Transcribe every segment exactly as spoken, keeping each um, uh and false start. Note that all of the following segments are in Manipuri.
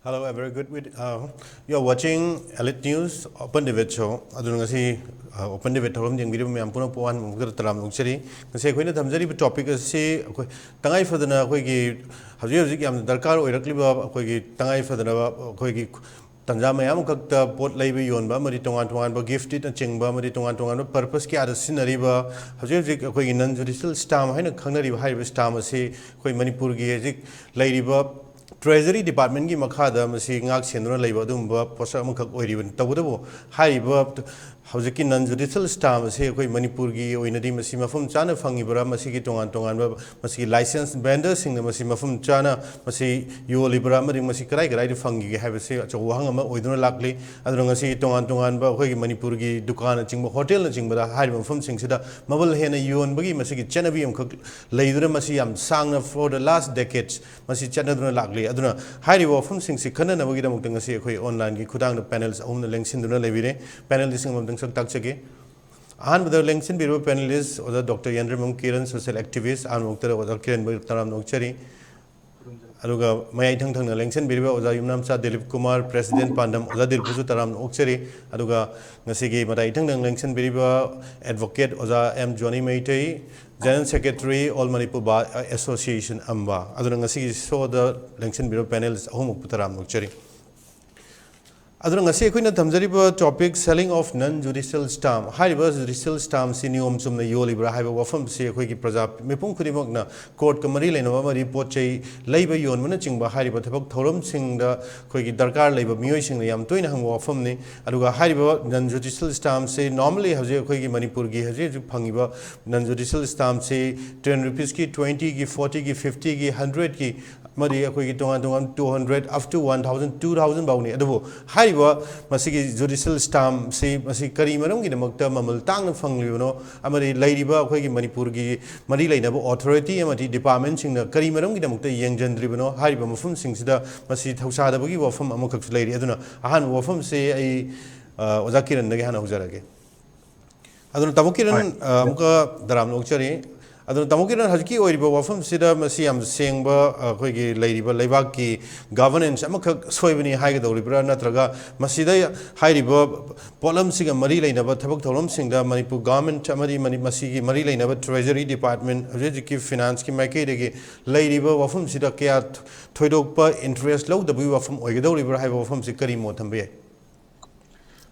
Hello, a very good week. Uh, you are watching Elite News Open Debate Show. ꯑꯗꯨꯅ ꯉꯁꯤ ꯑ, Open Debate ꯊꯧꯔꯝ ꯌꯦꯡꯕꯤꯔꯤꯕ ꯃꯌꯥꯝ ꯄꯨꯝꯅꯃꯛꯄꯨ ꯑꯍꯥꯟꯕ ꯃꯛꯇꯗ ꯇꯔꯥꯝꯅ ꯑꯣꯛꯆꯔꯤ꯫ ꯉꯁꯤ ꯑꯩꯈꯣꯏꯅ ꯊꯝꯖꯔꯤꯕ ꯇꯣꯄꯤꯛ ꯑꯁꯤ ꯑꯩꯈꯣꯏ ꯇꯉꯥꯏ ꯐꯗꯅ ꯑꯩꯈꯣꯏꯒꯤ ꯍꯧꯖꯤꯛ ꯍꯧꯖꯤꯛ ꯌꯥꯝꯅ ꯗꯔꯀꯥꯔ ꯑꯣꯏꯔꯛꯂꯤꯕ ꯑꯩꯈꯣꯏꯒꯤ ꯇꯉꯥꯏ ꯐꯗꯅꯕ ꯑꯩꯈꯣꯏꯒꯤ ꯇꯥꯟꯖꯥ ꯃꯌꯥꯝ ꯑꯃꯈꯛꯇ ꯄꯣꯠ ꯂꯩꯕ ꯌꯣꯟꯕ ꯑꯃꯗꯤ ꯇꯣꯉꯥꯟ ꯇꯣꯉꯥꯟꯕ ꯒꯤꯐꯇꯤꯅꯆꯤꯡꯕ ꯑꯃꯗꯤ ꯇꯣꯉꯥꯟ ꯇꯣꯉꯥꯟꯕ ꯄꯔꯄꯁ ꯀꯌꯥꯗ ꯁꯤꯖꯤꯟꯅꯔꯤꯕ ꯍꯧꯖꯤꯛ ꯍꯧꯖꯤꯛ ꯑꯩꯈꯣꯏꯒꯤ ꯅꯟ ꯖꯨꯗꯤꯁꯤꯌꯦꯜ ꯁ꯭ꯇꯥꯝ ꯍꯥꯏꯅ ꯈꯪꯅꯔꯤꯕ ꯍꯥꯏꯔꯤꯕ ꯁ꯭ꯇꯥꯝ ꯑꯁꯤ ꯑꯩꯈꯣꯏ ꯃꯅꯤꯄꯨꯔꯒꯤ ꯍꯧꯖꯤꯛ ꯂꯩꯔꯤꯕ ꯇ꯭ꯔꯦꯖꯔꯤ ꯗꯤꯄꯥꯔꯠꯃꯦꯟꯒꯤ ꯃꯈꯥꯗ ꯃꯁꯤ ꯉꯥꯛ ꯁꯦꯟꯗꯨꯅ ꯂꯩꯕ ꯑꯗꯨꯒꯨꯝꯕ ꯄꯣꯠꯁꯛ ꯑꯃꯈꯛ ꯑꯣꯏꯔꯤꯕꯅꯤ꯫ ꯇꯧꯕꯇꯕꯨ ꯍꯥꯏꯔꯤꯕ ꯍꯧꯖꯤꯛꯀꯤ ꯅꯟ ꯖꯨꯗꯤꯁꯤꯌꯦꯜ ꯁ꯭ꯇꯥꯝ ꯑꯁꯤ ꯑꯩꯈꯣꯏ ꯃꯅꯤꯄꯨꯔꯒꯤ ꯑꯣꯏꯅꯗꯤ ꯃꯁꯤ ꯃꯐꯝ ꯆꯥꯅ ꯐꯪꯉꯤꯕ꯭ꯔꯥ, ꯃꯁꯤꯒꯤ ꯇꯣꯉꯥꯟ ꯇꯣꯉꯥꯟꯕ ꯃꯁꯤꯒꯤ ꯂꯥꯏꯁꯦꯟꯁ ꯚꯦꯟꯗꯔꯁꯤꯡꯅ ꯃꯁꯤ ꯃꯐꯝ ꯆꯥꯅ ꯃꯁꯤ ꯌꯣꯜꯂꯤꯕ꯭ꯔꯥ ꯑꯃꯗꯤ ꯃꯁꯤ ꯀꯗꯥꯏ ꯀꯗꯥꯏꯗ ꯐꯪꯈꯤꯒꯦ ꯍꯥꯏꯕꯁꯤ ꯑꯆꯧꯕ ꯋꯥꯍꯪ ꯑꯃ ꯑꯣꯏꯗꯨꯅ ꯂꯥꯛꯂꯤ꯫ ꯑꯗꯨꯅ ꯉꯁꯤ ꯇꯣꯉꯥꯟ ꯇꯣꯉꯥꯟꯕ ꯑꯩꯈꯣꯏꯒꯤ ꯃꯅꯤꯄꯨꯔꯒꯤ ꯗꯨꯀꯥꯟꯅꯆꯤꯡꯕ, ꯍꯣꯇꯦꯜꯅꯆꯤꯡꯕꯗ ꯍꯥꯏꯔꯤꯕ ꯃꯐꯝꯁꯤꯡꯁꯤꯗ ꯃꯃꯜ ꯍꯦꯟꯅ ꯌꯣꯟꯕꯒꯤ ꯃꯁꯤꯒꯤ ꯆꯠꯅꯕꯤ ꯑꯃꯈꯛ ꯂꯩꯗꯨꯅ ꯃꯁꯤ ꯌꯥꯝ ꯁꯥꯡꯅ, for the last decades, ꯃꯁꯤ ꯆꯠꯅꯗꯨꯅ ꯂꯥꯛꯂꯤ꯫ ꯑꯗꯨꯅ ꯍꯥꯏꯔꯤꯕ ꯋꯥꯐꯝꯁꯤꯡꯁꯤ ꯈꯟꯅꯅꯕꯒꯤꯗꯃꯛꯇ ꯉꯁꯤ ꯑꯩꯈꯣꯏ ꯑꯣꯟꯂꯥꯏꯟꯒꯤ ꯈꯨꯊꯥꯡꯗ ꯄꯦꯅꯦꯜꯁ ꯑꯍꯨꯝꯅ ꯂꯦꯡꯁꯤꯟꯗꯨꯅ ꯂꯩꯕꯤꯔꯦ꯫ ꯄꯦꯅꯦꯜꯁꯤꯡ ꯑꯃꯃꯝꯇꯪ ꯁꯛ ꯇꯥꯛꯆꯒꯦ꯫ ꯑꯍꯥꯟꯕꯗ ꯂꯦꯡꯁꯤꯟꯕꯤꯔꯤꯕ ꯄꯦꯅꯦꯂꯤꯁ ꯑꯣꯖꯥ ꯗꯣꯛꯇꯔ ꯌꯦꯟꯗ꯭ꯔꯤꯃꯌꯨꯝ ꯀꯤꯔꯟ, ꯁꯣꯁꯤꯌꯦꯜ ꯑꯦꯛꯇꯤꯚꯤꯁ, ꯑꯍꯥꯟꯕ ꯃꯛꯇꯗ ꯑꯣꯖꯥ ꯀꯤꯔꯟꯕꯨ ꯇꯔꯥꯝꯅ ꯑꯣꯛꯆꯔꯤ꯫ ꯑꯗꯨꯒ ꯃꯌꯥꯏ ꯏꯊꯪ ꯊꯪꯅ ꯂꯦꯡꯁꯤꯟꯕꯤꯔꯤꯕ ꯑꯣꯖꯥ ꯌꯨꯝꯅꯥꯝꯆꯥ ꯗꯤꯂꯤꯞ ꯀꯨꯃꯥꯔ, ꯄ꯭ꯔꯦꯁꯤꯗꯦꯟꯠ ꯄꯥꯟꯗꯝ, ꯑꯣꯖꯥ ꯗꯤꯂꯤꯞꯄꯨꯁꯨ ꯇꯔꯥꯝꯅ ꯑꯣꯛꯆꯔꯤ꯫ ꯑꯗꯨꯒ ꯉꯁꯤꯒꯤ ꯃꯇꯥꯏ ꯏꯊꯪ ꯊꯪꯅ ꯂꯦꯡꯁꯤꯟꯕꯤꯔꯤꯕ ꯑꯦꯗꯚꯣꯀꯦꯠ ꯑꯣꯖꯥ M Joni Meitei, general secretary, all Manipur bar association, ꯑꯝꯕꯥ꯫ ꯑꯗꯨꯅ ꯉꯁꯤꯒꯤ ꯁꯣꯗ ꯂꯦꯡꯁꯤꯟꯕꯤꯔꯤꯕ ꯄꯦꯅꯦꯂꯤꯁ ꯑꯍꯨꯝꯃꯛꯄꯨ ꯇꯔꯥꯝꯅ ꯑꯣꯛꯆꯔꯤ꯫ ꯑꯗꯨꯅ ꯉꯁꯤ ꯑꯩꯈꯣꯏꯅ ꯊꯝꯖꯔꯤꯕ topic, selling of non judicial stamp꯫ ꯍꯥꯏꯔꯤꯕ ꯖꯨꯗꯤꯁꯤꯌꯦꯜ ꯁ꯭ꯇꯥꯝꯁꯤ ꯅꯤꯌꯣꯝ ꯆꯨꯝꯅ ꯌꯣꯜꯂꯤꯕ꯭ꯔꯥ ꯍꯥꯏꯕ ꯋꯥꯐꯝꯁꯤ ꯑꯩꯈꯣꯏꯒꯤ ꯄ꯭ꯔꯖꯥ ꯃꯤꯄꯨꯝ ꯈꯨꯗꯤꯡꯃꯛꯅ ꯀꯣꯔꯠꯀ ꯃꯔꯤ ꯂꯩꯅꯕ ꯑꯃꯗꯤ ꯄꯣꯠ ꯆꯩ ꯂꯩꯕ ꯌꯣꯟꯕꯅꯆꯤꯡꯕ ꯍꯥꯏꯔꯤꯕ ꯊꯕꯛ ꯊꯧꯔꯝꯁꯤꯡꯗ ꯑꯩꯈꯣꯏꯒꯤ ꯗꯔꯀꯥꯔ ꯂꯩꯕ ꯃꯤꯑꯣꯏꯁꯤꯡꯅ ꯌꯥꯝ ꯇꯣꯏꯅ ꯍꯪꯕ ꯋꯥꯐꯝꯅꯤ꯫ ꯑꯗꯨꯒ ꯍꯥꯏꯔꯤꯕ ꯅꯟ ꯖꯨꯗꯤꯁꯤꯌꯦꯜ ꯁ꯭ꯇꯥꯝꯁꯤ normally ꯍꯧꯖꯤꯛ ꯑꯩꯈꯣꯏꯒꯤ ꯃꯅꯤꯄꯨꯔꯒꯤ ꯍꯧꯖꯤꯛ ꯍꯧꯖꯤꯛ ꯐꯪꯉꯤꯕ ꯅꯟ ꯖꯨꯗꯤꯁꯤꯌꯦꯜ ꯁ꯭ꯇꯥꯝꯁꯤ ten rupeesꯀꯤ, twentyꯒꯤ, fortyꯒꯤ, fiftyꯒꯤ, hundredꯀꯤ ꯑꯃꯗꯤ ꯑꯩꯈꯣꯏꯒꯤ ꯇꯣꯉꯥꯟ ꯇꯣꯉꯥꯟ two hundred, up to one thousand, two thousand ꯐꯥꯎꯅꯤ꯫ ꯑꯗꯨꯕꯨ ꯍꯥꯏꯔꯤꯕ ꯃꯁꯤꯒꯤ ꯖꯨꯗꯤꯁꯤꯌꯦꯜ ꯁ꯭ꯇꯥꯝꯁꯤ ꯃꯁꯤ ꯀꯔꯤ ꯃꯔꯝꯒꯤꯗꯃꯛꯇ ꯃꯃꯜ ꯇꯥꯡꯅ ꯐꯪꯂꯤꯕꯅꯣ ꯑꯃꯗꯤ ꯂꯩꯔꯤꯕ ꯑꯩꯈꯣꯏꯒꯤ ꯃꯅꯤꯄꯨꯔꯒꯤ ꯃꯔꯤ ꯂꯩꯅꯕ ꯑꯣꯊꯣꯔꯤꯇꯤ ꯑꯃꯗꯤ ꯗꯤꯄꯥꯔꯠꯃꯦꯟꯁꯤꯡꯅ ꯀꯔꯤ ꯃꯔꯝꯒꯤꯗꯃꯛꯇ ꯌꯦꯡꯁꯤꯟꯗ꯭ꯔꯤꯕꯅꯣ ꯍꯥꯏꯔꯤꯕ ꯃꯐꯝꯁꯤꯡꯁꯤꯗ ꯃꯁꯤ ꯊꯧꯁꯥꯗꯕꯒꯤ ꯋꯥꯐꯝ ꯑꯃꯈꯛꯁꯨ ꯂꯩꯔꯤ꯫ ꯑꯗꯨꯅ ꯑꯍꯥꯟꯕ ꯋꯥꯐꯝꯁꯦ ꯑꯩ, ꯑ, ꯑꯣꯖꯥ ꯀꯤꯔꯟꯗꯒꯤ ꯍꯥꯟꯅ ꯍꯧꯖꯔꯒꯦ꯫ ꯑꯗꯨꯅ ꯇꯥꯃꯣ ꯀꯤꯔꯟ, ꯍꯣꯏ꯫ ꯑ, ꯑꯃꯨꯛꯀ ꯇꯔꯥꯝꯅ ꯑꯣꯛꯆꯔꯤ꯫ ꯑꯗꯨꯅ ꯇꯥꯃꯣꯒꯤꯅ ꯍꯧꯖꯤꯛꯀꯤ ꯑꯣꯏꯔꯤꯕ ꯋꯥꯐꯝꯁꯤꯗ ꯃꯁꯤ ꯌꯥꯝ ꯁꯦꯡꯕ, ꯑꯩꯈꯣꯏꯒꯤ ꯂꯩꯔꯤꯕ ꯂꯩꯕꯥꯛꯀꯤ ꯒꯚꯔꯅꯦꯟꯁ ꯑꯃꯈꯛ ꯁꯣꯏꯕꯅꯤ ꯍꯥꯏꯒꯗꯧꯔꯤꯕ꯭ꯔꯥ, ꯅꯠꯇ꯭ꯔꯒ ꯃꯁꯤꯗ ꯍꯥꯏꯔꯤꯕ ꯄꯣꯠꯂꯝꯁꯤꯒ ꯃꯔꯤ ꯂꯩꯅꯕ ꯊꯕꯛ ꯊꯧꯔꯝꯁꯤꯡꯗ ꯃꯅꯤꯄꯨꯔ ꯒꯚꯔꯅꯃꯦꯟꯠ ꯑꯃꯗꯤ ꯃꯅꯤ-, ꯃꯁꯤꯒꯤ ꯃꯔꯤ ꯂꯩꯅꯕ ꯇ꯭ꯔꯦꯖꯔꯤ ꯗꯤꯄꯥꯔꯠꯃꯦꯟꯠ, ꯍꯧꯖꯤꯛ ꯍꯧꯖꯤꯛꯀꯤ ꯐꯤꯅꯥꯟꯁꯀꯤ ꯃꯥꯏꯀꯩꯗꯒꯤ ꯂꯩꯔꯤꯕ ꯋꯥꯐꯝꯁꯤꯗ ꯀꯌꯥ ꯊ-, ꯊꯣꯏꯗꯣꯛꯄ ꯏꯟꯇꯔꯦꯁ ꯂꯧꯗꯕꯒꯤ ꯋꯥꯐꯝ ꯑꯣꯏꯒꯗꯧꯔꯤꯕ꯭ꯔꯥ ꯍꯥꯏꯕ ꯋꯥꯐꯝꯁꯤ ꯀꯔꯤ ꯃꯣꯠ ꯊꯝꯕ ꯌꯥꯏ?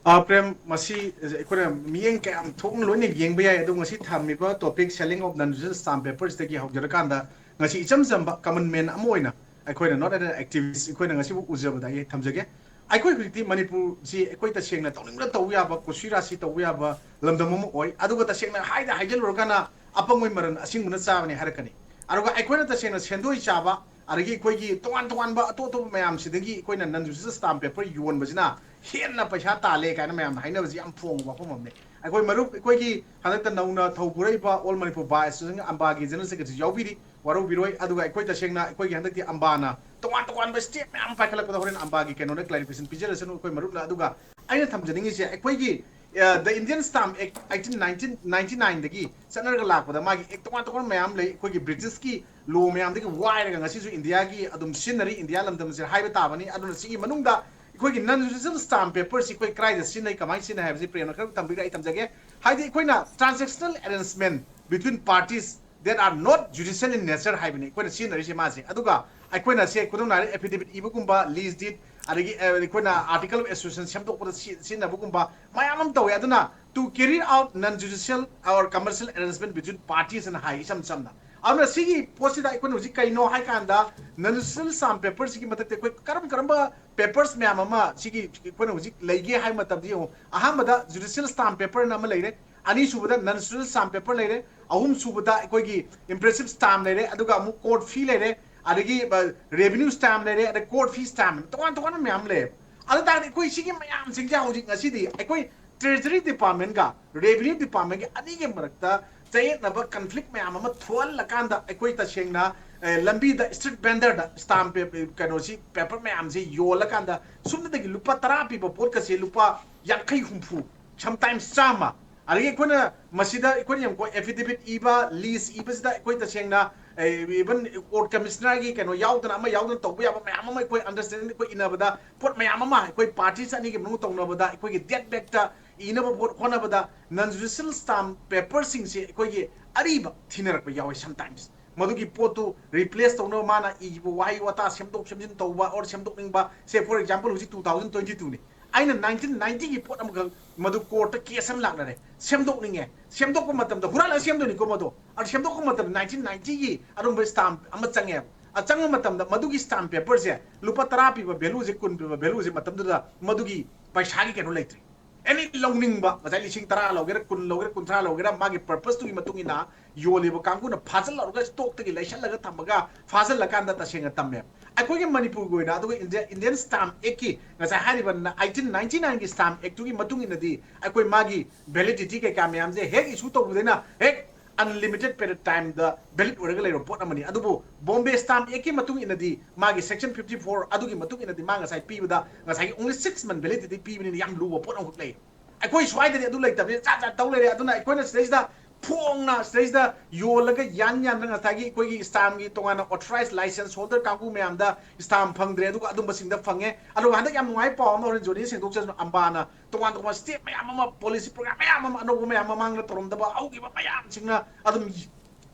ꯑ, ꯄ꯭ꯔꯦꯝ, ꯃꯁꯤ ꯑꯩꯈꯣꯏꯅ ꯃꯤꯠꯌꯦꯡ ꯀꯌꯥꯝ ꯊꯣꯛꯅ ꯂꯣꯏꯅ ꯌꯦꯡꯕ ꯌꯥꯏ꯫ ꯑꯗꯣ ꯉꯁꯤ ꯊꯝꯃꯤꯕ topic, selling of non-judicial stamp paper ꯁꯤꯗꯒꯤ ꯍꯧꯖꯔꯀꯥꯟꯗ, ꯉꯁꯤ ꯏꯆꯝ ꯆꯝꯕ common man ꯑꯃ ꯑꯣꯏꯅ, ꯑꯩꯈꯣꯏꯅ not an activist, ꯑꯩꯈꯣꯏꯅ ꯉꯁꯤꯕꯨ ꯎꯖꯕꯗ ꯑꯩ ꯊꯝꯖꯒꯦ꯫ ꯑꯩꯈꯣꯏ ꯍꯧꯖꯤꯛꯇꯤ ꯃꯅꯤꯄꯨꯔꯁꯤ ꯑꯩꯈꯣꯏ ꯇꯁꯦꯡꯅ ꯇꯧꯅꯤꯡꯕ ꯇꯧꯕ ꯌꯥꯕ, ꯀꯨꯁꯤ ꯔꯥꯁꯤ ꯇꯧꯕ ꯌꯥꯕ ꯂꯝꯗꯝ ꯑꯃ ꯑꯣꯏ꯫ ꯑꯗꯨꯒ ꯇꯁꯦꯡꯅ ꯍꯥꯏꯗ ꯍꯥꯏꯖꯤꯜꯂꯨꯔꯒꯅ, "ꯑꯄꯪꯕꯒꯤ ꯃꯔꯟ ꯑꯁꯤꯡꯕꯅ ꯆꯥꯕꯅꯤ" ꯍꯥꯏꯔꯛꯀꯅꯤ꯫ ꯑꯗꯨꯒ ꯑꯩꯈꯣꯏꯅ ꯇꯁꯦꯡꯅ ꯁꯦꯟꯗꯣꯏ ꯆꯥꯕ, ꯑꯗꯒꯤ ꯑꯩꯈꯣꯏꯒꯤ ꯇꯣꯉꯥꯟ ꯇꯣꯉꯥꯟꯕ ꯑꯇꯣꯞ ꯑꯇꯣꯞꯄ ꯃꯌꯥꯝꯁꯤꯗꯒꯤ ꯑꯩꯈꯣꯏꯅ non-judicial stamp paper ꯌꯣꯟꯕꯁꯤꯅ ꯍꯦꯟꯅ ꯄꯩꯁꯥ ꯇꯥꯜꯂꯦ ꯀꯥꯏꯅ ꯃꯌꯥꯝꯅ ꯍꯥꯏꯅꯕꯁꯤ ꯌꯥꯝ ꯐꯣꯡꯕ ꯋꯥꯐꯝ ꯑꯃꯅꯤ꯫ ꯑꯩꯈꯣꯏ ꯃꯔꯨꯞ, ꯑꯩꯈꯣꯏꯒꯤ ꯍꯟꯗꯛꯇ ꯅꯧꯅ ꯊꯧ ꯄꯨꯔꯛꯏꯕ All Manipur Bar Association ꯑꯝꯕꯥꯒꯤ general secretary ꯌꯥꯎꯕꯤꯔꯤ, ꯋꯥꯔꯧꯕꯤꯔꯣꯏ꯫ ꯑꯗꯨꯒ ꯑꯩꯈꯣꯏ ꯇꯁꯦꯡꯅ ꯑꯩꯈꯣꯏꯒꯤ ꯍꯟꯗꯛꯇꯤ ꯑꯝꯕꯥꯅ ꯇꯣꯉꯥꯟ ꯇꯣꯉꯥꯟꯕ step ꯃꯌꯥꯝ ꯄꯥꯏꯈꯠꯂꯛꯄꯗ ꯍꯣꯔꯦꯟ ꯑꯝꯕꯥꯒꯤ ꯀꯩꯅꯣꯅ clarification ꯄꯤꯖꯔꯁꯅꯨ ꯑꯩꯈꯣꯏ ꯃꯔꯨꯞꯅ꯫ ꯑꯗꯨꯒ ꯑꯩꯅ ꯊꯝꯖꯅꯤꯡꯉꯤꯁꯦ, ꯑꯩꯈꯣꯏꯒꯤ, ꯑ, the Indian Stamp Act eighteen nineteen ninety nine ꯗꯒꯤ ꯆꯠꯅꯔꯒ ꯂꯥꯛꯄꯗ ꯃꯥꯒꯤ act ꯇꯣꯉꯥꯟ ꯇꯣꯉꯥꯟꯕ ꯃꯌꯥꯝ ꯂꯩ꯫ ꯑꯩꯈꯣꯏꯒꯤ British ꯀꯤ law ꯃꯌꯥꯝꯗꯒꯤ ꯋꯥꯏꯔꯒ ꯉꯁꯤꯁꯨ ꯏꯟꯗꯤꯌꯥꯒꯤ ꯑꯗꯨꯝ ꯁꯤꯖꯤꯟꯅꯔꯤ, ꯏꯟꯗꯤꯌꯥ ꯂꯝꯗꯝꯁꯦ ꯍꯥꯏꯕ ꯇꯥꯕꯅꯤ꯫ ꯑꯗꯨꯅ ꯁꯤꯒꯤ ꯃꯅꯨꯡꯗ ꯑꯩꯈꯣꯏꯒꯤ non-judicial stamp paper ꯁꯤ ꯑꯩꯈꯣꯏ ꯀꯗꯥꯏꯗ ꯁꯤꯖꯤꯟꯅꯩ, ꯀꯃꯥꯏꯅ ꯁꯤꯖꯤꯟꯅꯩ ꯍꯥꯏꯕꯁꯤ ꯄ꯭ꯔꯦꯝꯅ ꯈꯔ ꯊꯝꯕꯤꯔꯒ ꯑꯩ ꯊꯝꯖꯒꯦ꯫ ꯍꯥꯏꯗꯤ, ꯑꯩꯈꯣꯏꯅ transactional arrangement between parties that are not judicial in nature ꯍꯥꯏꯕꯅꯤ ꯑꯩꯈꯣꯏꯅ ꯁꯤꯖꯤꯟꯅꯔꯤꯁꯦ ꯃꯥꯁꯦ꯫ ꯑꯗꯨꯒ ꯑꯩꯈꯣꯏꯅ ꯁꯦ, ꯈꯨꯗꯝ ꯍꯥꯏꯔꯕꯗ, affidavit ꯏꯕꯒꯨꯝꯕ, lease deed, ꯑꯗꯒꯤ, ꯑ, ꯑꯩꯈꯣꯏꯅ article of association ꯁꯦꯝꯗꯣꯛꯄꯗ ꯁꯤ-, ꯁꯤꯖꯤꯟꯅꯕꯒꯨꯝꯕ ꯃꯌꯥꯝ ꯑꯃ ꯇꯧꯋꯦ꯫ ꯑꯗꯨꯅ to carry out non-judicial or commercial arrangement between parties ꯑꯅ ꯍꯥꯏ, ꯏꯆꯝ ꯆꯝꯅ꯫ ꯑꯗꯨꯅ ꯁꯤꯒꯤ ꯄꯣꯠꯁꯤꯗ ꯑꯩꯈꯣꯏꯅ ꯍꯧꯖꯤꯛ ꯀꯩꯅꯣ ꯍꯥꯏ ꯀꯥꯟꯗ, non-judicial stamp paper ꯁꯤꯒꯤ ꯃꯊꯛꯇ ꯑꯩꯈꯣꯏ ꯀꯔꯝ ꯀꯔꯝꯕ papers ꯃꯌꯥꯝ ꯑꯃ ꯁꯤꯒꯤ ꯑꯩꯈꯣꯏꯅ ꯍꯧꯖꯤꯛ ꯂꯩꯒꯦ ꯍꯥꯏꯕ ꯃꯇꯝꯗ, ꯌꯦꯡꯉꯨ, ꯑꯍꯥꯟꯕꯗ judicial stamp paper ꯑꯅ ꯑꯃ ꯂꯩꯔꯦ, ꯑꯅꯤꯁꯨꯕꯗ non-judicial stamp paper ꯂꯩꯔꯦ, ꯑꯍꯨꯝꯁꯨꯕꯗ ꯑꯩꯈꯣꯏꯒꯤ impressive stamp ꯂꯩꯔꯦ, ꯑꯗꯨꯒ ꯑꯃꯨꯛ court fee ꯂꯩꯔꯦ, ꯑꯗꯒꯤ, ꯑ, revenue stamp ꯂꯩꯔꯦ, ꯑꯗꯩ court fee stamp, ꯇꯣꯉꯥꯟ ꯇꯣꯉꯥꯟꯕ ꯃꯌꯥꯝ ꯂꯩꯌꯦꯕ꯫ ꯑꯗꯨ ꯇꯥꯔꯗꯤ ꯑꯩꯈꯣꯏ ꯁꯤꯒꯤ ꯃꯌꯥꯝꯁꯤꯡꯁꯦ ꯍꯧꯖꯤꯛ ꯉꯁꯤꯗꯤ ꯑꯩꯈꯣꯏ treasury department ꯀ revenue department ꯀꯤ ꯑꯅꯤꯒꯤ ꯃꯔꯛꯇ ꯆꯌꯦꯠꯅꯕ, conflict ꯃꯌꯥꯝ ꯑꯃ ꯊꯣꯛꯍꯜꯂꯀꯥꯟꯗ, ꯑꯩꯈꯣꯏ ꯇꯁꯦꯡꯅ, ꯑ, ꯂꯝꯕꯤꯗ street vendor ꯗ stamp ꯄꯦ-, ꯀꯩꯅꯣꯁꯤ, paper ꯃꯌꯥꯝꯁꯤ ꯌꯣꯜꯂꯀꯥꯟꯗ, ꯁꯨꯞꯅꯇꯒꯤ ꯂꯨꯄꯥ ꯇꯔꯥ ꯄꯤꯕ ꯄꯣꯠꯀꯁꯦ ꯂꯨꯄꯥ ꯌꯥꯡꯈꯩ, ꯍꯨꯝꯐꯨ, sometimes ꯆꯥꯝꯃ, ꯑꯗꯒꯤ ꯑꯩꯈꯣꯏꯅ ꯃꯁꯤꯗ ꯑꯩꯈꯣꯏꯅ ꯌꯦꯡꯉꯨꯀꯣ, affidavit ꯏꯕ, lease ꯏꯕꯁꯤꯗ ꯑꯩꯈꯣꯏ ꯇꯁꯦꯡꯅ even court commissionerꯒꯤ ꯀꯩꯅꯣ ꯌꯥꯎꯗꯅ ꯑꯃ ꯌꯥꯎꯗꯅ ꯇꯧꯕ ꯌꯥꯕ ꯃꯌꯥꯝ ꯑꯃ ꯑꯩꯈꯣꯏ understanding ꯑꯩꯈꯣꯏ ꯏꯅꯕꯗ ꯄꯣꯠ ꯃꯌꯥꯝ ꯑꯃ ꯑꯩꯈꯣꯏ parties ꯑꯅꯤꯒꯤ ꯃꯅꯨꯡꯗ ꯇꯧꯅꯕꯗ ꯑꯩꯈꯣꯏꯒꯤ debt backꯇ ꯏꯅꯕ ꯄꯣꯠ ꯍꯣꯠꯅꯕꯗ non judicial stamp paperꯁꯤꯡꯁꯦ ꯑꯩꯈꯣꯏꯒꯤ ꯑꯔꯤꯕ ꯊꯤꯅꯔꯛꯄ ꯌꯥꯎꯋꯦ sometimes꯫ ꯃꯗꯨꯒꯤ ꯄꯣꯠꯇꯨ replace ꯇꯧꯅꯕ ꯃꯥꯅ ꯏꯈꯤꯕ ꯋꯥꯍꯩ ꯋꯥꯇꯥ ꯁꯦꯝꯗꯣꯛ ꯁꯦꯝꯖꯤꯟ ꯇꯧꯕ or ꯁꯦꯝꯗꯣꯛꯅꯤꯡꯕ, say for example ꯍꯧꯖꯤꯛ two thousand twenty twoꯅꯤ, ꯑꯩꯅ nineteen ninetyꯒꯤ ꯄꯣꯠ ꯑꯃꯈꯛ ꯃꯗꯨ courtꯇ case ꯑꯃ ꯂꯥꯛꯅꯔꯦ, ꯁꯦꯝꯗꯣꯛꯅꯤꯡꯉꯦ, ꯁꯦꯝꯗꯣꯛꯄ ꯃꯇꯝꯗ ꯍꯨꯔꯥꯜꯂꯒ ꯁꯦꯝꯗꯣꯏꯅꯤꯀꯣ ꯃꯗꯣ, ꯑꯗꯨ ꯁꯦꯝꯗꯣꯛꯄ ꯃꯇꯝꯗ nineteen ninetyꯒꯤ ꯑꯗꯨꯝꯕ stamp ꯑꯃ ꯆꯪꯉꯦꯕ꯫ ꯑꯆꯪꯕ ꯃꯇꯝꯗ ꯃꯗꯨꯒꯤ stamp paperꯁꯦ ꯂꯨꯄꯥ ꯇꯔꯥ ꯄꯤꯕ valueꯁꯦ, ꯀꯨꯟ ꯄꯤꯕ valueꯁꯦ ꯃꯇꯝꯗꯨꯗ ꯃꯗꯨꯒꯤ ꯄꯩꯁꯥꯒꯤ ꯀꯩꯅꯣ ꯂꯩꯇ꯭ꯔꯦ꯫ Any ꯂꯧꯅꯤꯡꯕ, ꯉꯁꯥꯏ ꯂꯤꯁꯤꯡ ꯇꯔꯥ ꯂꯧꯒꯦꯔꯥ, ꯀꯨꯟ ꯂꯧꯒꯦꯔꯥ, ꯀꯨꯟꯊ꯭ꯔꯥ ꯂꯧꯒꯦꯔꯥ, ꯃꯥꯒꯤ purposeꯇꯨꯒꯤ ꯃꯇꯨꯡ ꯏꯟꯅ ꯌꯣꯜꯂꯤꯕ ꯀꯥꯡꯕꯨꯅ ꯐꯥꯖꯤꯜꯂꯛꯑꯒ stockꯇꯒꯤ ꯂꯩꯁꯜꯂꯒ ꯊꯝꯃꯒ ꯐꯥꯖꯤꯜꯂꯀꯥꯟꯗ ꯇꯁꯦꯡꯅ ꯇꯝꯃꯦ꯫ ꯑꯩꯈꯣꯏꯒꯤ ꯃꯅꯤꯄꯨꯔꯒꯤ ꯑꯣꯏꯅ ꯑꯗꯨꯒ India, Indian Stamp Actꯀꯤ ꯉꯁꯥꯏ ꯍꯥꯏꯔꯤꯕ eighteen ninety nineꯒꯤ Stamp Actꯇꯨꯒꯤ ꯃꯇꯨꯡ ꯏꯟꯅꯗꯤ ꯑꯩꯈꯣꯏ ꯃꯥꯒꯤ validity ꯀꯩꯀꯥ ꯃꯌꯥꯝꯁꯦ ꯍꯦꯛ issue ꯇꯧꯕꯗꯩꯅ ꯍꯦꯛ unlimited period timeꯗ valid ꯑꯣꯏꯔꯒ ꯂꯩꯕ ꯄꯣꯠ ꯑꯃꯅꯤ꯫ ꯑꯗꯨꯕꯨ Bombay Stamp Actꯀꯤ ꯃꯇꯨꯡ ꯏꯟꯅꯗꯤ ꯃꯥꯒꯤ section fifty four ꯑꯗꯨꯒꯤ ꯃꯇꯨꯡ ꯏꯟꯅꯗꯤ ꯃꯥ ꯉꯁꯥꯏ ꯄꯤꯕꯗ ꯉꯁꯥꯏꯒꯤ only six month validity ꯄꯤꯕꯅꯤꯅ ꯌꯥꯝ ꯂꯨꯕ ꯄꯣꯠ ꯑꯃꯈꯛ ꯂꯩ꯫ ꯑꯩꯈꯣꯏ ꯁ꯭ꯋꯥꯏꯗꯗꯤ ꯑꯗꯨ ꯂꯩꯇꯕꯅꯤꯅ ꯖꯥꯠ ꯖꯥꯠ ꯇꯧ ꯂꯩꯔꯦ꯫ ꯑꯗꯨꯅ ꯑꯩꯈꯣꯏꯅ ꯁꯤꯗꯩꯁꯤꯗ ꯐꯣꯡꯅ ꯁꯤꯗꯩꯁꯤꯗ ꯌꯣꯜꯂꯒ ꯌꯥꯟ ꯌꯥꯟꯗꯅ ꯉꯁꯥꯏꯒꯤ ꯑꯩꯈꯣꯏꯒꯤ stampꯀꯤ ꯇꯣꯉꯥꯟꯅ authorized license holder ꯀꯥꯡꯕꯨ ꯃꯌꯥꯝꯗ stamp ꯐꯪꯗ꯭ꯔꯦ, ꯑꯗꯨꯒ ꯑꯗꯨꯝꯕꯁꯤꯡꯗ ꯐꯪꯉꯦ꯫ ꯑꯗꯨꯒ ꯍꯟꯗꯛ ꯌꯥꯝ ꯅꯨꯡꯉꯥꯏꯕ ꯄꯥꯎ ꯑꯃ ꯍꯣꯔꯦꯟ ꯖꯣꯅꯤ ꯁꯦꯡꯗꯣꯛꯆꯁꯅꯨ, ꯑꯝꯕꯥꯅ ꯇꯣꯉꯥꯟ ꯇꯣꯉꯥꯟ step ꯃꯌꯥꯝ ꯑꯃ, policy program ꯃꯌꯥꯝ ꯑꯃ, ꯑꯅꯧꯕ ꯃꯌꯥꯝ, ꯃꯃꯥꯡꯗ ꯇꯧꯔꯝꯗꯕ ꯍꯧꯈꯤꯕ ꯃꯌꯥꯝꯁꯤꯡꯅ ꯑꯗꯨꯝ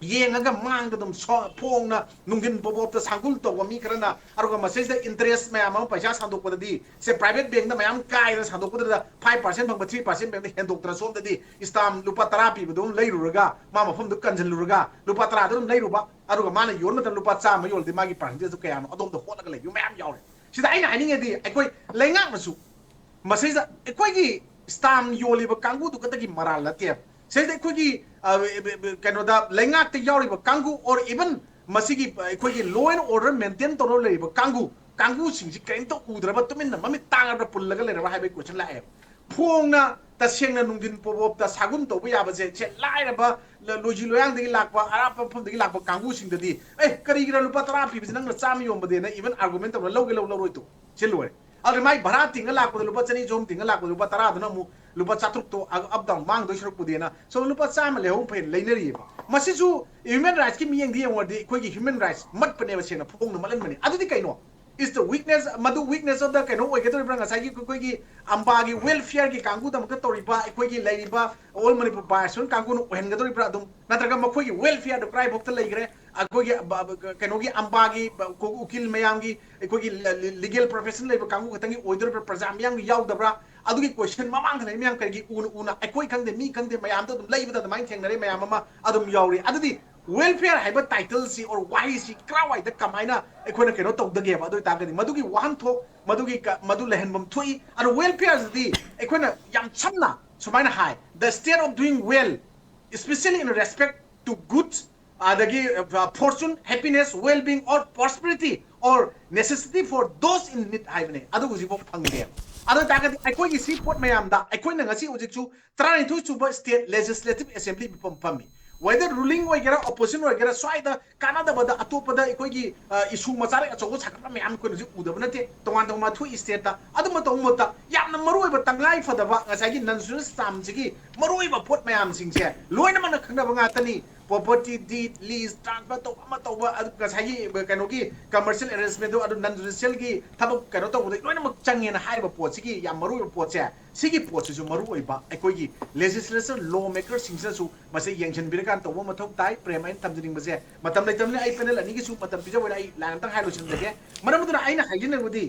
ꯌꯦꯡꯉꯒ ꯃꯥꯡꯗ ꯑꯗꯨꯝ ꯁꯣ-, ꯐꯣꯡꯅ ꯅꯨꯡꯊꯤꯟ ꯄꯣꯕꯣꯞꯇ ꯁꯥꯒꯨꯜ ꯇꯧꯕ ꯃꯤ ꯈꯔꯅ, ꯑꯗꯨꯒ ꯃꯁꯤꯗꯩꯁꯤꯗ interest ꯃꯌꯥꯝ ꯑꯃ ꯄꯩꯁꯥ ꯁꯥꯟꯗꯣꯛꯄꯗꯗꯤ ꯁꯦ private bankꯇ ꯃꯌꯥꯝ ꯀꯥꯏꯗꯅ ꯁꯥꯟꯗꯣꯛꯄꯗꯨꯗ five percent ꯐꯪꯕ three percent bankꯇ ꯍꯦꯟꯗꯣꯛꯇꯅ ꯁꯣꯝꯗꯗꯤ stamp ꯂꯨꯄꯥ ꯇꯔꯥ ꯄꯤꯕꯗꯣ ꯑꯗꯨꯝ ꯂꯩꯔꯨꯔꯒ ꯃꯥ ꯃꯐꯝꯗꯨ ꯀꯟꯁꯤꯜꯂꯨꯔꯒ ꯂꯨꯄꯥ ꯇꯔꯥꯗ ꯑꯗꯨꯝ ꯂꯩꯔꯨꯕ, ꯑꯗꯨꯒ ꯃꯥꯅ ꯌꯣꯟꯕ ꯃꯇꯝꯗ ꯂꯨꯄꯥ ꯆꯥꯝꯃ ꯌꯣꯜꯂꯗꯤ ꯃꯥꯒꯤ percentageꯇꯨ ꯀꯌꯥꯅꯣ ꯑꯗꯣꯝꯗ ꯍꯣꯠꯂꯒ ꯂꯩꯕ ꯃꯌꯥꯝ ꯌꯥꯎꯔꯦ꯫ ꯁꯤꯗ ꯑꯩꯅ ꯍꯥꯏꯅꯤꯡꯉꯗꯤ ꯑꯩꯈꯣꯏ ꯂꯩꯉꯥꯛꯅꯁꯨ ꯃꯁꯤꯗ ꯑꯩꯈꯣꯏꯒꯤ stamp ꯌꯣꯜꯂꯤꯕ ꯀꯥꯡꯕꯨꯗꯨ ꯈꯛꯇꯒꯤ ꯃꯔꯥꯜ ꯅꯠꯇꯦꯕ꯫ ꯁꯤꯗ ꯑꯩꯈꯣꯏꯒꯤ, ꯑ, ꯀꯩꯅꯣꯗ ꯂꯩꯉꯥꯛꯇ ꯌꯥꯎꯔꯤꯕ ꯀꯥꯡꯕꯨ or even ꯃꯁꯤꯒꯤ ꯑꯩꯈꯣꯏꯒꯤ law and order maintain ꯇꯧꯔ ꯂꯩꯔꯤꯕ ꯀꯥꯡꯕꯨ, ꯀꯥꯡꯕꯨꯁꯤꯡꯁꯤ ꯀꯔꯤꯝꯇ ꯎꯗ꯭ꯔꯕ, ꯇꯨꯃꯤꯟꯅ ꯃꯃꯤꯠ ꯇꯥꯡꯉꯕ꯭ꯔꯥ ꯄꯨꯜꯂꯒ ꯂꯩꯔꯕ ꯍꯥꯏꯕꯒꯤ question ꯂꯥꯛꯑꯦꯕ꯫ ꯐꯣꯡꯅ ꯇꯁꯦꯡꯅ ꯅꯨꯡꯊꯤꯟ ꯄꯣꯕꯣꯞꯇ ꯁꯥꯒꯨꯟ ꯇꯧꯕ ꯌꯥꯕꯁꯦ, ꯁꯦ ꯂꯥꯏꯔꯕ, ꯂ-, ꯂꯣꯏꯖꯤ ꯂꯣꯌꯥꯡꯗꯒꯤ ꯂꯥꯛꯄ, ꯑꯔꯥꯞꯄ ꯃꯐꯝꯗꯒꯤ ꯂꯥꯛꯄ ꯀꯥꯡꯕꯨꯁꯤꯡꯗꯗꯤ, "ꯑꯦ, ꯀꯔꯤꯒꯤꯔ ꯂꯨꯄꯥ ꯇꯔꯥ ꯄꯤꯕꯁꯦ ꯅꯪꯅ ꯆꯥꯝꯃ ꯌꯣꯟꯕꯗꯦꯅ?" even argument ꯇꯧꯅ ꯂꯧꯒꯦ ꯂꯧ, ꯂꯧꯔꯣꯏ ꯇꯣꯛ꯫ ꯁꯤ ꯂꯣꯏꯔꯦ꯫ ꯑꯗꯨ ꯃꯥꯏ ꯚꯔꯥ ꯇꯤꯡꯉ ꯂꯥꯛꯄꯗ ꯂꯨꯄꯥ ꯆꯅꯤ ꯆꯍꯨꯝ ꯇꯤꯡꯉ ꯂꯥꯛꯄꯗ ꯂꯨꯄꯥ ꯇꯔꯥꯗꯨꯅ ꯑꯃꯨꯛ ꯂꯨꯄꯥ ꯆꯥꯇ꯭ꯔꯨꯛꯇꯣ ꯑꯞ ꯗꯥꯎꯟ ꯃꯥꯡꯗꯣꯏ ꯁꯔꯨꯛꯄꯨꯗꯤꯅ ꯁꯣꯝ ꯂꯨꯄꯥ ꯆꯥꯝꯃ ꯂꯩꯍꯧꯕ ꯐꯩꯅ ꯂꯩꯅꯔꯤꯑꯕ꯫ ꯃꯁꯤꯁꯨ ꯍ꯭ꯌꯨꯃꯦꯟ ꯔꯥꯏꯠꯁꯀꯤ ꯃꯤꯠꯌꯦꯡꯗ ꯌꯦꯡꯉꯨꯔꯗꯤ ꯑꯩꯈꯣꯏꯒꯤ ꯍ꯭ꯌꯨꯃꯦꯟ ꯔꯥꯏꯠꯁ ꯃꯠꯄꯅꯦꯕ, ꯁꯦꯡꯅ ꯐꯣꯡꯅ ꯃꯠꯍꯟꯕꯅꯤ꯫ ꯑꯗꯨꯗꯤ ꯀꯩꯅꯣ? Is the weakness, ꯃꯗꯨ weakness of the ꯀꯩꯅꯣ ꯑꯣꯏꯒꯗꯧꯔꯤꯕ꯭ꯔꯥ? ꯉꯁꯥꯏꯒꯤ ꯑꯩꯈꯣꯏꯒꯤ ꯑꯝꯕꯥꯒꯤ welfare ꯒꯤ ꯀꯥꯡꯕꯨꯗꯃꯛꯇ ꯇꯧꯔꯤꯕ ꯑꯩꯈꯣꯏꯒꯤ ꯂꯩꯔꯤꯕ All Manipur Bar Association ꯀꯥꯡꯕꯨꯅ ꯑꯣꯏꯍꯟꯒꯗꯧꯔꯤꯕ꯭ꯔꯥ? ꯑꯗꯨꯝ ꯅꯠꯇ꯭ꯔꯒ ꯃꯈꯣꯏꯒꯤ welfare ꯗꯣ ꯀꯗꯥꯏꯐꯥꯎꯇ ꯂꯩꯈ꯭ꯔꯦ? ꯑꯩꯈꯣꯏꯒꯤ ꯕ-, ꯕ-, ꯀꯩꯅꯣꯒꯤ ꯑꯝꯕꯥꯒꯤ ꯕ-, ꯎꯀꯤꯜ ꯃꯌꯥꯝꯒꯤ, ꯑꯩꯈꯣꯏꯒꯤ legal profession ꯂꯩꯕ ꯀꯥꯡꯕꯨ ꯈꯛꯇꯪꯒꯤ ꯑꯣꯏꯗꯣꯔꯤꯕ꯭ꯔꯥ, ꯄ꯭ꯔꯖꯥ ꯃꯤꯌꯥꯝꯒꯤ ꯌꯥꯎꯗꯕ꯭ꯔꯥ? ꯑꯗꯨꯒꯤ question ꯃꯃꯥꯡꯗ ꯂꯩ ꯃꯌꯥꯝ ꯀꯔꯤꯒꯤ ꯎꯅ ꯎꯅ ꯑꯩꯈꯣꯏ ꯈꯪꯗꯦ, ꯃꯤ ꯈꯪꯗꯦ, ꯃꯌꯥꯝꯗ ꯑꯗꯨꯝ ꯂꯩꯕꯗ ꯑꯗꯨꯃꯥꯏꯅ ꯊꯦꯡꯅꯔꯦ ꯃꯌꯥꯝ ꯑꯃ ꯑꯗꯨꯝ ꯌꯥꯎꯔꯤ꯫ ꯑꯗꯨꯗꯤ welfare ꯍꯥꯏꯕ title ꯁꯤ or ꯋꯥꯍꯩꯁꯤ ꯀꯔꯥꯏꯋꯥꯏꯗ ꯀꯃꯥꯏꯅ ꯑꯩꯈꯣꯏꯅ ꯀꯩꯅꯣ ꯇꯧꯗꯒꯦꯕ? ꯑꯗꯨ ꯑꯣꯏꯇꯥꯔꯒꯗꯤ ꯃꯗꯨꯒꯤ ꯋꯥꯍꯟꯊꯣꯛ, ꯃꯗꯨꯒꯤ ꯀ-, ꯃꯗꯨ ꯂꯩꯍꯟꯐꯝ ꯊꯣꯛꯏ꯫ ꯑꯗꯣ welfare ꯁꯤꯗꯤ ꯑꯩꯈꯣꯏꯅ ꯌꯥꯝ ꯁꯝꯅ ꯁꯨꯃꯥꯏꯅ ꯍꯥꯏ, the state of doing well, especially in respect to goods, ꯑꯗꯒꯤ fortune, happiness, well being or prosperity or necessity for those in need ꯍꯥꯏꯕꯅꯦ꯫ ꯑꯗꯨ ꯍꯧꯖꯤꯛꯐꯥꯎ ꯐꯪꯗꯦ꯫ ꯑꯗꯨ ꯑꯣꯏꯇꯥꯔꯒꯗꯤ ꯑꯩꯈꯣꯏꯒꯤ ꯁꯤ ꯄꯣꯠ ꯃꯌꯥꯝꯗ ꯑꯩꯈꯣꯏꯅ ꯉꯁꯤ ꯍꯧꯖꯤꯛꯁꯨ ꯇꯔꯥꯅꯤꯊꯣꯏ ꯁꯨꯕ state legislative assembly ꯃꯤꯐꯝ ꯐꯝꯃꯤ꯫ Whether ruling ꯑꯣꯏꯒꯦꯔꯥ, opposition ꯑꯣꯏꯒꯦꯔꯥ, ꯁ꯭ꯋꯥꯏꯗ ꯀꯥꯟꯅꯗꯕꯗ ꯑꯇꯣꯞꯄꯗ ꯑꯩꯈꯣꯏꯒꯤ, ꯑ, issue ꯃꯆꯥꯗꯒꯤ ꯑꯆꯧꯕ ꯁꯥꯒꯠꯄ ꯃꯌꯥꯝ ꯑꯩꯈꯣꯏꯅ ꯍꯧꯖꯤꯛ ꯎꯗꯕ ꯅꯠꯇꯦ, ꯇꯣꯉꯥꯟ ꯇꯣꯉꯥꯟꯕ ꯊꯣꯛꯏ state ꯇ꯫ ꯑꯗꯨꯝꯕ ꯇꯧꯕ ꯃꯍꯨꯠꯇ ꯌꯥꯝꯅ ꯃꯔꯨꯑꯣꯏꯕ ꯇꯉꯥꯏ ꯐꯗꯕ ꯉꯁꯥꯏꯒꯤ non judicial ꯁ꯭ꯇꯥꯝꯁꯤꯒꯤ ꯃꯔꯨꯑꯣꯏꯕ ꯄꯣꯠ ꯃꯌꯥꯝꯁꯤꯡꯁꯦ ꯂꯣꯏꯅꯃꯛꯅ ꯈꯪꯅꯕ ꯉꯥꯛꯇꯅꯤ꯫ Property deed, lease, transfer ꯇꯧꯕ ꯑꯃ ꯇꯧꯕ, ꯑꯗꯨ ꯉꯁꯥꯏꯒꯤ ꯀꯩꯅꯣꯒꯤ commercial arrangement ꯗꯣ, ꯑꯗꯨ non judicial ꯒꯤ ꯊꯕꯛ ꯀꯩꯅꯣ ꯇꯧꯕꯗ ꯂꯣꯏꯅꯃꯛ ꯆꯪꯉꯦꯅ ꯍꯥꯏꯔꯤꯕ ꯄꯣꯠꯁꯤꯒꯤ ꯌꯥꯝ ꯃꯔꯨꯑꯣꯏꯕ ꯄꯣꯠꯁꯦ, ꯁꯤꯒꯤ ꯄꯣꯠꯁꯤꯁꯨ ꯃꯔꯨꯑꯣꯏꯕ ꯑꯩꯈꯣꯏꯒꯤ legislature, law maker ꯁꯤꯡꯁꯤꯅꯁꯨ ꯃꯁꯤ ꯌꯦꯡꯁꯤꯟꯕꯤꯔꯀꯥꯟꯗ ꯇꯧꯕ ꯃꯊꯧ ꯇꯥꯏ꯫ ꯄ꯭ꯔꯦꯝ, ꯑꯩꯅ ꯊꯝꯖꯅꯤꯡꯕꯁꯦ, ꯃꯇꯝ ꯂꯩꯇꯕꯅꯤꯅ ꯑꯩ panel ꯑꯅꯤꯒꯤꯁꯨ ꯃꯇꯝ ꯄꯤꯖꯕ ꯑꯣꯏꯅ ꯑꯩ line ꯑꯝꯇꯪ ꯍꯥꯏ ꯂꯣꯏꯁꯤꯟꯖꯒꯦ꯫ ꯃꯔꯝ ꯑꯗꯨꯅ ꯑꯩꯅ ꯍꯥꯏꯖꯅꯤꯡꯕꯗꯤ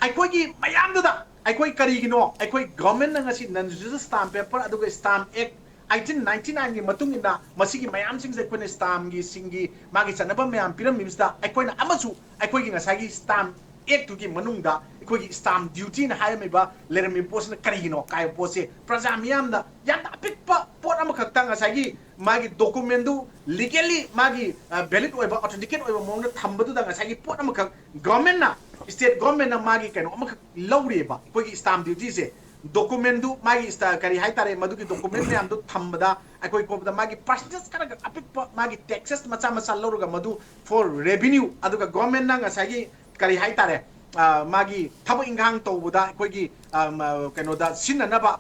ꯑꯩꯈꯣꯏꯒꯤ ꯃꯌꯥꯝꯗꯨꯗ ꯑꯩꯈꯣꯏ ꯀꯔꯤꯒꯤꯅꯣ ꯑꯩꯈꯣꯏ government ꯅ ꯉꯁꯤ non judicial stamp paper ꯑꯗꯨꯒ stamp act eighteen ninety nine ꯒꯤ ꯃꯇꯨꯡ ꯏꯟꯅ ꯃꯁꯤꯒꯤ ꯃꯌꯥꯝꯁꯤꯡꯁꯦ ꯑꯩꯈꯣꯏꯅ stamp ꯒꯤ ꯁꯤꯡꯒꯤ ꯃꯥꯒꯤ ꯆꯠꯅꯕ ꯃꯌꯥꯝ ꯄꯤꯔꯝꯃꯤꯕꯁꯤꯗ ꯑꯩꯈꯣꯏꯅ ꯑꯃꯁꯨ ꯑꯩꯈꯣꯏꯒꯤ ꯉꯁꯥꯏꯒꯤ stamp act ꯇꯨꯒꯤ ꯃꯅꯨꯡꯗ ꯑꯩꯈꯣꯏꯒꯤ stamp duty ꯅ ꯍꯥꯏꯔꯝꯃꯤꯕ ꯂꯩꯔꯝꯃꯤꯕ ꯄꯣꯠꯁꯤꯅ ꯀꯔꯤꯒꯤꯅꯣ ꯀꯥꯏꯕ ꯄꯣꯠꯁꯦ ꯄ꯭ꯔꯖꯥ ꯃꯤꯌꯥꯝꯅ ꯌꯥꯝꯅ ꯑꯄꯤꯛꯄ ꯄꯣꯠ ꯑꯃꯈꯛꯇ ꯉꯁꯥꯏꯒꯤ ꯃꯥꯒꯤ document ꯗꯨ legally ꯃꯥꯒꯤ, ꯑ, valid ꯑꯣꯏꯕ, authenticate ꯑꯣꯏꯕ ꯃꯑꯣꯡꯗ ꯊꯝꯕꯗꯨꯗ ꯉꯁꯥꯏꯒꯤ ꯄꯣꯠ ꯑꯃꯈꯛ government ꯅ, state government ꯅ ꯃꯥꯒꯤ ꯀꯩꯅꯣ ꯑꯃꯈꯛ ꯂꯧꯔꯤꯑꯕ ꯑꯩꯈꯣꯏꯒꯤ stamp duty ꯁꯦ꯫ Document ꯗꯨ ꯃꯥꯒꯤ sta-, ꯀꯔꯤ ꯍꯥꯏꯇꯥꯔꯦ, ꯃꯗꯨꯒꯤ document ꯃꯌꯥꯝꯗꯨ ꯊꯝꯕꯗ ꯑꯩꯈꯣꯏ ꯀꯣꯕꯗ ꯃꯥꯒꯤ percentage ꯈꯔꯒ ꯑꯄꯤꯛꯄ ꯃꯥꯒꯤ taxes ꯃꯆꯥ ꯃꯆꯥ ꯂꯧꯔꯒ ꯃꯗꯨ for revenue, ꯑꯗꯨꯒ government ꯅ ꯉꯁꯥꯏꯒꯤ ꯀꯔꯤ ꯍꯥꯏꯇꯥꯔꯦ, ꯃꯥꯒꯤ ꯊꯕꯛ ꯏꯪꯈꯥꯡ ꯇꯧꯕꯗ ꯑꯩꯈꯣꯏꯒꯤ ꯀꯩꯅꯣꯗ ꯁꯤꯖꯤꯟꯅꯅꯕ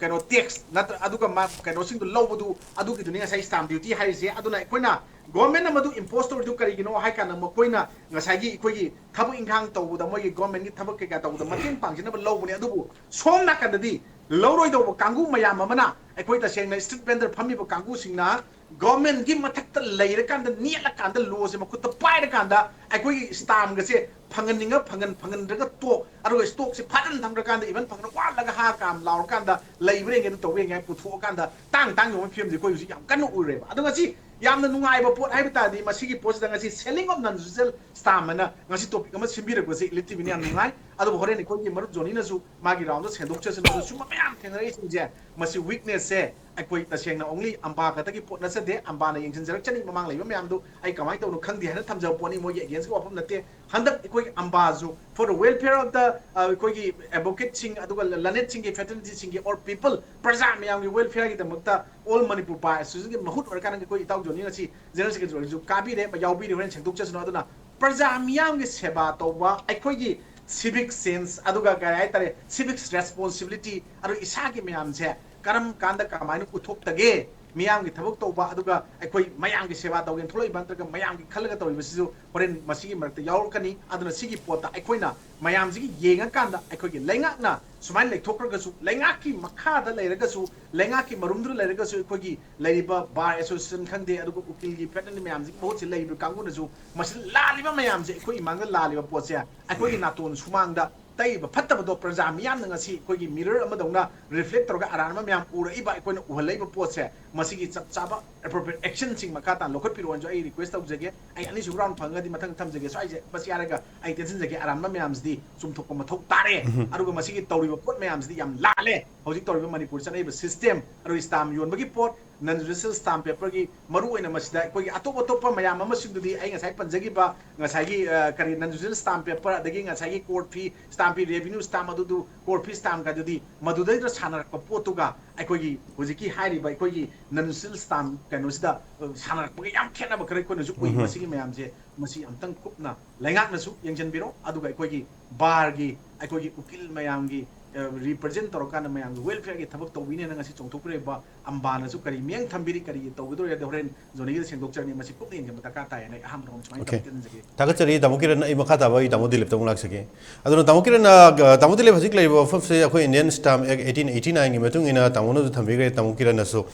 ꯀꯩꯅꯣ ꯇꯦꯛꯁ ꯅꯠꯇ꯭ꯔ ꯑꯗꯨꯒ ꯀꯩꯅꯣꯁꯤꯡꯗꯣ ꯂꯧꯕꯗꯨ, ꯑꯗꯨꯒꯤꯗꯨꯅꯤ ꯉꯁꯥꯏ ꯁ꯭ꯇꯥꯝ ꯗ꯭ꯌꯨꯇꯤ ꯍꯥꯏꯔꯤꯁꯦ꯫ ꯑꯗꯨꯅ ꯑꯩꯈꯣꯏꯅ ꯒꯣꯔꯃꯦꯟ ꯑꯃꯗꯨ ꯏꯝꯄꯣꯁ ꯇꯧꯔꯤꯗꯨ ꯀꯔꯤꯒꯤꯅꯣ ꯍꯥꯏ ꯀꯥꯟꯗ ꯃꯈꯣꯏꯅ ꯉꯁꯥꯏꯒꯤ ꯑꯩꯈꯣꯏꯒꯤ ꯊꯕꯛ ꯏꯪꯈꯥꯡ ꯇꯧꯕꯗ ꯃꯣꯏꯒꯤ ꯒꯣꯔꯃꯦꯟꯒꯤ ꯊꯕꯛ ꯀꯩꯀꯥ ꯇꯧꯕꯗ ꯃꯇꯦꯡ ꯄꯥꯡꯖꯅꯕ ꯂꯧꯕꯅꯦ꯫ ꯑꯗꯨꯕꯨ ꯁꯣꯝ ꯅꯥꯀꯟꯗꯗꯤ ꯂꯧꯔꯣꯏꯗꯧꯕ ꯀꯥꯡꯕꯨ ꯃꯌꯥꯝ ꯑꯃꯅ, ꯑꯩꯈꯣꯏ ꯇꯁꯦꯡꯅ ꯁ꯭ꯇ꯭ꯔꯤꯠ ꯚꯦꯟꯗꯔ ꯐꯝꯃꯤꯕ ꯀꯥꯡꯕꯨꯁꯤꯡꯅ ꯒꯣꯔꯃꯦꯟꯒꯤ ꯃꯊꯛꯇ ꯂꯩꯔꯀꯥꯟꯗ, ꯅꯦꯠꯂꯀꯥꯟꯗ, ꯂꯣꯁꯦ ꯃꯈꯨꯠꯇ ꯄꯥꯏꯔꯀꯥꯟꯗ ꯑꯩꯈꯣꯏꯒꯤ ꯁ꯭ꯇꯥꯝꯒꯁꯦ ꯐꯪꯍꯟꯅꯤꯡꯉ ꯐꯪꯍꯟ, ꯐꯪꯍꯟꯗ꯭ꯔꯒ ꯇꯣꯛ, ꯑꯗꯨꯒ ꯁ꯭ꯇꯣꯛꯁꯦ ꯐꯥꯖꯤꯟ ꯊꯝꯈ꯭ꯔꯀꯥꯟꯗ, ꯏꯚꯟ ꯐꯪꯍꯟ ꯋꯥꯠꯂꯒ ꯍꯥ ꯀꯥꯝ ꯂꯥꯎꯔꯀꯥꯟꯗ ꯂꯩꯕ꯭ꯔꯥ ꯌꯦꯡꯒꯦ, ꯑꯗꯨ ꯇꯧꯕ ꯌꯦꯡꯒꯦ ꯍꯥꯏ ꯄꯨꯊꯣꯛꯑꯀꯥꯟꯗ ꯇꯥꯡ ꯇꯥꯡ ꯌꯣꯟꯕ ꯐꯤꯕꯝꯁꯦ ꯑꯩꯈꯣꯏ ꯍꯧꯖꯤꯛ ꯌꯥꯝ ꯀꯟꯅ ꯎꯔꯦꯕ꯫ ꯑꯗꯣ ꯉꯁꯤ ꯌꯥꯝꯅ ꯅꯨꯡꯉꯥꯏꯕ ꯄꯣꯠ ꯍꯥꯏꯕ ꯇꯥꯔꯗꯤ ꯃꯁꯤꯒꯤ ꯄꯣꯠꯁꯤꯗ ꯉꯁꯤ selling of non-judicial stamp ꯍꯥꯏꯅ ꯉꯁꯤ ꯇꯣꯄꯤꯛ ꯑꯃ ꯁꯤꯟꯕꯤꯔꯛꯄꯁꯦ ꯏꯂꯤꯇꯤꯚꯤꯅ ꯌꯥꯝ ꯅꯨꯡꯉꯥꯏ꯫ ꯑꯗꯨꯕꯨ ꯍꯣꯔꯦꯟ ꯑꯩꯈꯣꯏꯒꯤ ꯃꯔꯨꯞ ꯖꯣꯅꯤꯅꯁꯨ ꯃꯥꯒꯤ ꯔꯥꯎꯟꯗ ꯁꯦꯡꯗꯣꯛꯆꯁꯅꯨ꯫ ꯑꯗꯣ ꯁꯨꯝꯕ ꯃꯌꯥꯝ ꯊꯦꯡꯅꯔꯛꯏꯁꯤꯡꯁꯦ, ꯃꯁꯤ ꯋꯤꯛꯅꯦꯁꯁꯦ ꯑꯩꯈꯣꯏ ꯇꯁꯦꯡꯅ only ꯑꯝꯕꯥ ꯈꯛꯇꯒꯤ ꯄꯣꯠ ꯅꯠꯆꯗꯦ꯫ ꯑꯝꯕꯥꯅ ꯌꯦꯡꯁꯤꯟꯖꯔꯛꯆꯅꯤ, ꯃꯃꯥꯡ ꯂꯩꯕ ꯃꯌꯥꯝꯗꯨ ꯑꯩ ꯀꯃꯥꯏꯅ ꯇꯧꯅꯣ ꯈꯪꯗꯦ ꯍꯥꯏꯅ ꯊꯝꯖꯕ ꯄꯣꯠꯅꯤ, ꯃꯣꯏꯒꯤ against ꯀꯤ ꯋꯥꯐꯝ ꯅꯠꯇꯦ꯫ ꯍꯟꯗꯛ ꯑꯩꯈꯣꯏꯒꯤ ꯑꯝꯕꯥꯁꯨ for the welfare of the, ꯑ, ꯑꯩꯈꯣꯏꯒꯤ advocate ꯁꯤꯡ, ꯑꯗꯨꯒ learned ꯁꯤꯡꯒꯤ, fraternity ꯁꯤꯡꯒꯤ, or people, ꯄ꯭ꯔꯖꯥ ꯃꯌꯥꯝꯒꯤ welfare ꯒꯤꯗꯃꯛꯇ All Manipur Bar Association ꯒꯤ ꯃꯍꯨꯠ ꯑꯣꯏꯔꯀꯥꯟꯗ ꯑꯩꯈꯣꯏ ꯏꯇꯥꯎ ꯖꯣꯅꯤ ꯉꯁꯤ General Secretary ꯑꯣꯏꯔꯁꯨ ꯀꯥꯕꯤꯔꯦ, ꯌꯥꯎꯕꯤꯔꯦ, ꯍꯣꯔꯦꯟ ꯁꯦꯡꯗꯣꯛꯆꯁꯅꯨ꯫ ꯑꯗꯨꯅ ꯄ꯭ꯔꯖꯥ ꯃꯤꯌꯥꯝꯒꯤ ꯁꯦꯕꯥ ꯇꯧꯕ, ꯑꯩꯈꯣꯏꯒꯤ civic sense, ꯑꯗꯨꯒ ꯀꯔꯤ ꯍꯥꯏꯇꯥꯔꯦ, civics responsibility, ꯑꯗꯨꯒ ꯏꯁꯥꯒꯤ ꯃꯌꯥꯝꯁꯦ ꯀꯔꯝ ꯀꯥꯟꯗ ꯀꯃꯥꯏꯅ ꯎꯠꯊꯣꯛꯇꯒꯦ? ꯃꯤꯌꯥꯝꯒꯤ ꯊꯕꯛ ꯇꯧꯕ, ꯑꯗꯨꯒ ꯑꯩꯈꯣꯏ ꯃꯌꯥꯝꯒꯤ ꯁꯦꯕꯥ ꯇꯧꯒꯦꯅ ꯊꯣꯛꯂꯛꯏꯕ ꯅꯠꯇ꯭ꯔꯒ ꯃꯌꯥꯝꯒꯤ ꯈꯜꯂꯒ ꯇꯧꯔꯤꯕꯁꯤꯁꯨ ꯍꯣꯔꯦꯟ ꯃꯁꯤꯒꯤ ꯃꯔꯛꯇ ꯌꯥꯎꯔꯛꯀꯅꯤ꯫ ꯑꯗꯨꯅ ꯁꯤꯒꯤ ꯄꯣꯠꯇ ꯑꯩꯈꯣꯏꯅ ꯃꯌꯥꯝꯁꯤꯒꯤ ꯌꯦꯡꯉꯀꯥꯟꯗ ꯑꯩꯈꯣꯏꯒꯤ ꯂꯩꯉꯥꯛꯅ ꯁꯨꯃꯥꯏꯅ ꯂꯩꯊꯣꯛꯈ꯭ꯔꯒꯁꯨ, ꯂꯩꯉꯥꯛꯀꯤ ꯃꯈꯥꯗ ꯂꯩꯔꯒꯁꯨ, ꯂꯩꯉꯥꯛꯀꯤ ꯃꯔꯨꯝꯗꯨꯗ ꯂꯩꯔꯒꯁꯨ, ꯑꯩꯈꯣꯏꯒꯤ ꯂꯩꯔꯤꯕ ꯕꯥꯔ ꯑꯦꯁꯣꯁꯤꯌꯦꯁꯟ ꯈꯪꯗꯦ, ꯑꯗꯨꯒ ꯎꯀꯤꯜꯒꯤ ꯐꯦꯗꯔꯦꯜ ꯃꯌꯥꯝꯁꯤꯒꯤ ꯃꯍꯨꯠꯁꯤ ꯂꯩꯔꯤꯕ ꯀꯥꯡꯕꯨꯅꯁꯨ ꯃꯁꯤꯗ ꯂꯥꯜꯂꯤꯕ ꯃꯌꯥꯝꯁꯦ, ꯑꯩꯈꯣꯏ ꯏꯃꯥꯡꯗ ꯂꯥꯜꯂꯤꯕ ꯄꯣꯠꯁꯦ ꯑꯩꯈꯣꯏꯒꯤ ꯅꯥꯇꯣꯟ ꯁꯨꯃꯥꯡꯗ ꯇꯩꯕ ꯐꯠꯇꯕꯗꯣ ꯄ꯭ꯔꯖꯥ ꯃꯤꯌꯥꯝꯅ ꯉꯁꯤ ꯑꯩꯈꯣꯏꯒꯤ mirror ꯑꯃꯗꯧꯅ reflect ꯇꯧꯔꯒ ꯑꯔꯥꯟꯕ ꯃꯌꯥꯝ ꯎꯔꯛꯏꯕ, ꯑꯩꯈꯣꯏꯅ ꯎꯍꯜꯂꯛꯏꯕ ꯄꯣꯠꯁꯦ, ꯃꯁꯤꯒꯤ ꯆꯞ ꯆꯥꯕ appropriate action ꯁꯤꯡ ꯃꯈꯥ ꯇꯥꯅ ꯂꯧꯈꯠꯄꯤꯔꯛꯑꯣꯅꯁꯨ ꯑꯩ request ꯇꯧꯖꯒꯦ꯫ ꯑꯩ ꯑꯅꯤꯁꯨꯕ ꯔꯥꯎꯟ ꯐꯪꯉꯒꯗꯤ ꯃꯊꯪ ꯊꯝꯖꯒꯦ꯫ ꯁ꯭ꯋꯥꯏꯁꯦ ꯕꯁ ꯌꯥꯔꯒ ꯑꯩ ꯇꯦꯟꯁꯤꯟꯖꯒꯦ꯫ ꯑꯔꯥꯟꯕ ꯃꯌꯥꯝꯁꯤꯗꯤ ꯆꯨꯝꯊꯣꯛꯄ ꯃꯊꯧ ꯇꯥꯔꯦ꯫ ꯑꯗꯨꯒ ꯃꯁꯤꯒꯤ ꯇꯧꯔꯤꯕ ꯄꯣꯠ ꯃꯌꯥꯝꯁꯤꯗꯤ ꯌꯥꯝ ꯂꯥꯜꯂꯦ꯫ ꯍꯧꯖꯤꯛ ꯇꯧꯔꯤꯕ ꯃꯅꯤꯄꯨꯔ ꯆꯠꯅꯔꯤꯕ system, ꯑꯗꯨꯒ stamp ꯌꯣꯟꯕꯒꯤ ꯄꯣꯠ, non judicial stamp paperꯒꯤ ꯃꯔꯨ ꯑꯣꯏꯅ ꯃꯁꯤꯗ ꯑꯩꯈꯣꯏꯒꯤ ꯑꯇꯣꯞ ꯑꯇꯣꯞꯄ ꯃꯌꯥꯝ ꯑꯃꯁꯤꯡꯗꯨꯗꯤ ꯑꯩ ꯉꯁꯥꯏ ꯄꯟꯖꯈꯤꯕ ꯉꯁꯥꯏꯒꯤ ꯑ, ꯀꯔꯤ non judicial stamp paper, ꯑꯗꯒꯤ ꯉꯁꯥꯏꯒꯤ court fee, stamp fee, revenue stamp ꯑꯗꯨꯗꯨ, court fee stamp ꯀꯥꯏꯗꯨꯗꯤ ꯃꯗꯨꯗꯩꯗ ꯁꯥꯟꯅꯔꯛꯄ ꯄꯣꯠꯇꯨꯒ ꯑꯩꯈꯣꯏꯒꯤ ꯍꯧꯖꯤꯛꯀꯤ ꯍꯥꯏꯔꯤꯕ ꯑꯩꯈꯣꯏꯒꯤ non judicial stamp ꯀꯩꯅꯣꯁꯤꯗ ꯑ, ꯁꯥꯟꯅꯔꯛꯄꯒ ꯌꯥꯝ ꯈꯦꯠꯅꯕ ꯈꯔ ꯑꯩꯈꯣꯏꯅꯁꯨ ꯎꯏ꯫ ꯎꯝ꯫ ꯃꯁꯤꯒꯤ ꯃꯌꯥꯝꯁꯦ ꯃꯁꯤ ꯑꯝꯇꯪ ꯀꯨꯞꯅ ꯂꯩꯉꯥꯛꯅꯁꯨ ꯌꯦꯡꯁꯤꯟꯕꯤꯔꯣ, ꯑꯗꯨꯒ ꯑꯩꯈꯣꯏꯒꯤ ꯕꯥꯔꯒꯤ, ꯑꯩꯈꯣꯏꯒꯤ ꯎꯀꯤꯜ ꯃꯌꯥꯝꯒꯤ ꯔꯤꯄ꯭ꯔꯖꯦꯟ ꯇꯧꯔꯀꯥꯟꯗ ꯃꯌꯥꯝꯒꯤ ꯋꯦꯜꯐꯤꯌꯔꯒꯤ ꯊꯕꯛ ꯇꯧꯕꯤꯅꯦꯅ ꯉꯁꯤ ꯆꯣꯡꯊꯣꯛꯄꯤꯔꯛꯏꯕ ꯑꯝꯕꯥꯅꯁꯨ ꯀꯔꯤ ꯃꯤꯠꯌꯦꯡ ꯊꯝꯕꯤꯔꯤ, ꯀꯔꯤ ꯇꯧꯒꯗꯧꯔꯤ ꯍꯥꯏꯗꯤ ꯍꯣꯔꯦꯟ ꯖꯣꯅꯤꯒꯤꯗ ꯁꯦꯡꯗꯣꯛꯆꯔꯅꯤ꯫ ꯃꯁꯤ ꯀꯨꯞꯅ ꯌꯦꯡꯁꯤꯟꯕ ꯗꯔꯀꯥꯔ ꯇꯥꯏ ꯍꯥꯏꯅ ꯑꯩ ꯑꯍꯥꯟꯕꯗ ꯁꯨꯃꯥꯏꯅ Okay. ꯇꯧꯖꯒꯦ꯫ ꯊꯥꯒꯠꯆꯔꯤ ꯇꯥꯃꯣ ꯀꯤꯔꯟ꯫ ꯑꯩ ꯃꯈꯥ ꯇꯥꯕ ꯑꯩ ꯇꯥꯃꯣ ꯗꯤꯂꯤꯞꯇ ꯑꯃꯨꯛ ꯂꯥꯛꯆꯒꯦ꯫ ꯑꯗꯨꯅ ꯇꯥꯃꯣ ꯀꯤꯔꯟꯅ, ꯑ, ꯇꯥꯃꯣ ꯗꯤꯂꯤꯞ ꯍꯧꯖꯤꯛ ꯂꯩꯔꯤꯕ ꯋꯥꯐꯝꯁꯦ ꯑꯩꯈꯣꯏ Indian Stamp Act eighteen eighty nineꯒꯤ ꯃꯇꯨꯡ ꯏꯟꯅ ꯇꯥꯃꯣꯅꯁꯨ ꯊꯝꯕꯤꯈ꯭ꯔꯦ, ꯇꯥꯃꯣ ꯀꯤꯔꯟꯅꯁꯨ꯫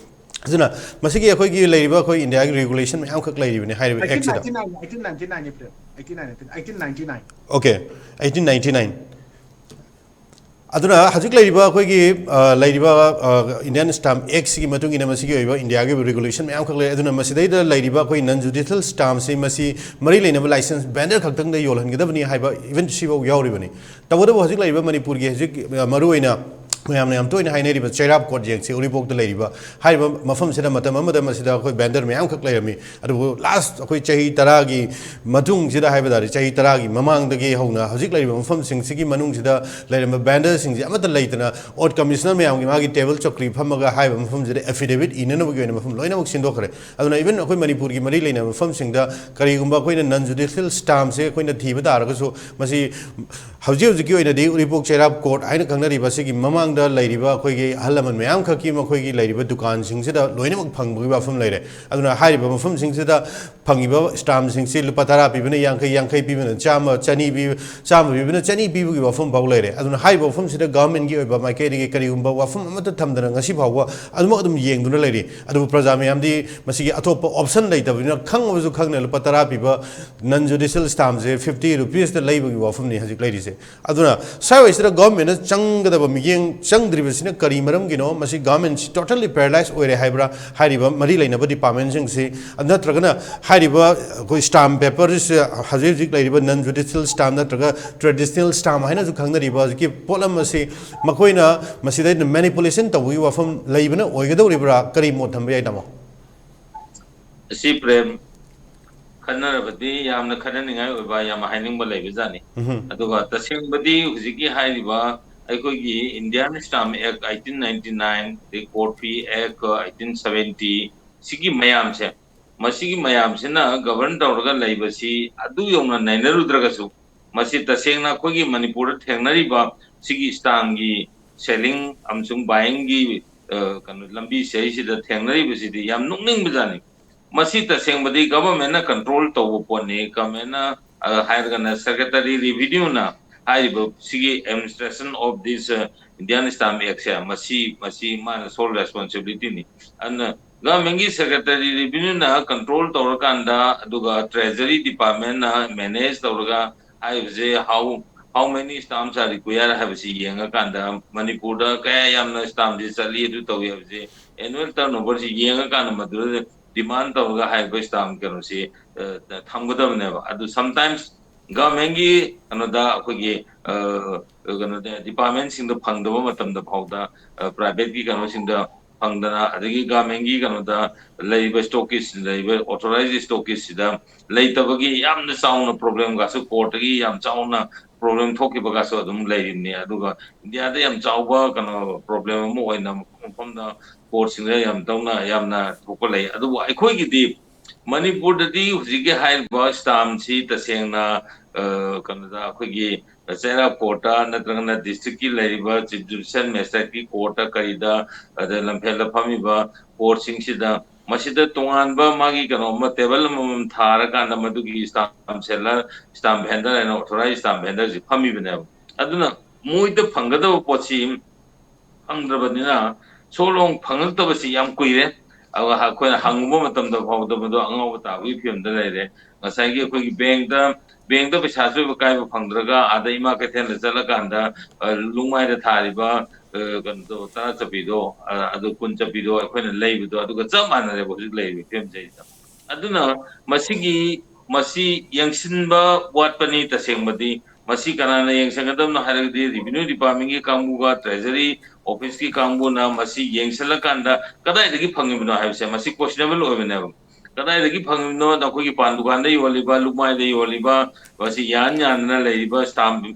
ꯑꯗꯨꯅ ꯃꯁꯤꯒꯤ ꯑꯩꯈꯣꯏꯒꯤ ꯂꯩꯔꯤꯕ ꯑꯩꯈꯣꯏ ꯏꯟꯗꯤꯌꯥꯒꯤ regulation ꯃꯌꯥꯝꯈꯛ ꯂꯩꯔꯤꯕꯅꯤ ꯍꯥꯏꯔꯤꯕ ꯑꯦꯛꯁꯤꯗ꯫ Okay, eighteen ninety nine꯫ ꯑꯗꯨꯅ ꯍꯧꯖꯤꯛ ꯂꯩꯔꯤꯕ ꯑꯩꯈꯣꯏꯒꯤ, ꯑ, ꯂꯩꯔꯤꯕ, ꯑ, Indian Stamp Actꯁꯤꯒꯤ ꯃꯇꯨꯡ ꯏꯟꯅ ꯃꯁꯤꯒꯤ ꯑꯣꯏꯕ ꯏꯟꯗꯤꯌꯥꯒꯤ ꯑꯣꯏꯕ regulation ꯃꯌꯥꯝꯈꯛ ꯂꯩ꯫ ꯑꯗꯨꯅ ꯃꯁꯤꯗꯩꯗ ꯂꯩꯔꯤꯕ ꯑꯩꯈꯣꯏ non judicial stampꯁꯤ ꯃꯁꯤ ꯃꯔꯤ ꯂꯩꯅꯕ license vendor ꯈꯛꯇꯪꯗ ꯌꯣꯜꯍꯟꯒꯗꯕꯅꯤ ꯍꯥꯏꯕ even ꯁꯤꯐꯥꯎ ꯌꯥꯎꯔꯤꯕꯅꯤ꯫ ꯇꯧꯕꯇꯕꯨ ꯍꯧꯖꯤꯛ ꯂꯩꯔꯤꯕ ꯃꯅꯤꯄꯨꯔꯒꯤ ꯍꯧꯖꯤꯛ, ꯑ, ꯃꯔꯨꯑꯣꯏꯅ ꯃꯌꯥꯝꯅ ꯌꯥꯝ ꯇꯣꯏꯅ ꯍꯥꯏꯅꯔꯤꯕ ꯆꯩꯔꯥꯞ ꯀꯣꯠ ꯌꯦꯡꯁꯤ ꯎꯔꯤꯄꯣꯛꯇ ꯂꯩꯔꯤꯕ ꯍꯥꯏꯔꯤꯕ ꯃꯐꯝꯁꯤꯗ ꯃꯇꯝ ꯑꯃꯗ ꯃꯁꯤꯗ ꯑꯩꯈꯣꯏ vendor ꯃꯌꯥꯝꯈꯛ ꯂꯩꯔꯝꯃꯤ꯫ ꯑꯗꯨꯕꯨ last ꯑꯩꯈꯣꯏ ꯆꯍꯤ ꯇꯔꯥꯒꯤ ꯃꯇꯨꯡꯁꯤꯗ ꯍꯥꯏꯕ ꯇꯥꯔꯦ, ꯆꯍꯤ ꯇꯔꯥꯒꯤ ꯃꯃꯥꯡꯗꯒꯤ ꯍꯧꯅ ꯍꯧꯖꯤꯛ ꯂꯩꯔꯤꯕ ꯃꯐꯝꯁꯤꯡꯁꯤꯒꯤ ꯃꯅꯨꯡꯁꯤꯗ ꯂꯩꯔꯝꯕ vendorꯁꯤꯡꯁꯤ ꯑꯃꯠꯇ ꯂꯩꯇꯅ ꯑꯣꯠ commissioner ꯃꯌꯥꯝꯒꯤ ꯃꯥꯒꯤ table ꯆꯧꯀ꯭ꯔꯤ ꯐꯝꯃꯒ ꯍꯥꯏꯔꯤꯕ ꯃꯐꯝꯁꯤꯗ affidavit ꯏꯅꯅꯕꯒꯤ ꯑꯣꯏꯅ ꯃꯐꯝ ꯂꯣꯏꯅꯃꯛ ꯁꯤꯟꯗꯣꯛꯈ꯭ꯔꯦ꯫ ꯑꯗꯨꯅ even ꯑꯩꯈꯣꯏ ꯃꯅꯤꯄꯨꯔꯒꯤ ꯃꯔꯤ ꯂꯩꯅꯕ ꯃꯐꯝꯁꯤꯡꯗ ꯀꯔꯤꯒꯨꯝꯕ ꯑꯩꯈꯣꯏꯅ non judicial stampꯁꯦ ꯑꯩꯈꯣꯏꯅ ꯊꯤꯕ ꯇꯥꯔꯒꯁꯨ ꯃꯁꯤ ꯍꯧꯖꯤꯛ ꯍꯧꯖꯤꯛꯀꯤ ꯑꯣꯏꯅꯗꯤ ꯎꯔꯤꯄꯣꯛ ꯆꯩꯔꯥꯞ ꯀꯣꯔꯠ ꯍꯥꯏꯅ ꯈꯪꯅꯔꯤꯕ ꯑꯁꯤꯒꯤ ꯃꯃꯥꯡꯗ ꯂꯩꯔꯤꯕ ꯑꯩꯈꯣꯏꯒꯤ ꯑꯍꯜ ꯂꯃꯟ ꯃꯌꯥꯝꯈꯛꯀꯤ ꯃꯈꯣꯏꯒꯤ ꯂꯩꯔꯤꯕ ꯗꯨꯀꯥꯟꯁꯤꯡꯁꯤꯗ ꯂꯣꯏꯅꯃꯛ ꯐꯪꯕꯒꯤ ꯋꯥꯐꯝ ꯂꯩꯔꯦ꯫ ꯑꯗꯨꯅ ꯍꯥꯏꯔꯤꯕ ꯃꯐꯝꯁꯤꯡꯁꯤꯗ ꯐꯪꯉꯤꯕ stampꯁꯤꯡꯁꯤ ꯂꯨꯄꯥ ꯇꯔꯥ ꯄꯤꯕꯅ ꯌꯥꯡꯈꯩ, ꯌꯥꯡꯈꯩ ꯄꯤꯕꯅ ꯆꯥꯝꯃ, ꯆꯅꯤ ꯄꯤ-, ꯆꯥꯝꯃ ꯄꯤꯕꯅ ꯆꯅꯤ ꯄꯤꯕꯒꯤ ꯋꯥꯐꯝ ꯐꯥꯎ ꯂꯩꯔꯦ꯫ ꯑꯗꯨꯅ ꯍꯥꯏꯔꯤꯕ ꯃꯐꯝꯁꯤꯗ governmentꯀꯤ ꯑꯣꯏꯕ ꯃꯥꯏꯀꯩꯗꯒꯤ ꯀꯔꯤꯒꯨꯝꯕ ꯋꯥꯐꯝ ꯑꯃꯠꯇ ꯊꯝꯗꯅ ꯉꯁꯤ ꯐꯥꯎꯕ ꯑꯗꯨꯃꯛ ꯑꯗꯨꯝ ꯌꯦꯡꯗꯨꯅ ꯂꯩꯔꯤ꯫ ꯑꯗꯨꯕꯨ ꯄ꯭ꯔꯖꯥ ꯃꯌꯥꯝꯗꯤ ꯃꯁꯤꯒꯤ ꯑꯇꯣꯞꯄ option ꯂꯩꯇꯕꯅꯤꯅ ꯈꯪꯉꯕꯁꯨ ꯈꯪꯅ ꯂꯨꯄꯥ ꯇꯔꯥ ꯄꯤꯕ non judicial stampꯁꯦ fifty rupeesꯇ ꯂꯩꯕꯒꯤ ꯋꯥꯐꯝꯅꯤ ꯍꯧꯖꯤꯛ ꯂꯩꯔꯤꯁꯦ꯫ ꯑꯗꯨꯅ ꯁ꯭ꯋꯥꯏꯋꯥꯏꯁꯤꯗ governmentꯅ ꯆꯪꯒꯗꯕ ꯃꯤꯠꯌꯦꯡ ꯆꯪꯗ꯭ꯔꯤꯕꯁꯤꯅ ꯀꯔꯤ ꯃꯔꯝꯒꯤꯅꯣ? ꯃꯁꯤ ꯒꯚꯔꯟꯃꯦꯟꯁꯤ totally paralyze ꯑꯣꯏꯔꯦ ꯍꯥꯏꯕ꯭ꯔꯥ? ꯍꯥꯏꯔꯤꯕ ꯃꯔꯤ ꯂꯩꯅꯕ ꯗꯤꯄꯥꯔꯠꯃꯦꯟꯁꯤꯡꯁꯤ, ꯅꯠꯇ꯭ꯔꯒꯅ ꯍꯥꯏꯔꯤꯕ ꯑꯩꯈꯣꯏ ꯁ꯭ꯇꯥꯝ ꯄꯦꯄꯔꯁꯦ, ꯍꯧꯖꯤꯛ ꯍꯧꯖꯤꯛ ꯂꯩꯔꯤꯕ non judicial stamp ꯅꯠꯇ꯭ꯔꯒ traditional stamp ꯍꯥꯏꯅꯁꯨ ꯈꯪꯅꯔꯤꯕ ꯍꯧꯖꯤꯛꯀꯤ ꯄꯣꯠꯂꯝ ꯑꯁꯤ ꯃꯈꯣꯏꯅ ꯃꯁꯤꯗ ꯃꯦꯅꯤꯄꯨꯂꯦꯁꯟ ꯇꯧꯕꯒꯤ ꯋꯥꯐꯝ ꯂꯩꯕꯅ ꯑꯣꯏꯒꯗꯧꯔꯤꯕ꯭ꯔꯥ? ꯀꯔꯤ ꯃꯣꯠ ꯊꯝꯕ ꯌꯥꯏ, ꯇꯥꯃꯣ? ꯑꯁꯤ ꯄ꯭ꯔꯦꯝ, ꯈꯟꯅꯔꯕꯗꯤ ꯌꯥꯝꯅ ꯈꯟꯅꯅꯤꯡꯉꯥꯏ ꯑꯣꯏꯕ, ꯌꯥꯝ ꯍꯥꯏꯅꯤꯡꯕ ꯂꯩꯕꯖꯥꯠꯅꯤ꯫ ꯑꯗꯨꯒ ꯇꯁꯦꯡꯕꯗꯤ ꯍꯧꯖꯤꯛꯀꯤ ꯍꯥꯏꯔꯤꯕ ꯑꯩꯈꯣꯏꯒꯤ Indian Stamp Act eighteen ninety nine, ꯑꯗꯩ Court Fee Act eighteen seventy, ꯁꯤꯒꯤ ꯃꯌꯥꯝꯁꯦ, ꯃꯁꯤꯒꯤ ꯃꯌꯥꯝꯁꯤꯅ ꯒꯕꯔꯟ ꯇꯧꯔꯒ ꯂꯩꯕꯁꯤ ꯑꯗꯨ ꯌꯧꯅ ꯅꯩꯅꯔꯨꯗ꯭ꯔꯒꯁꯨ, ꯃꯁꯤ ꯇꯁꯦꯡꯅ ꯑꯩꯈꯣꯏꯒꯤ ꯃꯅꯤꯄꯨꯔꯗ ꯊꯦꯡꯅꯔꯤꯕ ꯁꯤꯒꯤ ꯁ꯭ꯇꯥꯝꯒꯤ ꯁꯦꯂꯤꯡ ꯑꯃꯁꯨꯡ ꯕꯥꯏꯌꯤꯡꯒꯤ, ꯑ, ꯀꯩꯅꯣ, ꯂꯝꯕꯤꯁꯦ ꯁꯤꯗ ꯊꯦꯡꯅꯔꯤꯕꯁꯤꯗꯤ ꯌꯥꯝ ꯅꯣꯛꯅꯤꯡꯕꯖꯥꯠꯅꯤ꯫ ꯃꯁꯤ ꯇꯁꯦꯡꯕꯗꯤ ꯒꯚꯔꯟꯃꯦꯟꯠꯅ ꯀꯟꯇ꯭ꯔꯣꯜ ꯇꯧꯕ ꯄꯣꯠꯅꯤ꯫ ꯒꯚꯔꯟꯃꯦꯟꯠꯅ, ꯑ, ꯍꯥꯏꯔꯒꯅ ꯁꯦꯀ꯭ꯔꯦꯇꯔꯤ ꯔꯦꯚꯤꯅ꯭ꯌꯨꯅ ꯍꯥꯏꯔꯤꯕ ꯁꯤꯒꯤ administration of this, ꯑ, Indian Stamp Act ꯁꯦ, ꯃꯁꯤ, ꯃꯁꯤ ꯃꯥꯅ sole responsibility ꯅꯤ꯫ ꯑꯗꯨꯅ ꯒꯚꯔꯟꯃꯦꯟꯠꯀꯤ ꯁꯦꯀ꯭ꯔꯦꯇꯔꯤ ꯔꯦꯚꯤꯅ꯭ꯌꯨꯅ ꯀꯟꯇ꯭ꯔꯣꯜ ꯇꯧꯔꯀꯥꯟꯗ, ꯑꯗꯨꯒ ꯇ꯭ꯔꯦꯖꯔꯤ ꯗꯤꯄꯥꯔꯠꯃꯦꯟꯠꯅ ꯃꯦꯅꯦꯖ ꯇꯧꯔꯒ ꯍꯥꯏꯔꯤꯕꯁꯦ, how, how many stamps are required ꯍꯥꯏꯕꯁꯤ ꯌꯦꯡꯉꯀꯥꯟꯗ, ꯃꯅꯤꯄꯨꯔꯗ ꯀꯌꯥ ꯌꯥꯝꯅ ꯁ꯭ꯇꯥꯝꯁꯦ ꯆꯠꯂꯤ, ꯑꯗꯨ ꯇꯧꯏ ꯍꯥꯏꯕꯁꯦ, annual turnover ꯁꯤ ꯌꯦꯡꯉꯀꯥꯟꯗ ꯃꯗꯨꯗ ꯗꯤꯃꯥꯟ ꯇꯧꯔꯒ ꯍꯥꯏꯔꯤꯕ ꯁ꯭ꯇꯥꯝ ꯀꯩꯅꯣꯁꯤ, ꯑ, ꯊꯝꯒꯗꯕꯅꯦꯕ꯫ ꯑꯗꯨ sometimes ꯒꯚꯔꯟꯃꯦꯟꯠꯀꯤ ꯀꯩꯅꯣꯗ ꯑꯩꯈꯣꯏꯒꯤ, ꯑ, ꯀꯩꯅꯣꯗ ꯗꯤꯄꯥꯔꯠꯃꯦꯟꯠꯁꯤꯡꯗ ꯐꯪꯗꯕ ꯃꯇꯝꯗ ꯐꯥꯎꯗ, ꯑ, ꯄ꯭ꯔꯥꯏꯚꯦꯠꯀꯤ ꯀꯩꯅꯣꯁꯤꯡꯗ ꯐꯪꯗꯅ, ꯑꯗꯒꯤ ꯒꯚꯔꯟꯃꯦꯟꯠꯀꯤ ꯀꯩꯅꯣꯗ ꯂꯩꯔꯤꯕ ꯁ꯭ꯇꯣꯛꯀꯤꯁ, ꯂꯩꯔꯤꯕ ꯑꯣꯊꯣꯔꯥꯏꯖ ꯁ꯭ꯇꯣꯛꯀꯤꯁꯁꯤꯗ ꯂꯩꯇꯕꯒꯤ ꯌꯥꯝꯅ ꯆꯥꯎꯅ ꯄ꯭ꯔꯣꯕ꯭ꯂꯦꯝꯒꯁꯨ, ꯀꯣꯔꯠꯇꯒꯤ ꯌꯥꯝ ꯆꯥꯎꯅ ꯄ꯭ꯔꯣꯕ꯭ꯂꯦꯝ ꯊꯣꯛꯈꯤꯕꯒꯁꯨ ꯑꯗꯨꯝ ꯂꯩꯔꯤꯕꯅꯤ꯫ ꯑꯗꯨꯒ ꯏꯟꯗꯤꯌꯥꯗ ꯌꯥꯝ ꯆꯥꯎꯕ ꯀꯩꯅꯣ ꯄ꯭ꯔꯣꯕ꯭ꯂꯦꯝ ꯑꯃ ꯑꯣꯏꯅ ꯃꯐꯝ ꯃꯐꯝꯗ ꯀꯣꯔꯠꯁꯤꯡꯗ ꯌꯥꯝ ꯇꯧꯅ, ꯌꯥꯝꯅ ꯊꯣꯛꯄ ꯂꯩ꯫ ꯑꯗꯨꯕꯨ ꯑꯩꯈꯣꯏꯒꯤꯗꯤ ꯃꯅꯤꯄꯨꯔꯗꯗꯤ ꯍꯧꯖꯤꯛꯀꯤ ꯍꯥꯏꯔꯤꯕ ꯁ꯭ꯇꯥꯝꯁꯤ ꯇꯁꯦꯡꯅ, ꯑ, ꯀꯩꯅꯣꯗ, ꯑꯩꯈꯣꯏꯒꯤ ꯆꯩꯔꯥꯛ ꯀꯣꯔꯠꯇ ꯅꯠꯇ꯭ꯔꯒꯅ ꯗꯤꯁꯇ꯭ꯔꯤꯛꯀꯤ ꯂꯩꯔꯤꯕ ꯆꯤꯐ ꯖꯨꯗꯤꯁꯤꯌꯦꯜ ꯃꯦꯖꯤꯁꯇ꯭ꯔꯦꯠꯀꯤ ꯀꯣꯔꯠꯇ ꯀꯔꯤꯗ, ꯑꯗ ꯂꯝꯐꯦꯜꯗ ꯐꯝꯃꯤꯕ ꯀꯣꯔꯠꯁꯤꯡꯁꯤꯗ ꯃꯁꯤꯗ ꯇꯣꯉꯥꯟꯕ ꯃꯥꯒꯤ ꯀꯩꯅꯣ ꯑꯃ, ꯇꯦꯕꯜ ꯑꯃꯃꯝ ꯊꯥꯔꯀꯥꯟꯗ ꯃꯗꯨꯒꯤ ꯁ꯭ꯇꯥꯝ ꯁꯦꯂꯔ, ꯁ꯭ꯇꯥꯝ ꯚꯦꯟꯗꯔ ꯍꯥꯏꯅ ꯑꯣꯊꯣꯔꯥꯏꯖ ꯁ꯭ꯇꯥꯝ ꯚꯦꯟꯗꯔꯁꯤ ꯐꯝꯃꯤꯕꯅꯦꯕ꯫ ꯑꯗꯨꯅ ꯃꯣꯏꯗ ꯐꯪꯒꯗꯕ ꯄꯣꯠꯁꯤ ꯐꯪꯗ꯭ꯔꯕꯅꯤꯅ, ꯁꯣꯂꯣꯡ ꯐꯪꯉꯛꯇꯕꯁꯤ ꯌꯥꯝ ꯀꯨꯏꯔꯦ꯫ ꯑꯗꯨꯒ ꯑꯩꯈꯣꯏꯅ ꯍꯪꯉꯨꯕ ꯃꯇꯝꯗ ꯐꯥꯎꯕꯗ ꯃꯗꯨ ꯑꯉꯥꯎꯕ ꯇꯥꯕꯒꯤ ꯐꯤꯕꯝꯗ ꯂꯩꯔꯦ꯫ ꯉꯁꯥꯏꯒꯤ ꯑꯩꯈꯣꯏꯒꯤ ꯕꯦꯡꯛꯇ, ꯕꯦꯡꯗ ꯄꯩꯁꯥ ꯑꯆꯣꯏꯕ ꯀꯥꯏꯕ ꯐꯪꯗ꯭ꯔꯒ ꯑꯥꯗ ꯏꯃꯥ ꯀꯩꯊꯦꯜꯗ ꯆꯠꯂꯀꯥꯟꯗ ꯂꯨꯡꯃꯥꯏꯗ ꯊꯥꯔꯤꯕ ꯀꯩꯅꯣꯗꯣ, ꯇꯔꯥ ꯆꯠꯄꯤꯗꯣ, ꯑꯗꯨ ꯀꯨꯟ ꯆꯠꯄꯤꯗꯣ ꯑꯩꯈꯣꯏꯅ ꯂꯩꯕꯗꯣ ꯑꯗꯨꯒ ꯆꯞ ꯃꯥꯟꯅꯔꯦꯕ ꯍꯧꯖꯤꯛ ꯂꯩꯔꯤꯕ ꯐꯤꯕꯝꯁꯦ꯫ ꯑꯗꯨꯅ ꯃꯁꯤꯒꯤ ꯃꯁꯤ ꯌꯦꯡꯁꯤꯟꯕ ꯋꯥꯠꯄꯅꯤ꯫ ꯇꯁꯦꯡꯕꯗꯤ ꯃꯁꯤ ꯀꯅꯥꯅ ꯌꯦꯡꯁꯤꯟꯒꯗꯕꯅꯣ ꯍꯥꯏꯔꯒꯗꯤ revenue department ꯀꯤ ꯀꯥꯡꯕꯨꯒ treasury office ꯀꯤ ꯀꯥꯡꯕꯨꯅ ꯃꯁꯤ ꯌꯦꯡꯁꯤꯜꯂꯀꯥꯟꯗ ꯀꯗꯥꯏꯗꯒꯤ ꯐꯪꯉꯤꯕꯅꯣ ꯍꯥꯏꯕꯁꯦ ꯃꯁꯤ questionable ꯑꯣꯏꯕꯅꯦꯕ꯫ ꯀꯗꯥꯏꯗꯒꯤ ꯐꯪꯉꯤꯕꯅꯣ? ꯅꯈꯣꯏꯒꯤ ꯄꯥꯟ ꯗꯨꯀꯥꯟꯗ ꯌꯣꯜꯂꯤꯕ, ꯂꯨꯛꯃꯥꯏꯗ ꯌꯣꯜꯂꯤꯕ, ꯃꯁꯤ ꯌꯥꯟ ꯌꯥꯟꯗꯅ ꯂꯩꯔꯤꯕ stamp,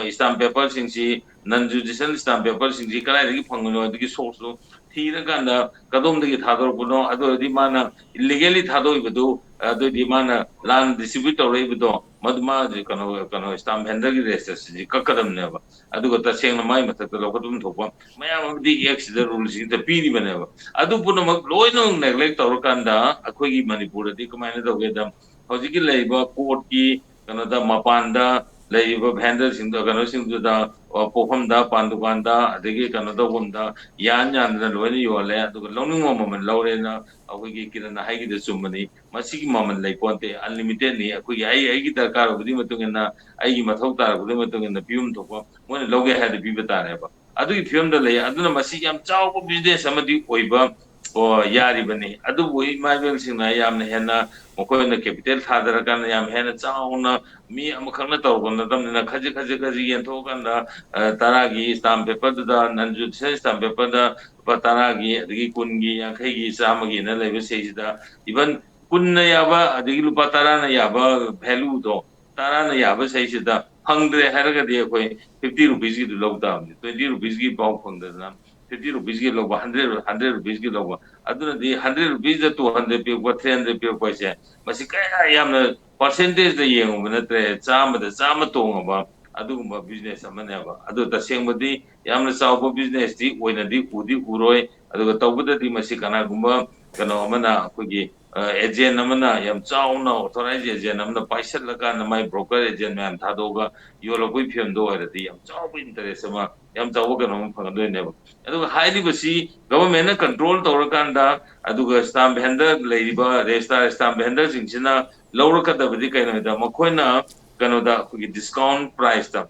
stamp paper ꯁꯤꯡꯁꯤ, non judicial stamp paper ꯁꯤꯡꯁꯤ ꯀꯗꯥꯏꯗꯒꯤ ꯐꯪꯉꯤꯅꯣ? ꯑꯗꯨꯒꯤ source ꯇꯨ ꯊꯤꯔꯀꯥꯟꯗ ꯀꯗꯣꯝꯗꯒꯤ ꯊꯥꯗꯣꯔꯛꯄꯅꯣ? ꯑꯗꯨ ꯑꯣꯏꯔꯗꯤ ꯃꯥꯅ illegally ꯊꯥꯗꯣꯛꯏꯕꯗꯨ, ꯑꯗꯨꯑꯣꯏꯗꯤ ꯃꯥꯅ ꯂꯥꯟꯅ distribute ꯇꯧꯔꯛꯏꯕꯗꯣ, ꯃꯗꯨ ꯃꯥ ꯀꯩꯅꯣ, ꯀꯩꯅꯣ, stamp vendor ꯒꯤ registration ꯁꯤ ꯀꯛꯀꯗꯕꯅꯦꯕ꯫ ꯑꯗꯨꯒ ꯇꯁꯦꯡꯅ ꯃꯥꯏ ꯃꯊꯛꯇ ꯂꯧꯈꯠꯐꯝ ꯊꯣꯛꯄ ꯃꯌꯥꯝ ꯑꯃꯗꯤ act ꯁꯤꯗ rule ꯁꯤꯡꯗ ꯄꯤꯔꯤꯕꯅꯦꯕ꯫ ꯑꯗꯨ ꯄꯨꯝꯅꯃꯛ ꯂꯣꯏꯅꯃꯛ neglect ꯇꯧꯔꯀꯥꯟꯗ ꯑꯩꯈꯣꯏꯒꯤ ꯃꯅꯤꯄꯨꯔꯗꯗꯤ ꯀꯃꯥꯏꯅ ꯇꯧꯒꯦꯗ, ꯍꯧꯖꯤꯛꯀꯤ ꯂꯩꯔꯤꯕ court ꯀꯤ ꯀꯩꯅꯣꯗ, ꯃꯄꯥꯟꯗ ꯂꯩꯔꯤꯕ vendor ꯁꯤꯡꯗ, ꯀꯩꯅꯣꯁꯤꯡꯗꯨꯗ, ꯑ, ꯄꯣꯠꯐꯝꯗ, ꯄꯥꯟ ꯗꯨꯀꯥꯟꯗ, ꯑꯗꯒꯤ ꯀꯩꯅꯣ ꯇꯧꯐꯝꯗ ꯌꯥꯟ ꯌꯥꯟꯗꯅ ꯂꯣꯏꯅ ꯌꯣꯜꯂꯦ꯫ ꯑꯗꯨꯒ ꯂꯧꯅꯤꯡꯕ ꯃꯃꯜ ꯂꯧꯔꯦꯅ ꯑꯩꯈꯣꯏꯒꯤ ꯀꯤꯔꯟꯅ ꯍꯥꯏꯈꯤꯗ ꯆꯨꯝꯕꯅꯤ꯫ ꯃꯁꯤꯒꯤ ꯃꯃꯜ ꯂꯩ ꯄꯣꯟꯇꯦ, unlimited ꯅꯤ꯫ ꯑꯩꯈꯣꯏꯒꯤ ꯑꯩ, ꯑꯩꯒꯤ ꯗꯔꯀꯥꯔ ꯑꯣꯏꯕꯗꯨꯒꯤ ꯃꯇꯨꯡ ꯏꯟꯅ, ꯑꯩꯒꯤ ꯃꯊꯧ ꯇꯥꯔꯛꯄꯗꯨꯒꯤ ꯃꯇꯨꯡ ꯏꯟꯅ ꯄꯤꯐꯝ ꯊꯣꯛꯄ ꯃꯣꯏꯅ ꯂꯧꯒꯦ ꯍꯥꯏꯔꯗꯤ ꯄꯤꯕ ꯇꯥꯔꯦꯕ꯫ ꯑꯗꯨꯒꯤ ꯐꯤꯕꯝꯗ ꯂꯩ꯫ ꯑꯗꯨꯅ ꯃꯁꯤ ꯌꯥꯝ ꯆꯥꯎꯕ business ꯑꯃꯗꯤ ꯑꯣꯏꯕ, ꯑꯣ, ꯌꯥꯔꯤꯕꯅꯤ꯫ ꯑꯗꯨꯕꯨ ꯏꯃꯥ ꯏꯕꯦꯜꯁꯤꯡꯅ ꯌꯥꯝꯅ ꯍꯦꯟꯅ, ꯃꯈꯣꯏꯅ capital ꯊꯥꯗꯔꯀꯥꯟꯗ ꯌꯥꯝ ꯍꯦꯟꯅ ꯆꯥꯎꯅ ꯃꯤ ꯑꯃꯈꯛꯅ ꯇꯧꯔꯛꯄ ꯅꯠꯇꯕꯅꯤꯅ, ꯈꯖꯤꯛ ꯈꯖꯤꯛ ꯈꯖꯤꯛ ꯌꯦꯟꯊꯣꯛꯑꯀꯥꯟꯗ, ꯑ, ꯇꯔꯥꯒꯤ stamp paper ꯗꯨꯗ, non judicial stamp paper ꯗ ꯂꯨꯄꯥ ꯇꯔꯥꯒꯤ, ꯑꯗꯒꯤ ꯀꯨꯟꯒꯤ, ꯌꯥꯡꯈꯩꯒꯤ, ꯆꯥꯝꯃꯒꯤꯅ ꯂꯩꯕ ꯁꯤꯗꯩꯁꯤꯗ, even ꯀꯨꯟꯅ ꯌꯥꯕ, ꯑꯗꯒꯤ ꯂꯨꯄꯥ ꯇꯔꯥꯅ ꯌꯥꯕ value ꯗꯣ, ꯇꯔꯥꯅ ꯌꯥꯕ ꯁꯤꯗꯩꯁꯤꯗ ꯐꯪꯗ꯭ꯔꯦ ꯍꯥꯏꯔꯒꯗꯤ ꯑꯩꯈꯣꯏ fifty rupees ꯀꯤꯗꯨ ꯂꯧ ꯇꯥꯕꯅꯤ, twenty rupees ꯀꯤ ꯐꯥꯎ ꯐꯪꯗꯗꯅ fifty rupees ꯀꯤ ꯂꯧꯕ, hundred, hundred rupees ꯀꯤ ꯂꯧꯕ꯫ ꯑꯗꯨꯅꯗꯤ hundred rupees ꯗ two hundred ꯄꯤꯔꯛꯄ, three hundred ꯄꯤꯔꯛꯄ ꯍꯥꯏꯁꯦ, ꯃꯁꯤ ꯀꯌꯥ ꯌꯥꯝꯅ percentage ꯗ ꯌꯦꯡꯉꯨꯕ ꯅꯠꯇ꯭ꯔꯦ, ꯆꯥꯝꯃꯗ ꯆꯥꯝꯃ ꯇꯣꯡꯉꯕ ꯑꯗꯨꯒꯨꯝꯕ business ꯑꯃꯅꯦꯕ꯫ ꯑꯗꯨ ꯇꯁꯦꯡꯕꯗꯤ ꯌꯥꯝꯅ ꯆꯥꯎꯕ business ꯇꯤ ꯑꯣꯏꯅꯗꯤ ꯎꯗꯤ ꯎꯔꯣꯏ꯫ ꯑꯗꯨꯒ ꯇꯧꯕꯗꯗꯤ ꯃꯁꯤ ꯀꯅꯥꯒꯨꯝꯕ ꯀꯩꯅꯣ ꯑꯃꯅ, ꯑꯩꯈꯣꯏꯒꯤ, ꯑ, agent ꯑꯃꯅ, ꯌꯥꯝ ꯆꯥꯎꯅ authorized agent ꯑꯃꯅ ꯄꯥꯏꯁꯤꯜꯂꯀꯥꯟꯗ ꯃꯥꯏ broker agent ꯃꯌꯥꯝ ꯊꯥꯗꯣꯛꯑꯒ ꯌꯣꯜꯂꯛꯄꯒꯤ ꯐꯤꯕꯝꯗꯣ ꯑꯣꯏꯔꯗꯤ ꯌꯥꯝ ꯆꯥꯎꯕ interest ꯑꯃ, ꯌꯥꯝ ꯆꯥꯎꯕ ꯀꯩꯅꯣ ꯑꯃ ꯐꯪꯒꯗꯣꯏꯅꯦꯕ꯫ ꯑꯗꯨꯒ ꯍꯥꯏꯔꯤꯕꯁꯤ government ꯅ control ꯇꯧꯔꯀꯥꯟꯗ, ꯑꯗꯨꯒ stamp vendor ꯂꯩꯔꯤꯕ register stamp vendor ꯁꯤꯡꯁꯤꯅ ꯂꯧꯔꯛꯀꯗꯕꯗꯤ ꯀꯩꯅꯣ ꯍꯥꯏꯗ, ꯃꯈꯣꯏꯅ ꯀꯩꯅꯣꯗ ꯑꯩꯈꯣꯏꯒꯤ ꯗꯤꯁꯀꯥꯎꯟ ꯄ꯭ꯔꯥꯏꯁꯇ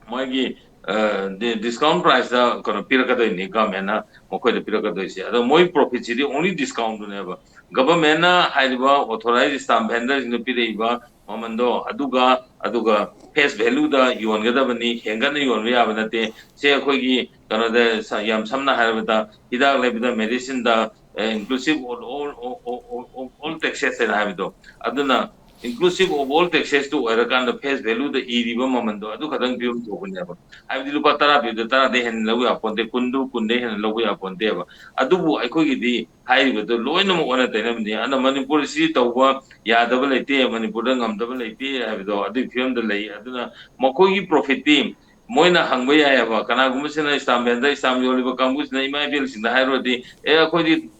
ꯃꯣꯏꯒꯤ ꯗꯤꯁꯀꯥꯎꯟ ꯄ꯭ꯔꯥꯏꯁꯇ ꯀꯩꯅꯣ ꯄꯤꯔꯛꯀꯗꯣꯏꯅꯤ ꯒꯚꯔꯟꯃꯦꯟꯅ ꯃꯈꯣꯏꯗ ꯄꯤꯔꯛꯀꯗꯣꯏꯁꯦ꯫ ꯑꯗꯣ ꯃꯣꯏ ꯄ꯭ꯔꯣꯐꯤꯠꯁꯤꯗꯤ ꯑꯣꯡꯂꯤ ꯗꯤꯁꯀꯥꯎꯟꯗꯨꯅꯦꯕ꯫ ꯒꯚꯔꯟꯃꯦꯟꯅ ꯍꯥꯏꯔꯤꯕ ꯑꯣꯊꯣꯔꯥꯏꯖ ꯁ꯭ꯇꯥꯝ ꯚꯦꯟꯗꯔꯁꯤꯡꯗ ꯄꯤꯔꯛꯏꯕ ꯃꯃꯟꯗꯣ ꯑꯗꯨꯒ ꯑꯗꯨꯒ ꯐꯦꯁ ꯚꯦꯂꯨꯗ ꯌꯣꯟꯒꯗꯕꯅꯤ, ꯍꯦꯟꯒꯠꯅ ꯌꯣꯟꯕ ꯌꯥꯕ ꯅꯠꯇꯦ꯫ ꯁꯦ ꯑꯩꯈꯣꯏꯒꯤ ꯀꯩꯅꯣꯗ ꯁ- ꯌꯥꯝ ꯁꯝꯅ ꯍꯥꯏꯔꯕꯗ ꯍꯤꯗꯥꯛ ꯂꯩꯕꯗ ꯃꯦꯗꯤꯁꯤꯟꯗ inclusive of all taxes ꯍꯥꯏꯅ ꯍꯥꯏꯕꯗꯣ, ꯑꯗꯨꯅ inclusive of all taxesꯇꯨ ꯑꯣꯏꯔꯀꯥꯟꯗ ꯐꯦꯁ ꯚꯦꯂꯨꯗ ꯏꯔꯤꯕ ꯃꯃꯟꯗꯣ ꯑꯗꯨ ꯈꯛꯇꯪ ꯄꯤꯐꯝ ꯊꯣꯛꯄꯅꯦꯕ꯫ ꯍꯥꯏꯕꯗꯤ ꯂꯨꯄꯥ ꯇꯔꯥ ꯄꯤꯕꯗ ꯇꯔꯥꯗꯩ ꯍꯦꯟꯅ ꯂꯧꯕ ꯌꯥꯄꯣꯟꯇꯦ, ꯀꯨꯟꯗꯨ ꯀꯨꯟꯗꯩ ꯍꯦꯟꯅ ꯂꯧꯕ ꯌꯥꯄꯣꯟꯇꯦꯕ꯫ ꯑꯗꯨꯕꯨ ꯑꯩꯈꯣꯏꯒꯤꯗꯤ ꯍꯥꯏꯔꯤꯕꯗꯣ ꯂꯣꯏꯅꯃꯛ ꯑꯣꯟꯅ ꯇꯩꯅꯕꯅꯤ꯫ ꯑꯗꯨꯅ ꯃꯅꯤꯄꯨꯔꯁꯤ ꯇꯧꯕ ꯌꯥꯗꯕ ꯂꯩꯇꯦ, ꯃꯅꯤꯄꯨꯔꯗ ꯉꯝꯗꯕ ꯂꯩꯇꯦ ꯍꯥꯏꯕꯗꯣ ꯑꯗꯨꯒꯤ ꯐꯤꯕꯝꯗ ꯂꯩ꯫ ꯑꯗꯨꯅ ꯃꯈꯣꯏꯒꯤ ꯄ꯭ꯔꯣꯐꯤꯠꯇꯤ ꯃꯣꯏꯅ ꯍꯪꯕ ꯌꯥꯏꯑꯕ, ꯀꯅꯥꯒꯨꯝꯕꯁꯤꯅ ꯁ꯭ꯇꯥꯝ ꯚꯦꯟꯗꯔ, ꯁ꯭ꯇꯥꯝ ꯌꯣꯜꯂꯤꯕ ꯀꯥꯡꯕꯨꯁꯤꯅ ꯏꯃꯥ ꯏꯕꯦꯜꯁꯤꯡꯗ ꯍꯥꯏꯔꯨꯔꯗꯤ, "ꯑꯦ, ꯑꯩꯈꯣꯏꯗꯤ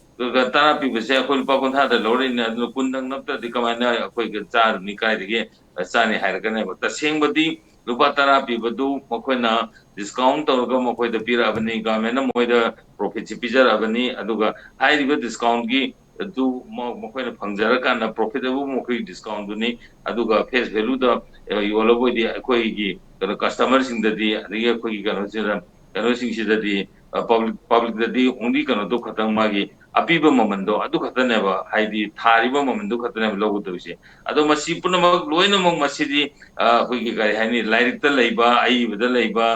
ꯇꯔꯥ ꯄꯤꯕꯁꯦ ꯑꯩꯈꯣꯏ ꯂꯨꯄꯥ ꯀꯨꯟꯊ꯭ꯔꯥꯗ ꯂꯧꯔꯛꯏꯅꯦ, ꯑꯗꯨꯅ ꯀꯨꯟꯗꯪ ꯅꯠꯇ꯭ꯔꯗꯤ ꯀꯃꯥꯏꯅ ꯑꯩꯈꯣꯏ ꯆꯥꯔꯨꯅꯤ, ꯀꯥꯏꯗꯒꯤ ꯆꯥꯅꯤ?" ꯍꯥꯏꯔꯛꯀꯅꯦꯕ꯫ ꯇꯁꯦꯡꯕꯗꯤ ꯂꯨꯄꯥ ꯇꯔꯥ ꯄꯤꯕꯗꯨ ꯃꯈꯣꯏꯅ ꯗꯤꯁꯀꯥꯎꯟ ꯇꯧꯔꯒ ꯃꯈꯣꯏꯗ ꯄꯤꯔꯛꯑꯕꯅꯤ, ꯒꯚꯔꯟꯃꯦꯟꯅ ꯃꯈꯣꯏꯗ ꯄ꯭ꯔꯣꯐꯤꯠꯁꯤ ꯄꯤꯖꯔꯛꯑꯕꯅꯤ꯫ ꯑꯗꯨꯒ ꯍꯥꯏꯔꯤꯕ ꯗꯤꯁꯀꯥꯎꯟꯒꯤ ꯑꯗꯨ ꯃ- ꯃꯈꯣꯏꯅ ꯐꯪꯖꯔꯀꯥꯟꯗ ꯄ꯭ꯔꯣꯐꯤꯠ ꯑꯕꯨ ꯃꯈꯣꯏꯒꯤ ꯗꯤꯁꯀꯥꯎꯟꯗꯨꯅꯤ꯫ ꯑꯗꯨꯒ ꯐꯦꯁ ꯚꯦꯂꯨꯗ ꯌꯣꯜꯂꯕꯣꯏꯗꯤ ꯑꯩꯈꯣꯏꯒꯤ ꯀꯩꯅꯣ ꯀꯁꯇꯃꯔꯁꯤꯡꯗꯗꯤ, ꯑꯗꯒꯤ ꯑꯩꯈꯣꯏꯒꯤ ꯀꯩꯅꯣꯁꯤꯗ, ꯀꯩꯅꯣꯁꯤꯡꯁꯤꯗꯗꯤ, ꯄꯕ꯭ꯂꯤꯛ ꯄꯕ꯭ꯂꯤꯛꯇꯗꯤ ꯑꯣꯡꯂꯤ ꯀꯩꯅꯣꯗꯣ ꯈꯛꯇꯪ, ꯃꯥꯒꯤ ꯑꯄꯤꯕ ꯃꯃꯟꯗꯣ ꯑꯗꯨ ꯈꯛꯇꯅꯦꯕ, ꯍꯥꯏꯗꯤ ꯊꯥꯔꯤꯕ ꯃꯃꯟꯗꯨ ꯈꯛꯇꯅꯦꯕ ꯂꯧꯒꯗꯧꯔꯤꯁꯦ꯫ ꯑꯗꯣ ꯃꯁꯤ ꯄꯨꯝꯅꯃꯛ ꯂꯣꯏꯅꯃꯛ ꯃꯁꯤꯗꯤ ꯑ, ꯑꯩꯈꯣꯏꯒꯤ ꯀꯔꯤ ꯍꯥꯏꯅꯤ, ꯂꯥꯏꯔꯤꯛꯇ ꯂꯩꯕ, ꯑꯏꯕꯗ ꯂꯩꯕ,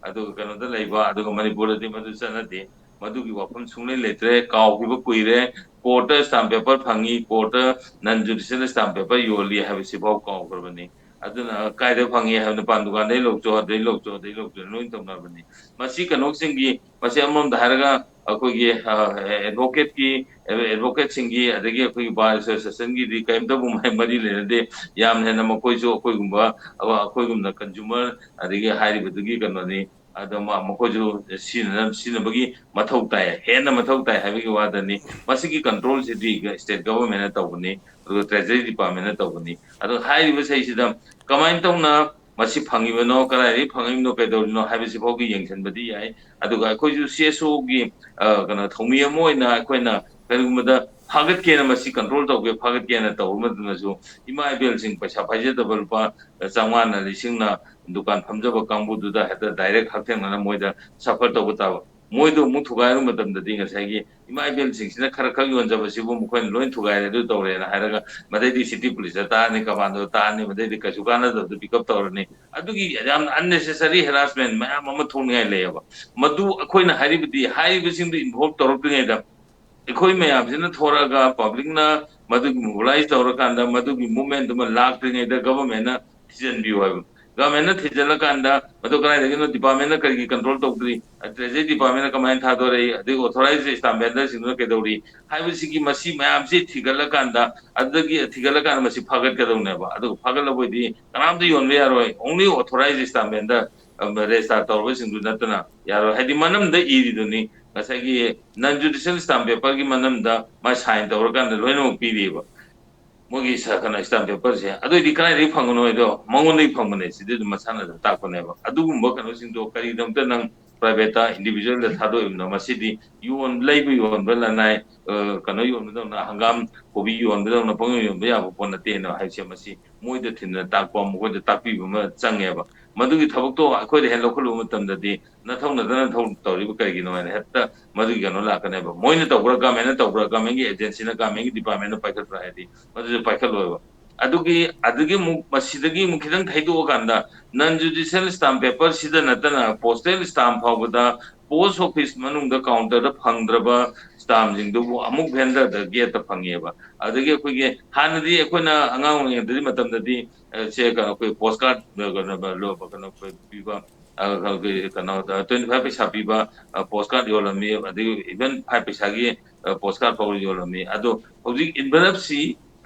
ꯑꯗꯨꯒ ꯀꯩꯅꯣꯗ ꯂꯩꯕ, ꯑꯗꯨꯒ ꯃꯅꯤꯄꯨꯔꯗꯗꯤ ꯃꯗꯨ ꯆꯠꯅꯗꯦ꯫ ꯃꯗꯨꯒꯤ ꯋꯥꯐꯝ ꯁꯨꯡꯂꯩ ꯂꯩꯇ꯭ꯔꯦ, ꯀꯥꯎꯈꯤꯕ ꯀꯨꯏꯔꯦ꯫ ꯀꯣꯔꯠꯇ ꯁ꯭ꯇꯥꯝ ꯄꯦꯄꯔ ꯐꯪꯉꯤ, ꯀꯣꯔꯠꯇ ꯅꯟ ꯖꯨꯗꯤꯁꯤꯌꯦꯜ ꯁ꯭ꯇꯥꯝ ꯄꯦꯄꯔ ꯌꯣꯜꯂꯤ ꯍꯥꯏꯕꯁꯤꯐꯥꯎ ꯀꯥꯎꯈ꯭ꯔꯕꯅꯤ꯫ ꯑꯗꯨꯅ ꯀꯥꯏꯗ ꯐꯪꯉꯤ ꯍꯥꯏꯕ, ꯄꯥꯟ ꯗꯨꯀꯥꯟꯗꯩ ꯂꯧꯆꯣ, ꯑꯗꯩ ꯂꯧꯆꯣ, ꯑꯗꯩ ꯂꯧꯆꯣ ꯂꯣꯏ ꯇꯧꯅꯕꯅꯤ꯫ ꯃꯁꯤ ꯀꯩꯅꯣꯁꯤꯡꯒꯤ, ꯃꯁꯤ ꯑꯃꯔꯣꯝꯗ ꯍꯥꯏꯔꯒ ꯑꯩꯈꯣꯏꯒꯤ ꯑꯦꯗꯚꯣꯀꯦꯠꯀꯤ ꯑꯦꯗꯚꯣꯀꯦꯠꯁꯤꯡꯒꯤ, ꯑꯗꯒꯤ ꯑꯩꯈꯣꯏꯒꯤ ꯕꯥꯔ ꯑꯦꯁꯣꯁꯤꯌꯦꯁꯟꯒꯤꯗꯤ ꯀꯔꯤꯝꯇꯕꯨ ꯃꯔꯤ ꯂꯩꯅꯗꯦ꯫ ꯌꯥꯝ ꯍꯦꯟꯅ ꯃꯈꯣꯏꯁꯨ ꯑꯩꯈꯣꯏꯒꯨꯝꯕ, ꯑꯩꯈꯣꯏꯒꯨꯝꯅ ꯀꯟꯖꯨꯃꯔ, ꯑꯗꯒꯤ ꯍꯥꯏꯔꯤꯕꯗꯨꯒꯤ ꯀꯩꯅꯣꯅꯤ꯫ ꯑꯗꯣ ꯃꯥ ꯃꯈꯣꯏꯁꯨ ꯁꯤꯖꯤꯟꯅ- ꯁꯤꯖꯤꯟꯅꯕꯒꯤ ꯃꯊꯧ ꯇꯥꯏ, ꯍꯦꯟꯅ ꯃꯊꯧ ꯇꯥꯏ ꯍꯥꯏꯕꯒꯤ ꯋꯥꯗꯅꯤ꯫ ꯃꯁꯤꯒꯤ ꯀꯟꯇ꯭ꯔꯣꯜꯁꯤꯗꯤ ꯁ꯭ꯇꯦꯠ ꯒꯚꯔꯟꯃꯦꯟꯅ ꯇꯧꯕꯅꯤ, ꯑꯗꯨꯒ ꯇ꯭ꯔꯦꯖꯔꯤ ꯗꯤꯄꯥꯔꯠꯃꯦꯟꯅ ꯇꯧꯕꯅꯤ꯫ ꯑꯗꯣ ꯍꯥꯏꯔꯤꯕꯁꯤꯗꯩꯁꯤꯗ ꯀꯃꯥꯏꯅ ꯇꯧꯅ ꯃꯁꯤ ꯐꯪꯉꯤꯕꯅꯣ, ꯀꯗꯥꯏꯗꯒꯤ ꯐꯪꯉꯤꯕꯅꯣ, ꯀꯩꯗꯧꯔꯤꯅꯣ ꯍꯥꯏꯕꯁꯤ ꯐꯥꯎꯒꯤ ꯌꯦꯡꯁꯤꯟꯕꯗꯤ ꯌꯥꯏ꯫ ꯑꯗꯨꯒ ꯑꯩꯈꯣꯏꯁꯨ ꯁꯤ ꯑꯦꯁ ꯑꯣꯒꯤ ꯀꯩꯅꯣ ꯊꯧꯃꯤ ꯑꯃ ꯑꯣꯏꯅ ꯑꯩꯈꯣꯏꯅ ꯀꯔꯤꯒꯨꯝꯕꯗ ꯐꯥꯒꯠꯀꯦꯅ, ꯃꯁꯤ ꯀꯟꯇ꯭ꯔꯣꯜ ꯇꯧꯒꯦ, ꯐꯥꯒꯠꯀꯦꯅ ꯇꯧꯕ ꯃꯇꯝꯗꯁꯨ ꯏꯃꯥ ꯏꯕꯦꯜꯁꯤꯡ ꯄꯩꯁꯥ ꯄꯥꯏꯖꯗꯕ ꯂꯨꯄꯥ ꯆꯥꯝꯃꯉꯥꯅ ꯂꯤꯁꯤꯡꯅ ꯗꯨꯀꯥꯟ ꯐꯝꯖꯕ ꯀꯥꯡꯕꯨꯗꯨꯗ ꯍꯦꯛꯇ ꯗꯥꯏꯔꯦꯛ ꯍꯛꯊꯦꯡꯅꯅ ꯃꯣꯏꯗ ꯁꯐꯔ ꯇꯧꯕ ꯇꯥꯕ꯫ ꯃꯣꯏꯗꯣ ꯑꯃꯨꯛ ꯊꯨꯒꯥꯏꯔꯨꯕ ꯃꯇꯝꯗꯗꯤ ꯉꯁꯥꯏꯒꯤ ꯏꯃꯥ ꯏꯕꯦꯜꯁꯤꯡꯁꯤꯅ ꯈꯔ ꯈꯛ ꯌꯣꯟꯖꯕꯁꯤꯕꯨ ꯃꯈꯣꯏꯅ ꯂꯣꯏ ꯊꯨꯒꯥꯏꯔꯦ, ꯑꯗꯨ ꯇꯧꯔꯦꯅ ꯍꯥꯏꯔꯒ ꯃꯗꯩꯗꯤ ꯁꯤꯇꯤ ꯄꯨꯂꯤꯁꯇ ꯇꯥꯔꯅꯤ, ꯀꯃꯥꯟꯗꯣꯗ ꯇꯥꯔꯅꯤ, ꯃꯗꯩꯗꯤ ꯀꯩꯁꯨ ꯀꯥꯟꯅꯗꯕꯗꯨ ꯄꯤꯛ ꯑꯞ ꯇꯧꯔꯅꯤ꯫ ꯑꯗꯨꯒꯤ ꯌꯥꯝꯅ unnecessary harassment ꯃꯌꯥꯝ ꯑꯃ ꯊꯣꯛꯅꯤꯡꯉꯥꯏ ꯂꯩꯌꯦꯕ꯫ ꯃꯗꯨ ꯑꯩꯈꯣꯏꯅ ꯍꯥꯏꯔꯤꯕꯗꯤ, ꯍꯥꯏꯔꯤꯕꯁꯤꯡꯗꯨ involve ꯇꯧꯔꯛꯇ꯭ꯔꯤꯉꯩꯗ ꯑꯩꯈꯣꯏ ꯃꯌꯥꯝꯁꯤꯅ ꯊꯣꯔꯛꯑꯒ ꯄꯕ꯭ꯂꯤꯛꯅ ꯃꯗꯨꯒꯤ ꯃꯣꯕꯤꯂꯥꯏꯁ ꯇꯧꯔꯀꯥꯟꯗ ꯃꯗꯨꯒꯤ ꯃꯨꯞꯃꯦꯟꯗꯨꯃ ꯂꯥꯛꯇ꯭ꯔꯤꯉꯩꯗ ꯒꯚꯔꯟꯃꯦꯟꯅ ꯊꯤꯖꯤꯟꯕꯤꯌꯨ ꯍꯥꯏꯕ꯫ ꯒꯚꯔꯟꯃꯦꯟꯅ ꯊꯤꯖꯤꯜꯂꯀꯥꯟꯗ ꯃꯗꯨ ꯀꯗꯥꯏꯗꯒꯤꯅꯣ, ꯗꯤꯄꯥꯔꯠꯃꯦꯟꯅ ꯀꯔꯤꯒꯤ ꯀꯟꯇ꯭ꯔꯣꯜ ꯇꯧꯗ꯭ꯔꯤ, ꯇ꯭ꯔꯦꯖꯔꯤ ꯗꯤꯄꯥꯔꯠꯃꯦꯟꯅ ꯀꯃꯥꯏꯅ ꯊꯥꯗꯣꯔꯛꯏ, ꯑꯗꯒꯤ ꯑꯣꯊꯣꯔꯥꯏꯖ ꯁ꯭ꯇꯥꯝ ꯕꯦꯟꯗꯔꯁꯤꯡꯗꯨꯅ ꯀꯩꯗꯧꯔꯤ ꯍꯥꯏꯕꯁꯤꯒꯤ, ꯃꯁꯤ ꯃꯌꯥꯝꯁꯤ ꯊꯤꯒꯠꯂꯀꯥꯟꯗ, ꯑꯗꯨꯗꯒꯤ ꯊꯤꯒꯠꯂꯀꯥꯟꯗ ꯃꯁꯤ ꯐꯥꯒꯠꯀꯗꯧꯅꯦꯕ꯫ ꯑꯗꯨꯒ ꯐꯥꯒꯠꯂꯕꯣꯏꯗꯤ ꯀꯅꯥꯝꯇ ꯌꯣꯟꯕ ꯌꯥꯔꯣꯏ, only authorized stamp vendor, register ꯇꯧꯔꯕꯁꯤꯡꯗꯨ ꯅꯠꯇꯅ ꯌꯥꯔꯣꯏ꯫ ꯍꯥꯏꯗꯤ ꯃꯅꯝꯗ ꯏꯔꯤꯗꯨꯅꯤ, ꯉꯁꯥꯏꯒꯤ non judicial stamp paperꯒꯤ ꯃꯅꯝꯗ ꯃꯥ ꯁꯥꯏꯟ ꯇꯧꯔꯀꯥꯟꯗ ꯂꯣꯏꯅꯃꯛ ꯄꯤꯔꯤꯕ ꯃꯣꯏꯒꯤ ꯁ-, ꯀꯩꯅꯣ, ꯁ꯭ꯇꯥꯝ ꯄꯦꯄꯔꯁꯦ꯫ ꯑꯗꯨꯑꯣꯏꯗꯤ ꯀꯗꯥꯏꯗꯒꯤ ꯐꯪꯒꯅꯣ ꯍꯥꯏꯗꯣ ꯃꯉꯣꯟꯗꯒꯤ ꯐꯪꯕꯅꯦ, ꯁꯤꯗꯤ ꯑꯗꯨꯝ ꯃꯁꯥꯅ ꯑꯗꯨꯝ ꯇꯥꯛꯄꯅꯦꯕ꯫ ꯑꯗꯨꯒꯨꯝꯕ ꯀꯩꯅꯣꯁꯤꯡꯗꯣ ꯀꯔꯤꯒꯤꯗꯃꯛꯇ ꯅꯪ ꯄ꯭ꯔꯥꯏꯚꯦꯠꯇ, ꯏꯟꯗꯤꯕꯤꯖꯨꯋꯦꯜꯗ ꯊꯥꯗꯣꯛꯏꯕꯅꯣ? ꯃꯁꯤꯗꯤ ꯌꯣꯟ-, ꯂꯩꯕ ꯌꯣꯟꯕ, ꯂꯅꯥꯏ, ꯑ, ꯀꯩꯅꯣ ꯌꯣꯟꯕꯗꯧꯅ, ꯍꯪꯒꯥꯝ ꯀꯣꯕꯤ ꯌꯣꯟꯕꯗꯧꯅ ꯄꯪꯌꯣꯟ ꯌꯣꯟꯕ ꯌꯥꯕ ꯄꯣꯠ ꯅꯠꯇꯦꯅ ꯍꯥꯏꯁꯦ, ꯃꯁꯤ ꯃꯣꯏꯗ ꯊꯤꯟꯅ ꯇꯥꯛꯄ, ꯃꯈꯣꯏꯗ ꯇꯥꯛꯄꯤꯕ ꯑꯃ ꯆꯪꯉꯦꯕ꯫ ꯃꯗꯨꯒꯤ ꯊꯕꯛꯇꯣ ꯑꯩꯈꯣꯏꯗ ꯍꯦꯛ ꯂꯧꯈꯠꯂꯨꯕ ꯃꯇꯝꯗꯗꯤ ꯅꯊꯧ ꯅꯠꯇꯅ ꯅꯊꯧ ꯇꯧꯔꯤꯕ ꯀꯔꯤꯒꯤꯅꯣ ꯍꯥꯏꯅ ꯍꯦꯛꯇ ꯃꯗꯨꯒꯤ ꯀꯩꯅꯣ ꯂꯥꯛꯀꯅꯦꯕ꯫ ꯃꯣꯏꯅ ꯇꯧꯕ꯭ꯔꯥ, ꯒꯃꯦꯟꯅ ꯇꯧꯕ꯭ꯔꯥ, ꯒꯃꯦꯟꯒꯤ ꯑꯦꯖꯦꯟꯁꯤꯅ, ꯒꯃꯦꯟꯒꯤ ꯗꯤꯄꯥꯔꯠꯃꯦꯟꯅ ꯄꯥꯏꯈꯠꯄ꯭ꯔꯥ ꯍꯥꯏꯗꯤ ꯃꯗꯨꯁꯨ ꯄꯥꯏꯈꯠꯂꯣꯏꯕ꯫ ꯑꯗꯨꯒꯤ, ꯑꯗꯨꯒꯤ ꯑꯃꯨꯛ, ꯃꯁꯤꯗꯒꯤ ꯑꯃꯨꯛ ꯈꯤꯇꯪ ꯊꯩꯗꯣꯛꯑꯀꯥꯟꯗ non judicial stamp paper ꯁꯤꯗ ꯅꯠꯇꯅ postal stamp ꯐꯥꯎꯕꯗ post office ꯃꯅꯨꯡꯗ counterꯗ ꯐꯪꯗ꯭ꯔꯕ stampꯁꯤꯡꯗꯨꯕꯨ ꯑꯃꯨꯛ vendorꯗ, gateꯇ ꯐꯪꯉꯦꯕ꯫ ꯑꯗꯒꯤ ꯑꯩꯈꯣꯏꯒꯤ ꯍꯥꯟꯅꯗꯤ ꯑꯩꯈꯣꯏꯅ ꯑꯉꯥꯡ ꯑꯣꯏꯔꯤꯉꯩꯗꯗꯤ, ꯃꯇꯝꯗꯗꯤ, ꯑ, ꯁꯦ, ꯀꯩꯅꯣ, ꯑꯩꯈꯣꯏ post card, ꯑ, ꯀꯩꯅꯣ, ꯂꯣ-, ꯀꯩꯅꯣ, ꯄꯤꯕ, ꯑ, ꯑꯩꯈꯣꯏ ꯀꯩꯅꯣꯗ twenty five ꯄꯩꯁꯥ ꯄꯤꯕ, ꯑ, post card ꯌꯣꯜꯂꯝꯃꯤ, ꯑꯗꯒꯤ even five ꯄꯩꯁꯥꯒꯤ, ꯑ, post card ꯐꯥꯎ ꯌꯣꯜꯂꯝꯃꯤ꯫ ꯑꯗꯣ ꯍꯧꯖꯤꯛ envelopeꯁꯤ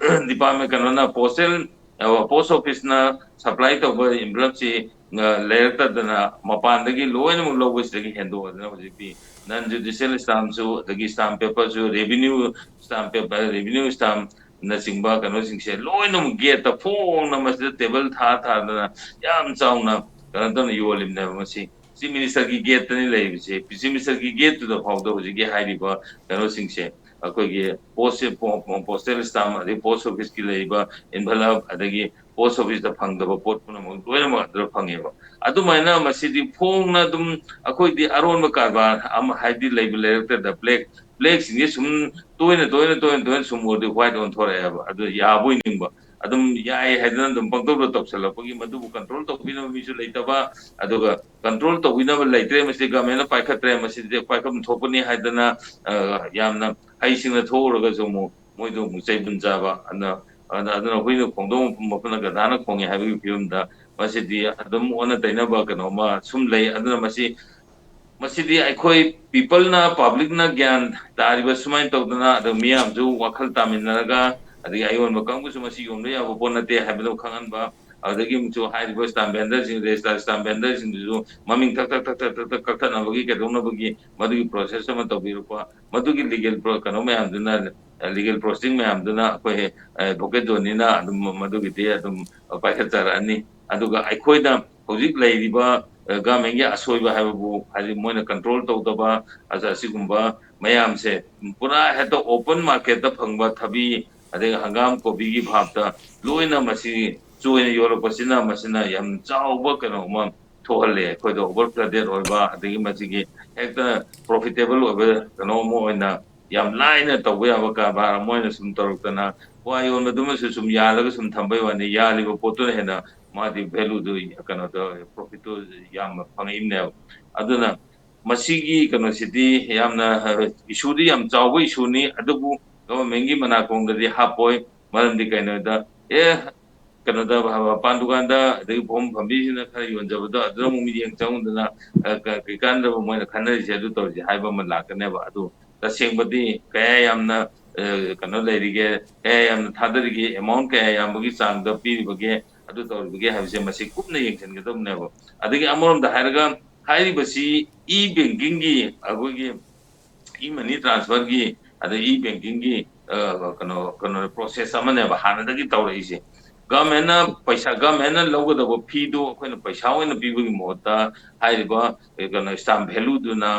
department, ꯀꯩꯅꯣꯅ, postal, ꯑ, post officeꯅ supply ꯇꯧꯕ envelopeꯁꯤ, ꯑ, ꯂꯩꯔꯛꯇꯗꯅ ꯃꯄꯥꯟꯗꯒꯤ ꯂꯣꯏꯅꯃꯛ ꯂꯧꯕꯁꯤꯗꯒꯤ ꯍꯦꯟꯗꯣꯛꯑꯗꯅ ꯍꯧꯖꯤꯛꯇꯤ non judicial stampꯁꯨ, ꯑꯗꯒꯤ stamp paperꯁꯨ, revenue stamp paper, revenue stampꯅꯆꯤꯡꯕ ꯀꯩꯅꯣꯁꯤꯡꯁꯦ ꯂꯣꯏꯅꯃꯛ gateꯇ ꯐꯣꯡꯅ ꯃꯁꯤꯗ table ꯊꯥ ꯊꯥꯗꯅ ꯌꯥꯝ ꯆꯥꯎꯅ ꯀꯩꯅꯣ ꯇꯧꯅ ꯌꯣꯜꯂꯤꯕꯅꯦꯕ꯫ ꯃꯁꯤ Chief Ministerꯒꯤ gateꯇꯅꯤ ꯂꯩꯔꯤꯕꯁꯦ꯫ Chief Ministerꯒꯤ gateꯇꯨꯗ ꯐꯥꯎꯗ ꯍꯧꯖꯤꯛꯀꯤ ꯍꯥꯏꯔꯤꯕ ꯀꯩꯅꯣꯁꯤꯡꯁꯦ, ꯑꯩꯈꯣꯏꯒꯤ ꯄꯣꯁ ꯄꯣꯁꯇꯦꯜ ꯁ꯭ꯇꯥꯝ, ꯑꯗꯩ ꯄꯣꯁ ꯑꯣꯐꯤꯁꯀꯤ ꯂꯩꯔꯤꯕ ꯏꯟꯚꯂꯞ, ꯑꯗꯒꯤ ꯄꯣꯁ ꯑꯣꯐꯤꯁꯇ ꯐꯪꯗꯕ ꯄꯣꯠ ꯄꯨꯝꯅꯃꯛ ꯂꯣꯏꯅꯃꯛ ꯑꯗꯨꯗ ꯐꯪꯉꯦꯕ꯫ ꯑꯗꯨꯃꯥꯏꯅ ꯃꯁꯤꯗꯤ ꯐꯣꯡꯅ ꯑꯗꯨꯝ ꯑꯩꯈꯣꯏꯗꯤ ꯑꯔꯣꯟꯕ ꯀꯔꯕꯥꯔ ꯑꯃ ꯍꯥꯏꯗꯤ ꯂꯩꯕ ꯂꯩꯔꯛꯇꯗ ꯕ꯭ꯂꯦꯛ ꯕ꯭ꯂꯦꯛꯁꯤꯡꯁꯦ ꯁꯨꯝ ꯇꯣꯏꯅ ꯇꯣꯏꯅ ꯇꯣꯏꯅ ꯇꯣꯏꯅ ꯁꯨꯝ ꯎꯔꯗꯤ ꯋꯥꯏꯠ ꯑꯣꯟꯊꯣꯔꯛꯑꯦꯕ꯫ ꯑꯗꯨ ꯌꯥꯕꯣꯏ ꯅꯤꯡꯕ, ꯑꯗꯨꯝ ꯌꯥꯏ ꯍꯥꯏꯗꯅ ꯑꯗꯨꯝ ꯄꯪꯇꯧꯗ ꯇꯧꯁꯜꯂꯛꯄꯒꯤ ꯃꯗꯨꯕꯨ ꯀꯟꯇ꯭ꯔꯣꯜ ꯇꯧꯕꯤꯅꯕ ꯃꯤꯁꯨ ꯂꯩꯇꯕ, ꯑꯗꯨꯒ ꯀꯟꯇ꯭ꯔꯣꯜ ꯇꯧꯕꯤꯅꯕ ꯂꯩꯇ꯭ꯔꯦ, ꯃꯁꯤ ꯒꯃꯦꯟꯅ ꯄꯥꯏꯈꯠꯇ꯭ꯔꯦ, ꯃꯁꯤꯗꯤ ꯄꯥꯏꯈꯠꯐꯝ ꯊꯣꯛꯄꯅꯤ ꯍꯥꯏꯗꯅ, ꯑ, ꯌꯥꯝꯅ ꯍꯩꯁꯤꯡꯅ ꯊꯣꯛꯎꯔꯒꯁꯨ ꯑꯃꯨꯛ ꯃꯣꯏꯗꯣ ꯑꯃꯨꯛ ꯆꯩꯕꯨꯟ ꯆꯥꯕ, ꯑꯗꯨꯅ, ꯑꯗꯨꯅ ꯑꯗꯨꯅ ꯍꯨꯏꯅ ꯈꯣꯡꯗꯣꯡ ꯃꯄꯨꯅ ꯒꯙꯥꯅ ꯈꯣꯡꯉꯦ ꯍꯥꯏꯕꯒꯤ ꯐꯤꯕꯝꯗ ꯃꯁꯤꯗꯤ ꯑꯗꯨꯝ ꯑꯣꯟꯅ ꯇꯩꯅꯕ ꯀꯩꯅꯣꯝꯃ ꯁꯨꯝ ꯂꯩ꯫ ꯑꯗꯨꯅ ꯃꯁꯤ, ꯃꯁꯤꯗꯤ ꯑꯩꯈꯣꯏ ꯄꯤꯄꯜꯅ, ꯄꯕ꯭ꯂꯤꯛꯅ ꯒ꯭ꯌꯥꯟ ꯇꯥꯔꯤꯕ ꯁꯨꯃꯥꯏꯅ ꯇꯧꯗꯅ, ꯑꯗꯨ ꯃꯤꯌꯥꯝꯁꯨ ꯋꯥꯈꯜ ꯇꯥꯃꯤꯟꯅꯔꯒ, ꯑꯗꯒꯤ ꯑꯌꯣꯟꯕ ꯀꯥꯡꯕꯨꯁꯨ ꯃꯁꯤ ꯌꯣꯟꯕ ꯌꯥꯕ ꯄꯣꯠ ꯅꯠꯇꯦ ꯍꯥꯏꯕꯗꯨ ꯈꯪꯍꯟꯕ, ꯑꯗꯨꯗꯒꯤ ꯑꯃꯨꯛꯁꯨ ꯍꯥꯏꯔꯤꯕ ꯁ꯭ꯇꯥꯝ ꯚꯦꯟꯗꯔꯁꯤꯡ, ꯔꯦꯖꯤꯁꯇꯥꯔ ꯁ꯭ꯇꯥꯝ ꯚꯦꯟꯗꯔꯁꯤꯡꯗꯨꯁꯨ ꯃꯃꯤꯡ ꯊꯛ ꯊꯛ ꯊꯛ ꯊꯛ ꯊꯛ ꯊꯛ ꯀꯛꯊꯠꯅꯕꯒꯤ ꯀꯩꯗꯧꯅꯕꯒꯤ ꯃꯗꯨꯒꯤ ꯄ꯭ꯔꯣꯁꯦꯁ ꯑꯃ ꯇꯧꯕꯤꯔꯛꯄ, ꯃꯗꯨꯒꯤ ꯂꯤꯒꯦꯜ ꯀꯩꯅꯣ ꯃꯌꯥꯝꯗꯨꯅ, ꯂꯤꯒꯦꯜ ꯄ꯭ꯔꯣꯁꯤꯗꯤꯡ ꯃꯌꯥꯝꯗꯨꯅ ꯑꯩꯈꯣꯏ ꯑꯦꯗꯚꯣꯀꯦꯠ ꯖꯣꯟꯅꯤꯅ ꯑꯗꯨꯝ ꯃꯗꯨꯒꯤꯗꯤ ꯑꯗꯨꯝ ꯄꯥꯏꯈꯠꯆꯔꯛꯑꯅꯤ꯫ ꯑꯗꯨꯒ ꯑꯩꯈꯣꯏꯅ ꯍꯧꯖꯤꯛ ꯂꯩꯔꯤꯕ ꯒꯚꯔꯟꯃꯦꯟꯒꯤ ꯑꯁꯣꯏꯕ ꯍꯥꯏꯕꯕꯨ, ꯍꯥꯏꯗꯤ ꯃꯣꯏꯅ ꯀꯟꯇ꯭ꯔꯣꯜ ꯇꯧꯗꯕ, ꯑꯁ-, ꯑꯁꯤꯒꯨꯝꯕ ꯃꯌꯥꯝꯁꯦ ꯄꯨꯔꯥ ꯍꯦꯛꯇ ꯑꯣꯄꯟ ꯃꯥꯔꯀꯦꯠꯇ ꯐꯪꯕ ꯊꯕꯤ, ꯑꯗꯩ ꯍꯪꯒꯥꯝ, ꯀꯣꯕꯤꯒꯤ ꯚꯥꯞꯇ ꯂꯣꯏꯅ ꯃꯁꯤ ꯆꯣꯏꯅ ꯌꯣꯜꯂꯛꯄꯁꯤꯅ, ꯃꯁꯤꯅ ꯌꯥꯝ ꯆꯥꯎꯕ ꯀꯩꯅꯣ ꯑꯃ ꯊꯣꯛꯍꯜꯂꯦ꯫ ꯑꯩꯈꯣꯏꯗ ꯑꯣꯚꯔ ꯐ꯭ꯂꯗꯦꯠ ꯑꯣꯏꯕ, ꯑꯗꯒꯤ ꯃꯁꯤꯒꯤ ꯍꯦꯛꯇ ꯄ꯭ꯔꯣꯐꯤꯇꯦꯕꯜ ꯑꯣꯏꯕ ꯀꯩꯅꯣ ꯑꯃ ꯑꯣꯏꯅ ꯌꯥꯝ ꯂꯥꯏꯅ ꯇꯧꯕ ꯌꯥꯕ ꯀꯔꯕꯥꯔ ꯑꯃ ꯑꯣꯏꯅ ꯁꯨꯝ ꯇꯧꯔꯛꯇꯅ, ꯀ꯭ꯋꯥ ꯌꯣꯟꯕꯗꯨꯃꯁꯨ ꯁꯨꯝ ꯌꯥꯜꯂꯒ ꯁꯨꯝ ꯊꯝꯕꯩ ꯋꯥꯅꯤ, ꯌꯥꯜꯂꯤꯕ ꯄꯣꯠꯇꯨꯅ ꯍꯦꯟꯅ ꯃꯥꯗꯤ ꯚꯦꯂꯨꯗꯨ, ꯀꯩꯅꯣꯗ, ꯄ꯭ꯔꯣꯐꯤꯠꯇꯨ ꯌꯥꯝꯅ ꯐꯪꯉꯛꯏꯕꯅꯦꯕ꯫ ꯑꯗꯨꯅ ꯃꯁꯤꯒꯤ ꯀꯩꯅꯣꯁꯤꯗꯤ ꯌꯥꯝꯅ, ꯏꯁꯨꯗꯤ ꯌꯥꯝ ꯆꯥꯎꯕ ꯏꯁꯨꯅꯤ, ꯑꯗꯨꯕꯨ ꯒꯚꯔꯟꯃꯦꯟꯒꯤ ꯃꯅꯥꯀꯣꯡꯗꯗꯤ ꯍꯥꯞꯄꯣꯏ꯫ ꯃꯔꯝꯗꯤ ꯀꯩꯅꯣꯗ, ꯑꯦ, ꯀꯩꯅꯣꯗ, ꯃꯄꯥꯟ ꯗꯨꯀꯥꯟꯗ, ꯑꯗꯒꯤ ꯐꯝ ꯐꯝꯕꯤꯁꯤꯅ ꯈꯔ ꯌꯣꯟꯖꯕꯗꯣ, ꯑꯗꯨꯗ ꯑꯃꯨꯛ ꯃꯤꯠꯌꯦꯡ ꯆꯪꯉꯨꯗꯅ, ꯑ, ꯀ-, ꯀꯩꯀꯥꯟꯗꯕ ꯃꯣꯏꯅ ꯈꯟꯅꯔꯤꯁꯦ ꯑꯗꯨ ꯇꯧꯔꯤꯁꯦ ꯍꯥꯏꯕ ꯑꯃ ꯂꯥꯛꯀꯅꯦꯕ꯫ ꯑꯗꯨ ꯇꯁꯦꯡꯕꯗꯤ ꯀꯌꯥ ꯌꯥꯝꯅ, ꯑ, ꯀꯩꯅꯣ ꯂꯩꯔꯤꯒꯦ, ꯀꯌꯥ ꯌꯥꯝꯅ ꯊꯥꯗꯔꯤꯒꯦ, ꯑꯦꯃꯥꯎꯟ ꯀꯌꯥ ꯌꯥꯝꯕꯒꯤ ꯆꯥꯡꯗ ꯄꯤꯔꯤꯕꯒꯦ, ꯑꯗꯨ ꯇꯧꯔꯤꯕꯒꯦ ꯍꯥꯏꯕꯁꯦ ꯃꯁꯤ ꯀꯨꯞꯅ ꯌꯦꯡꯁꯤꯟꯒꯗꯕꯅꯦꯕ꯫ ꯑꯗꯒꯤ ꯑꯃꯔꯣꯝꯗ ꯍꯥꯏꯔꯒ ꯍꯥꯏꯔꯤꯕꯁꯤ ꯏ ꯕꯦꯡꯀꯤꯡꯒꯤ, ꯑꯩꯈꯣꯏꯒꯤ ꯏ ꯃꯅꯤ ꯇ꯭ꯔꯥꯟꯁꯐꯔꯒꯤ, ꯑꯗꯩ ꯏ ꯕꯦꯡꯀꯤꯡꯒꯤ, ꯑ, ꯀꯩꯅꯣ, ꯀꯩꯅꯣ ꯄ꯭ꯔꯣꯁꯦꯁ ꯑꯃꯅꯦꯕ ꯍꯥꯟꯅꯗꯒꯤ ꯇꯧꯔꯛꯏꯁꯦ꯫ ꯒꯚꯔꯟꯃꯦꯟꯅ ꯄꯩꯁꯥ, ꯒꯚꯔꯟꯃꯦꯟꯅ ꯂꯧꯒꯗꯕ ꯐꯤꯗꯨ ꯑꯩꯈꯣꯏꯅ ꯄꯩꯁꯥ ꯑꯣꯏꯅ ꯄꯤꯕꯒꯤ ꯃꯍꯨꯠꯇ ꯍꯥꯏꯔꯤꯕ, ꯑꯦ, ꯀꯩꯅꯣ, ꯁ꯭ꯇꯥꯝ ꯚꯦꯂꯨꯗꯨꯅ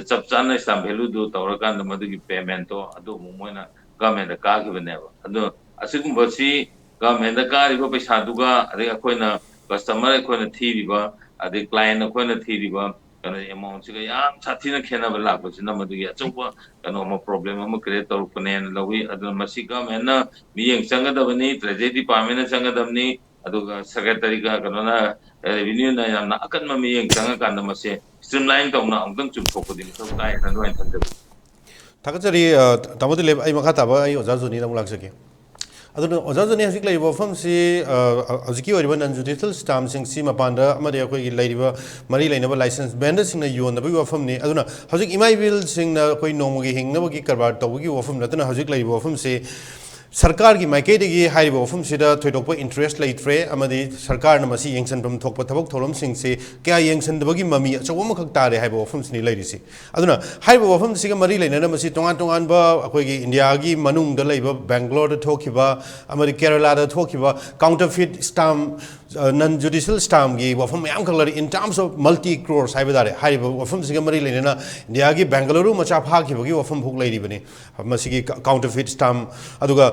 ꯆꯞ ꯆꯥꯅ stamp value ꯗꯨ ꯇꯧꯔꯀꯥꯟꯗ ꯃꯗꯨꯒꯤ payment ꯇꯣ ꯑꯗꯨ ꯑꯃꯨꯛ ꯃꯣꯏꯅ government ꯗ ꯀꯥꯈꯤꯕꯅꯦꯕ꯫ ꯑꯗꯣ ꯑꯁꯤꯒꯨꯝꯕꯁꯤ government ꯗ ꯀꯥꯔꯤꯕ ꯄꯩꯁꯥꯗꯨꯒ, ꯑꯗꯒꯤ ꯑꯩꯈꯣꯏꯅ customer ꯑꯩꯈꯣꯏꯅ ꯊꯤꯔꯤꯕ, ꯑꯗꯩ client ꯑꯩꯈꯣꯏꯅ ꯊꯤꯔꯤꯕ ꯀꯩꯅꯣ amount ꯁꯤꯒ ꯌꯥꯝ ꯁꯥꯊꯤꯅ ꯈꯦꯠꯅꯕ ꯂꯥꯛꯄꯁꯤꯅ ꯃꯗꯨꯒꯤ ꯑꯆꯧꯕ ꯀꯩꯅꯣ ꯑꯃ, problem ꯑꯃ create ꯇꯧꯔꯛꯄꯅꯦꯅ ꯂꯧꯏ꯫ ꯑꯗꯨꯅ ꯃꯁꯤ government ꯅ ꯃꯤꯠꯌꯦꯡ ꯆꯪꯒꯗꯕꯅꯤ, Treasury Department ꯅ ꯆꯪꯒꯗꯕꯅꯤ, ꯑꯗꯨꯒ secretary ꯒ ꯀꯩꯅꯣꯅ, revenue ꯅ ꯌꯥꯝꯅ ꯑꯀꯟꯕ ꯃꯤꯠꯌꯦꯡ ꯆꯪꯉꯀꯥꯟꯗ ꯃꯁꯦ streamline ꯇꯧꯅ ꯑꯃꯨꯛꯇꯪ ꯆꯨꯝꯊꯣꯛꯄꯗꯤ ꯃꯊꯧ ꯇꯥꯏ ꯍꯥꯏꯅ ꯑꯗꯨꯃꯥꯏꯅ ꯊꯝꯖꯒꯦ꯫ ꯊꯥꯒꯠꯆꯔꯤ꯫ ꯑ, ꯇꯥꯃꯣ ꯗꯤꯂꯤꯞ꯫ ꯑꯩ ꯃꯈꯥ ꯇꯥꯕ ꯑꯩ ꯑꯣꯖꯥ ꯖꯣꯅꯤꯗ ꯑꯃꯨꯛ ꯂꯥꯛꯆꯒꯦ꯫ ꯑꯗꯨꯅ ꯑꯣꯖꯥ ꯖꯣꯅꯤ, ꯍꯧꯖꯤꯛ ꯂꯩꯔꯤꯕ ꯋꯥꯐꯝꯁꯤ, ꯑ, ꯑ, ꯍꯧꯖꯤꯛꯀꯤ ꯑꯣꯏꯔꯤꯕ non judicial stamp ꯁꯤꯡꯁꯤ ꯃꯄꯥꯟꯗ ꯑꯃꯗꯤ ꯑꯩꯈꯣꯏꯒꯤ ꯂꯩꯔꯤꯕ ꯃꯔꯤ ꯂꯩꯅꯕ license vendor ꯁꯤꯡꯅ ꯌꯣꯟꯅꯕꯒꯤ ꯋꯥꯐꯝꯅꯤ꯫ ꯑꯗꯨꯅ ꯍꯧꯖꯤꯛ ꯏꯃꯥ ꯏꯕꯦꯜꯁꯤꯡꯅ ꯑꯩꯈꯣꯏ ꯅꯣꯡꯃꯒꯤ ꯍꯤꯡꯅꯕꯒꯤ ꯀꯔꯕꯥꯔ ꯇꯧꯕꯒꯤ ꯋꯥꯐꯝ ꯅꯠꯇꯅ ꯍꯧꯖꯤꯛ ꯂꯩꯔꯤꯕ ꯋꯥꯐꯝꯁꯤ ꯁꯔꯀꯥꯔꯒꯤ ꯃꯥꯏꯀꯩꯗꯒꯤ ꯍꯥꯏꯔꯤꯕ ꯋꯥꯐꯝꯁꯤꯗ ꯊꯣꯏꯗꯣꯛꯄ interest ꯂꯩꯇ꯭ꯔꯦ, ꯑꯃꯗꯤ ꯁꯔꯀꯥꯔꯅ ꯃꯁꯤ ꯌꯦꯡꯁꯤꯟꯐꯝ ꯊꯣꯛꯄ ꯊꯕꯛ ꯊꯧꯔꯝꯁꯤꯡꯁꯤ ꯀꯌꯥ ꯌꯦꯡꯁꯤꯟꯗꯕꯒꯤ ꯃꯃꯤ ꯑꯆꯧꯕ ꯑꯃꯈꯛ ꯇꯥꯔꯦ ꯍꯥꯏꯕ ꯋꯥꯐꯝꯁꯤꯅꯤ ꯂꯩꯔꯤꯁꯤ꯫ ꯑꯗꯨꯅ ꯍꯥꯏꯔꯤꯕ ꯋꯥꯐꯝꯁꯤꯒ ꯃꯔꯤ ꯂꯩꯅꯅ ꯃꯁꯤ ꯇꯣꯉꯥꯟ ꯇꯣꯉꯥꯟꯕ ꯑꯩꯈꯣꯏꯒꯤ ꯏꯟꯗꯤꯌꯥꯒꯤ ꯃꯅꯨꯡꯗ ꯂꯩꯕ ꯕꯦꯡꯒ꯭ꯂꯣꯔꯗ ꯊꯣꯛꯈꯤꯕ ꯑꯃꯗꯤ ꯀꯦꯔꯂꯥꯗ ꯊꯣꯛꯈꯤꯕ counterfeit stamp, ꯑ, non judicial stamp ꯀꯤ ꯋꯥꯐꯝ ꯃꯌꯥꯝ ꯈꯛ ꯂꯩꯔꯤ, in terms of multi crores ꯍꯥꯏꯕ ꯇꯥꯔꯦ꯫ ꯍꯥꯏꯔꯤꯕ ꯋꯥꯐꯝꯁꯤꯒ ꯃꯔꯤ ꯂꯩꯅꯅ ꯏꯟꯗꯤꯌꯥꯒꯤ ꯕꯦꯡꯒꯂꯨꯔꯨ ꯃꯆꯥ ꯐꯥꯈꯤꯕꯒꯤ ꯋꯥꯐꯝ ꯐꯥꯎ ꯂꯩꯔꯤꯕꯅꯤ꯫ ꯃꯁꯤꯒꯤ counterfeit stamp, ꯑꯗꯨꯒ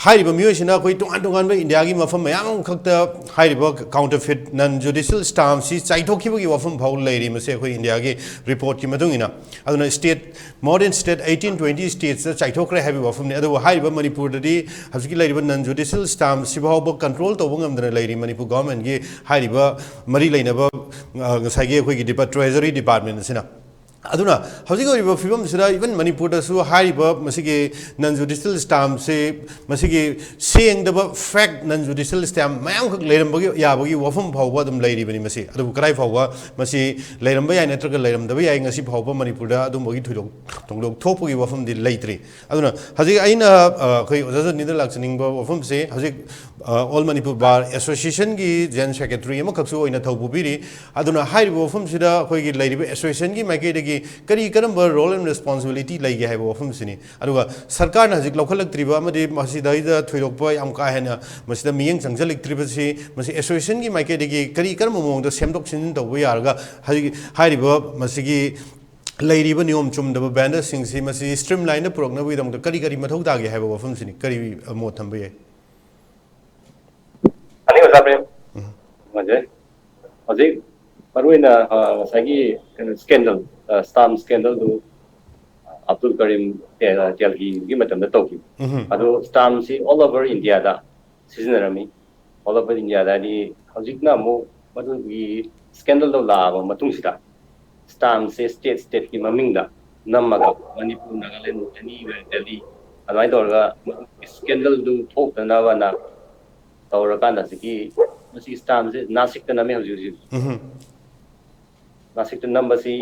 ꯍꯥꯏꯔꯤꯕ ꯃꯤꯑꯣꯏꯁꯤꯅ ꯑꯩꯈꯣꯏ ꯇꯣꯉꯥꯟ ꯇꯣꯉꯥꯟꯕ ꯏꯟꯗꯤꯌꯥꯒꯤ ꯃꯐꯝ ꯃꯌꯥꯝ ꯑꯃꯈꯛꯇ ꯍꯥꯏꯔꯤꯕ counterfeit non judicial stamp ꯁꯤ ꯆꯥꯏꯊꯣꯛꯈꯤꯕꯒꯤ ꯋꯥꯐꯝ ꯐꯥꯎ ꯂꯩꯔꯤ꯫ ꯃꯁꯤ ꯑꯩꯈꯣꯏ ꯏꯟꯗꯤꯌꯥꯒꯤ report ꯀꯤ ꯃꯇꯨꯡ ꯏꯟꯅ꯫ ꯑꯗꯨꯅ state, more than state eighteen twenty states ꯇ ꯆꯥꯏꯊꯣꯛꯈ꯭ꯔꯦ ꯍꯥꯏꯕꯒꯤ ꯋꯥꯐꯝꯅꯤ꯫ ꯑꯗꯨꯕꯨ ꯍꯥꯏꯔꯤꯕ ꯃꯅꯤꯄꯨꯔꯗꯗꯤ ꯍꯧꯖꯤꯛꯀꯤ ꯂꯩꯔꯤꯕ non judicial stamp ꯁꯤ ꯐꯥꯎꯕ control ꯇꯧꯕ ꯉꯝꯗꯅ ꯂꯩꯔꯤ ꯃꯅꯤꯄꯨꯔ government ꯀꯤ ꯍꯥꯏꯔꯤꯕ ꯃꯔꯤ ꯂꯩꯅꯕ, ꯑ, ꯉꯁꯥꯏꯒꯤ ꯑꯩꯈꯣꯏꯒꯤ depa-, Treasury Department ꯑꯁꯤꯅ꯫ ꯑꯗꯨꯅ ꯍꯧꯖꯤꯛ ꯑꯣꯏꯔꯤꯕ ꯐꯤꯕꯝꯁꯤꯗ even ꯃꯅꯤꯄꯨꯔꯗꯁꯨ ꯍꯥꯏꯔꯤꯕ ꯃꯁꯤꯒꯤ non judicial stamp ꯁꯤ, ꯃꯁꯤꯒꯤ ꯁꯦꯡꯗꯕ fake non judicial stamp ꯃꯌꯥꯝꯈꯛ ꯂꯩꯔꯝꯕꯒꯤ ꯌꯥꯕꯒꯤ ꯋꯥꯐꯝ ꯐꯥꯎꯕ ꯑꯗꯨꯝ ꯂꯩꯔꯤꯕꯅꯤ ꯃꯁꯤ꯫ ꯑꯗꯨꯕꯨ ꯀꯗꯥꯏ ꯐꯥꯎꯕ ꯃꯁꯤ ꯂꯩꯔꯝꯕ ꯌꯥꯏ ꯅꯠꯇ꯭ꯔꯒ ꯂꯩꯔꯝꯗꯕ ꯌꯥꯏ, ꯉꯁꯤ ꯐꯥꯎꯕ ꯃꯅꯤꯄꯨꯔꯗ ꯑꯗꯨꯝꯕꯒꯤ ꯊꯣꯏꯗꯣꯛ ꯊꯣꯏꯗꯣꯛ ꯊꯣꯛꯄꯒꯤ ꯋꯥꯐꯝꯗꯤ ꯂꯩꯇ꯭ꯔꯤ꯫ ꯑꯗꯨꯅ ꯍꯧꯖꯤꯛ ꯑꯩꯅ, ꯑ, ꯑꯩꯈꯣꯏ ꯑꯣꯖꯥ ꯖꯣꯅꯤꯗ ꯂꯥꯛꯆꯅꯤꯡꯕ ꯋꯥꯐꯝꯁꯦ, ꯍꯧꯖꯤꯛ, ꯑ, All Manipur Bar Association ꯒꯤ general secretary ꯑꯃꯈꯛꯁꯨ ꯑꯣꯏꯅ ꯊꯧ ꯄꯨꯕꯤꯔꯤ꯫ ꯑꯗꯨꯅ ꯍꯥꯏꯔꯤꯕ ꯋꯥꯐꯝꯁꯤꯗ ꯑꯩꯈꯣꯏꯒꯤ ꯂꯩꯔꯤꯕ association ꯒꯤ ꯃꯥꯏꯀꯩꯗꯒꯤ ꯀꯔꯤ ꯀꯔꯝꯕ role and responsibility ꯂꯩꯒꯦ ꯍꯥꯏꯕ ꯋꯥꯐꯝꯁꯤꯅꯤ꯫ ꯑꯗꯨꯒ ꯁꯔꯀꯥꯔꯅ ꯍꯧꯖꯤꯛ ꯂꯧꯈꯠꯂꯛꯇ꯭ꯔꯤꯕ ꯑꯃꯗꯤ ꯃꯁꯤꯗꯩꯗ ꯊꯣꯏꯗꯣꯛꯄ ꯌꯥꯝ ꯀꯥ ꯍꯦꯟꯅ ꯃꯁꯤꯗ ꯃꯤꯠꯌꯦꯡ ꯆꯪꯁꯤꯜꯂꯛꯇ꯭ꯔꯤꯕꯁꯤ, ꯃꯁꯤ association ꯒꯤ ꯃꯥꯏꯀꯩꯗꯒꯤ ꯀꯔꯤ ꯀꯔꯝꯕ ꯃꯑꯣꯡꯗ ꯁꯦꯝꯗꯣꯛ ꯁꯦꯝꯖꯤꯟ ꯇꯧꯕ ꯌꯥꯔꯒ ꯍꯧꯖꯤꯛ ꯍꯥꯏꯔꯤꯕ ꯃꯁꯤꯒꯤ ꯂꯩꯔꯤꯕ ꯅꯤꯌꯣꯝ ꯆꯨꯝꯗꯕ ꯕꯦꯟꯗꯔꯁꯤꯡꯁꯤ ꯃꯁꯤ ꯁ꯭ꯇ꯭ꯔꯤꯝꯂꯥꯏꯟꯗ ꯄꯨꯔꯛꯅꯕꯒꯤꯗꯃꯛꯇ ꯀꯔꯤ ꯀꯔꯤ ꯃꯊꯧ ꯇꯥꯒꯦ ꯍꯥꯏꯕ ꯋꯥꯐꯝꯁꯤꯅꯤ꯫ ꯀꯔꯤ ꯃꯣꯠ ꯊꯝꯕ ꯌꯥꯏ? ꯑꯅꯤ ꯑꯣꯖꯥ ꯄ꯭ꯔꯦꯝ꯫ ꯎꯝ꯫ ꯐꯖꯩ꯫ ꯍꯧꯖꯤꯛ ꯃꯔꯨꯑꯣꯏꯅ, ꯑ, ꯉꯁꯥꯏꯒꯤ ꯀꯩꯅꯣ, ꯁ꯭ꯀꯦꯟꯗꯜ, ꯑ, ꯁ꯭ꯇꯥꯝ ꯁ꯭ꯀꯦꯟꯗꯜꯗꯨ, ꯑ, ꯑꯕꯗꯨꯜ ꯀꯔꯤꯝ ꯇꯦ-, ꯇꯦꯜꯍꯤꯒꯤ ꯃꯇꯝꯗ ꯇꯧꯈꯤꯕ꯫ ꯎꯝ꯫ ꯑꯗꯨ ꯁ꯭ꯇꯥꯝꯁꯤ all over India ꯗ ꯁꯤꯖꯤꯟꯅꯔꯝꯃꯤ꯫ All over India ꯗ ꯍꯥꯏꯗꯤ ꯍꯧꯖꯤꯛꯅ ꯑꯃꯨꯛ ꯃꯗꯨꯒꯤ ꯁ꯭ꯀꯦꯟꯗꯜꯗꯣ ꯂꯥꯛꯑꯕ ꯃꯇꯨꯡꯁꯤꯗ ꯁ꯭ꯇꯥꯝꯁꯦ ꯁ꯭ꯇꯦꯠ ꯁ꯭ꯇꯦꯠꯀꯤ ꯃꯃꯤꯡꯗ ꯅꯝꯃꯒ ꯃꯅꯤꯄꯨꯔ, ꯅꯥꯒꯥꯂꯦꯟ, ꯑꯦꯅꯤꯋꯦꯔ, ꯗꯦꯜꯂꯤ, ꯑꯗꯨꯃꯥꯏꯅ ꯇꯧꯔꯒ ꯁ꯭ꯀꯦꯟꯗꯜꯗꯨ ꯊꯣꯛꯇꯅꯕꯅ ꯇꯧꯔꯀꯥꯟꯗ ꯍꯧꯖꯤꯛꯀꯤ ꯃꯁꯤ ꯁ꯭ꯇꯥꯝꯁꯦ ꯅꯥꯁꯤꯛꯇ ꯅꯝꯃꯦ ꯍꯧꯖꯤꯛ ꯍꯧꯖꯤꯛ꯫ ꯎꯝ꯫ ꯅꯥꯁꯤꯛꯇ ꯅꯝꯕꯁꯤ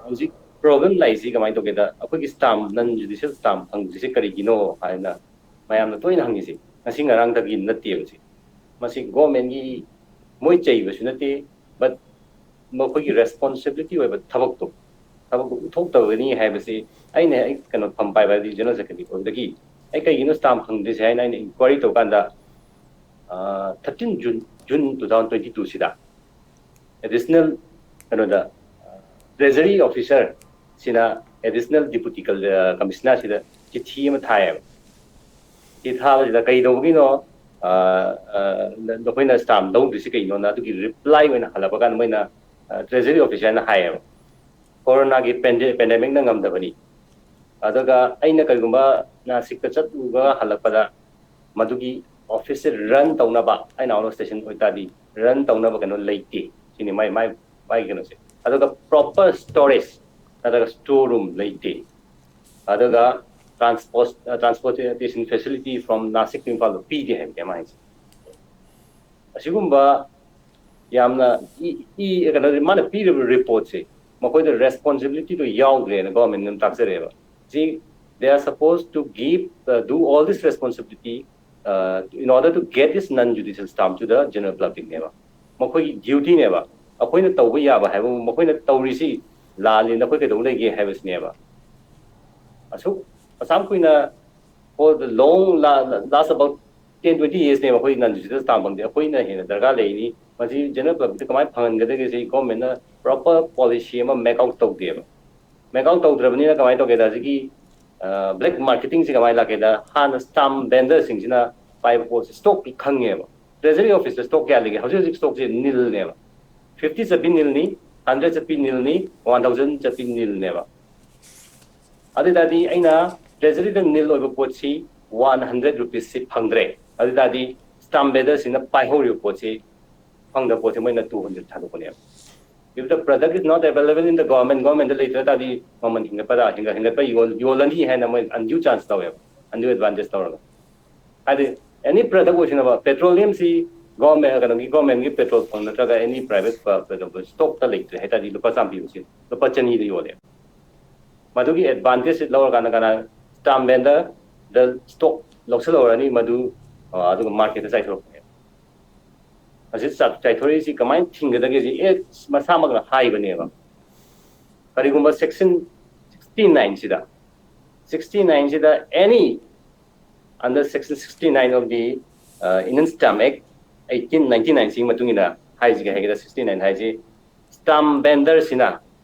ꯍꯧꯖꯤꯛ ꯄ꯭ꯔꯣꯕ꯭ꯂꯦꯝ ꯂꯥꯛꯏꯁꯤ ꯀꯃꯥꯏꯅ ꯇꯧꯒꯦꯗ, ꯑꯩꯈꯣꯏꯒꯤ ꯁ꯭ꯇꯥꯝ, ꯅꯟ ꯖꯨꯗꯤꯁꯤꯌꯦꯜ ꯁ꯭ꯇꯥꯝ ꯐꯪꯗ꯭ꯔꯤꯁꯦ ꯀꯔꯤꯒꯤꯅꯣ ꯍꯥꯏꯅ ꯃꯌꯥꯝꯅ ꯇꯣꯏꯅ ꯍꯪꯉꯤꯁꯦ ꯉꯁꯤ ꯉꯔꯥꯡꯗꯒꯤ ꯅꯠꯇꯦꯕ꯫ ꯁꯤ ꯃꯁꯤ ꯒꯣꯔꯃꯦꯟꯒꯤ ꯃꯣꯏ ꯆꯩꯕꯁꯨ ꯅꯠꯇꯦ, ꯕꯠ ꯃꯈꯣꯏꯒꯤ ꯔꯦꯁꯄꯣꯟꯁꯤꯕꯤꯂꯤꯇꯤ ꯑꯣꯏꯕ ꯊꯕꯛꯇꯣ, ꯊꯕꯛꯇꯣ ꯎꯠꯊꯣꯛꯇꯕꯅꯤ ꯍꯥꯏꯕꯁꯤ ꯑꯩꯅ ꯍꯦꯛ ꯀꯩꯅꯣ ꯐꯝ ꯄꯥꯏꯕ, ꯍꯥꯏꯗꯤ ꯖꯦꯅꯔꯦꯜ ꯁꯦꯀ꯭ꯔꯦꯇꯔꯤ ꯑꯣꯏꯕꯗꯒꯤ ꯑꯩ ꯀꯩꯒꯤꯅꯣ ꯁ꯭ꯇꯥꯝ ꯐꯪꯗ꯭ꯔꯤꯁꯦ ꯍꯥꯏꯅ ꯑꯩꯅ ꯏꯟꯀ꯭ꯋꯥꯏꯔꯤ ꯇꯧꯀꯥꯟꯗ, thirteen June, June two thousand twenty ꯇꯨꯁꯤꯗ ꯑꯦꯗꯤꯁꯅꯦꯜ ꯀꯩꯅꯣꯗ, ꯇ꯭ꯔꯦꯖꯔꯤ ꯑꯣꯐꯤꯁꯔ ꯁꯤꯅ ꯑꯦꯗꯤꯁꯅꯦꯜ ꯗꯤꯄꯨꯇꯤ ꯀꯃꯤꯁꯅꯔꯁꯤꯗ ꯆꯤꯊꯤ ꯑꯃ ꯊꯥꯏꯌꯦꯕ꯫ ꯆꯤꯊꯤ ꯊꯥꯕꯁꯤꯗ ꯀꯩꯗꯧꯕꯒꯤꯅꯣ, ꯑ, ꯑ, ꯅꯈꯣꯏꯅ ꯁ꯭ꯇꯥꯝ ꯂꯧꯗ꯭ꯔꯤꯁꯤ ꯀꯩꯅꯣꯅ ꯑꯗꯨꯒꯤ ꯔꯤꯄ꯭ꯂꯥꯏ ꯑꯣꯏꯅ ꯍꯜꯂꯛꯄ ꯀꯥꯟꯗ ꯃꯣꯏꯅ, ꯑ, ꯇ꯭ꯔꯦꯖꯔꯤ ꯑꯣꯐꯤꯁꯔꯅ ꯍꯥꯏꯌꯦꯕ, ꯀꯣꯔꯣꯅꯥꯒꯤ ꯄꯦꯟꯗꯦ-, ꯄꯦꯟꯗꯦꯃꯤꯛꯅ ꯉꯝꯗꯕꯅꯤ꯫ ꯑꯗꯨꯒ ꯑꯩꯅ ꯀꯔꯤꯒꯨꯝꯕ ꯅꯥꯁꯤꯛꯇ ꯆꯠꯂꯨꯕ ꯍꯜꯂꯛꯄꯗ ꯃꯗꯨꯒꯤ ꯑꯣꯐꯤꯁꯁꯦ ꯔꯟ ꯇꯧꯅꯕ, ꯑꯩꯅ ꯑꯥꯎꯠ ꯑꯣꯐ ꯁ꯭ꯇꯦꯁꯟ ꯑꯣꯏꯇꯥꯔꯗꯤ ꯔꯟ ꯇꯧꯅꯕ ꯀꯩꯅꯣ ꯂꯩꯇꯦ꯫ ꯁꯤꯅꯤ ꯃꯥꯏ, ꯃꯥꯏ, ꯃꯥꯏ ꯀꯩꯅꯣꯁꯦ꯫ ꯑꯗꯨꯒ ꯄ꯭ꯔꯣꯄꯔ ꯁ꯭ꯇꯣꯔꯦꯖ ꯅꯠꯇ꯭ꯔꯒ ꯁ꯭ꯇꯣꯔ ꯔꯨꯝ ꯂꯩꯇꯦ꯫ ꯑꯗꯨꯒ transport, transportation facility from Nashik to ꯏꯝꯐꯥꯜꯗꯣ ꯄꯤꯗꯦ ꯍꯥꯏꯕꯅꯦ ꯃꯥ ꯍꯥꯏꯁꯦ꯫ ꯑꯁꯤꯒꯨꯝꯕ ꯌꯥꯝꯅ ꯏ, ꯏ, ꯀꯩꯅꯣ, ꯃꯥꯅ ꯄꯤꯔꯤꯕ ꯔꯤꯄꯣꯔꯠꯁꯦ ꯃꯈꯣꯏꯗ ꯔꯦꯁꯄꯣꯟꯁꯤꯕꯤꯂꯤꯇꯤꯗꯣ ꯌꯥꯎꯗ꯭ꯔꯦꯅ ꯒꯣꯔꯃꯦꯟꯅ ꯑꯗꯨꯝ ꯇꯥꯛꯆꯔꯛꯑꯦꯕ꯫ ꯁꯤ, they are supposed to give, uh, do all this responsibility, uh, in order to get this non-judicial stamp to the general public ꯅꯦꯕ꯫ ꯃꯈꯣꯏꯒꯤ ꯗ꯭ꯌꯨꯇꯤꯅꯦꯕ꯫ ꯑꯩꯈꯣꯏꯅ ꯇꯧꯕ ꯌꯥꯕ ꯍꯥꯏꯕꯕꯨ ꯃꯈꯣꯏꯅ ꯇꯧꯔꯤꯁꯤ ꯂꯥꯜꯂꯤ, ꯅꯈꯣꯏ ꯀꯩꯗꯧ ꯂꯩꯒꯦ ꯍꯥꯏꯕꯁꯤꯅꯦꯕ꯫ ꯑꯁꯨꯛ ꯑꯁꯥꯝ ꯀꯨꯏꯅ, for the long la-, last about ten twenty years ꯅꯦꯕ ꯑꯩꯈꯣꯏ ꯅꯟ ꯖꯨꯗꯤꯁꯤꯌꯦꯜ ꯁ꯭ꯇꯥꯝ ꯐꯪꯗꯦ꯫ ꯑꯩꯈꯣꯏꯅ ꯍꯦꯟꯅ ꯗꯔꯀꯥꯔ ꯂꯩꯔꯤꯅꯤ꯫ ꯃꯁꯤ ꯖꯦꯅꯔꯦꯜ ꯄꯕ꯭ꯂꯤꯛꯇ ꯀꯃꯥꯏꯅ ꯐꯪꯍꯟꯒꯗꯒꯦ ꯁꯤ ꯒꯣꯔꯃꯦꯟꯅ ꯄ꯭ꯔꯣꯄꯔ ꯄꯣꯂꯤꯁꯤ ꯑꯃ ꯃꯦꯛ ꯑꯥꯎꯠ ꯇꯧꯗꯦꯕ꯫ ꯃꯦꯛ ꯑꯥꯎꯠ ꯇꯧꯗ꯭ꯔꯕꯅꯤꯅ ꯀꯃꯥꯏꯅ ꯇꯧꯒꯦꯗ, ꯍꯧꯖꯤꯛꯀꯤ ꯕ꯭ꯂꯦꯛ ꯃꯥꯔꯀꯦꯇꯤꯡꯁꯤ ꯀꯃꯥꯏꯅ ꯂꯥꯛꯀꯦꯗ, ꯍꯥꯟꯅ ꯁ꯭ꯇꯥꯝ ꯕꯦꯟꯗꯔꯁꯤꯡꯁꯤꯅ ꯄꯥꯏꯕ ꯄꯣꯠꯁꯦ ꯁ꯭ꯇꯣꯛꯇꯤ ꯈꯪꯉꯦꯕ꯫ ꯇ꯭ꯔꯦꯖꯔꯤ ꯑꯣꯐꯤꯁꯇ ꯁ꯭ꯇꯣꯛ ꯀꯌꯥ ꯂꯩꯒꯦ? ꯍꯧꯖꯤꯛ ꯍꯧꯖꯤꯛ ꯁ꯭ꯇꯣꯛꯁꯦ ꯅꯤꯜꯅꯦꯕ꯫ ꯐꯤꯐꯇꯤ ꯆꯠꯄꯤ ꯅꯤꯜꯅꯤ, ꯍꯟꯗ꯭ꯔꯦꯗ ꯆꯠꯄꯤ ꯅꯤꯜꯅꯤ, ꯋꯥꯟ ꯊꯥꯎꯖꯟ ꯆꯠꯄꯤ ꯅꯤꯜꯅꯦꯕ꯫ ꯑꯗꯨ ꯑꯣꯏ ꯇꯥꯔꯗꯤ ꯑꯩꯅ ꯇ꯭ꯔꯦꯖꯔꯤꯗ ꯅꯤꯜ ꯑꯣꯏꯕ ꯄꯣꯠꯁꯤ ꯋꯥꯟ ꯍꯟꯗ꯭ꯔꯦꯗ ꯔꯨꯄꯤꯁꯁꯤ ꯐꯪꯗ꯭ꯔꯦ꯫ ꯑꯗꯨ ꯑꯣꯏ ꯇꯥꯔꯗꯤ ꯁ꯭ꯇꯥꯝ ꯕꯦꯟꯗꯔꯁꯤꯅ ꯄꯥꯏꯍꯧꯔꯤꯕ ꯄꯣꯠꯁꯤ, ꯐꯪꯗꯕ ꯄꯣꯠꯁꯤ ꯃꯣꯏꯅ ꯇꯨ ꯍꯟꯗ꯭ꯔꯦꯗ ꯊꯥꯗꯣꯛꯄꯅꯦꯕ꯫ If the product is not available in the government, ꯒꯣꯔꯃꯦꯟꯗ ꯂꯩꯇ꯭ꯔ ꯇꯥꯔꯗꯤ ꯃꯃꯜ ꯍꯦꯟꯒꯠꯄꯗ ꯍꯦꯟꯒꯠ ꯍꯦꯟꯒꯠꯄ ꯌꯣꯜ ꯌꯣꯜꯂꯅꯤ ꯍꯥꯏꯅ ꯃꯣꯏ ꯑꯟꯗ꯭ꯌꯨ ꯆꯥꯟꯁ ꯂꯧꯋꯦꯕ, ꯑꯟꯗ꯭ꯌꯨ ꯑꯦꯗꯚꯥꯟꯇꯦꯖ ꯂꯧꯔꯒ꯫ ꯍꯥꯏꯗꯤ ꯑꯦꯅꯤ ꯄ꯭ꯔꯗꯛ ꯑꯣꯏꯁꯤꯅꯕ, ꯄꯦꯇ꯭ꯔꯣꯂꯤꯌꯝꯁꯤ ꯒꯣꯔꯃꯦꯟ, ꯀꯩꯅꯣꯒꯤ ꯒꯣꯔꯃꯦꯟꯒꯤ ꯄꯦꯇ꯭ꯔꯣꯜ ꯄꯝ ꯅꯠꯇ꯭ꯔꯒ ꯑꯦꯅꯤ ꯄ꯭ꯔꯥꯏꯚꯦꯠ ꯄꯦꯇ꯭ꯔꯣꯜ ꯄꯝ ꯁ꯭ꯇꯣꯛꯇ ꯂꯩꯇ꯭ꯔꯦ ꯍꯥꯏ ꯇꯥꯔꯗꯤ ꯂꯨꯄꯥ ꯆꯥꯝꯃ ꯄꯤꯕꯁꯤ ꯂꯨꯄꯥ ꯆꯅꯤꯗ ꯌꯣꯜꯂꯦ꯫ ꯃꯗꯨꯒꯤ ꯑꯦꯗꯚꯥꯟꯇꯦꯖꯁꯤ ꯂꯧꯔꯀꯥꯟꯗ ꯀꯅꯥ? ꯁ꯭ꯇꯥꯝ ꯕꯦꯟꯗꯔꯗ ꯁ꯭ꯇꯣꯛ ꯂꯧꯁꯤꯜꯍꯧꯔꯅꯤ ꯃꯗꯨ, ꯑ, ꯑꯗꯨꯒ ꯃꯥꯔꯀꯦꯠꯇ ꯆꯥꯏꯊꯣꯔꯛꯄꯅꯦ꯫ ꯑꯁꯤ ꯆꯥ-, ꯆꯥꯏꯊꯣꯔꯛꯏꯁꯤ ꯀꯃꯥꯏꯅ ꯊꯤꯡꯒꯗꯒꯦꯁꯤ ꯑꯦ ꯃꯁꯥꯃꯛꯅ ꯍꯥꯏꯕꯅꯦꯕ꯫ ꯀꯔꯤꯒꯨꯝꯕ ꯁꯦꯛꯁꯟ ꯁꯤꯛꯁꯇꯤ ꯅꯥꯏꯟꯁꯤꯗ, ꯁꯤꯛꯁꯇꯤ ꯅꯥꯏꯟꯁꯤꯗ any under section sixty nine of the, uh, Indian Stamp Act eighteen ninety nine ꯁꯤꯒꯤ ꯃꯇꯨꯡ ꯏꯟꯅ ꯍꯥꯏꯁꯤꯒ ꯍꯥꯏꯒꯦꯗ, ꯁꯤꯛꯁꯇꯤ ꯅꯥꯏꯟ ꯍꯥꯏꯁꯤ ꯁ꯭ꯇꯥꯝ ꯕꯦꯟꯗꯔꯁꯤꯅ,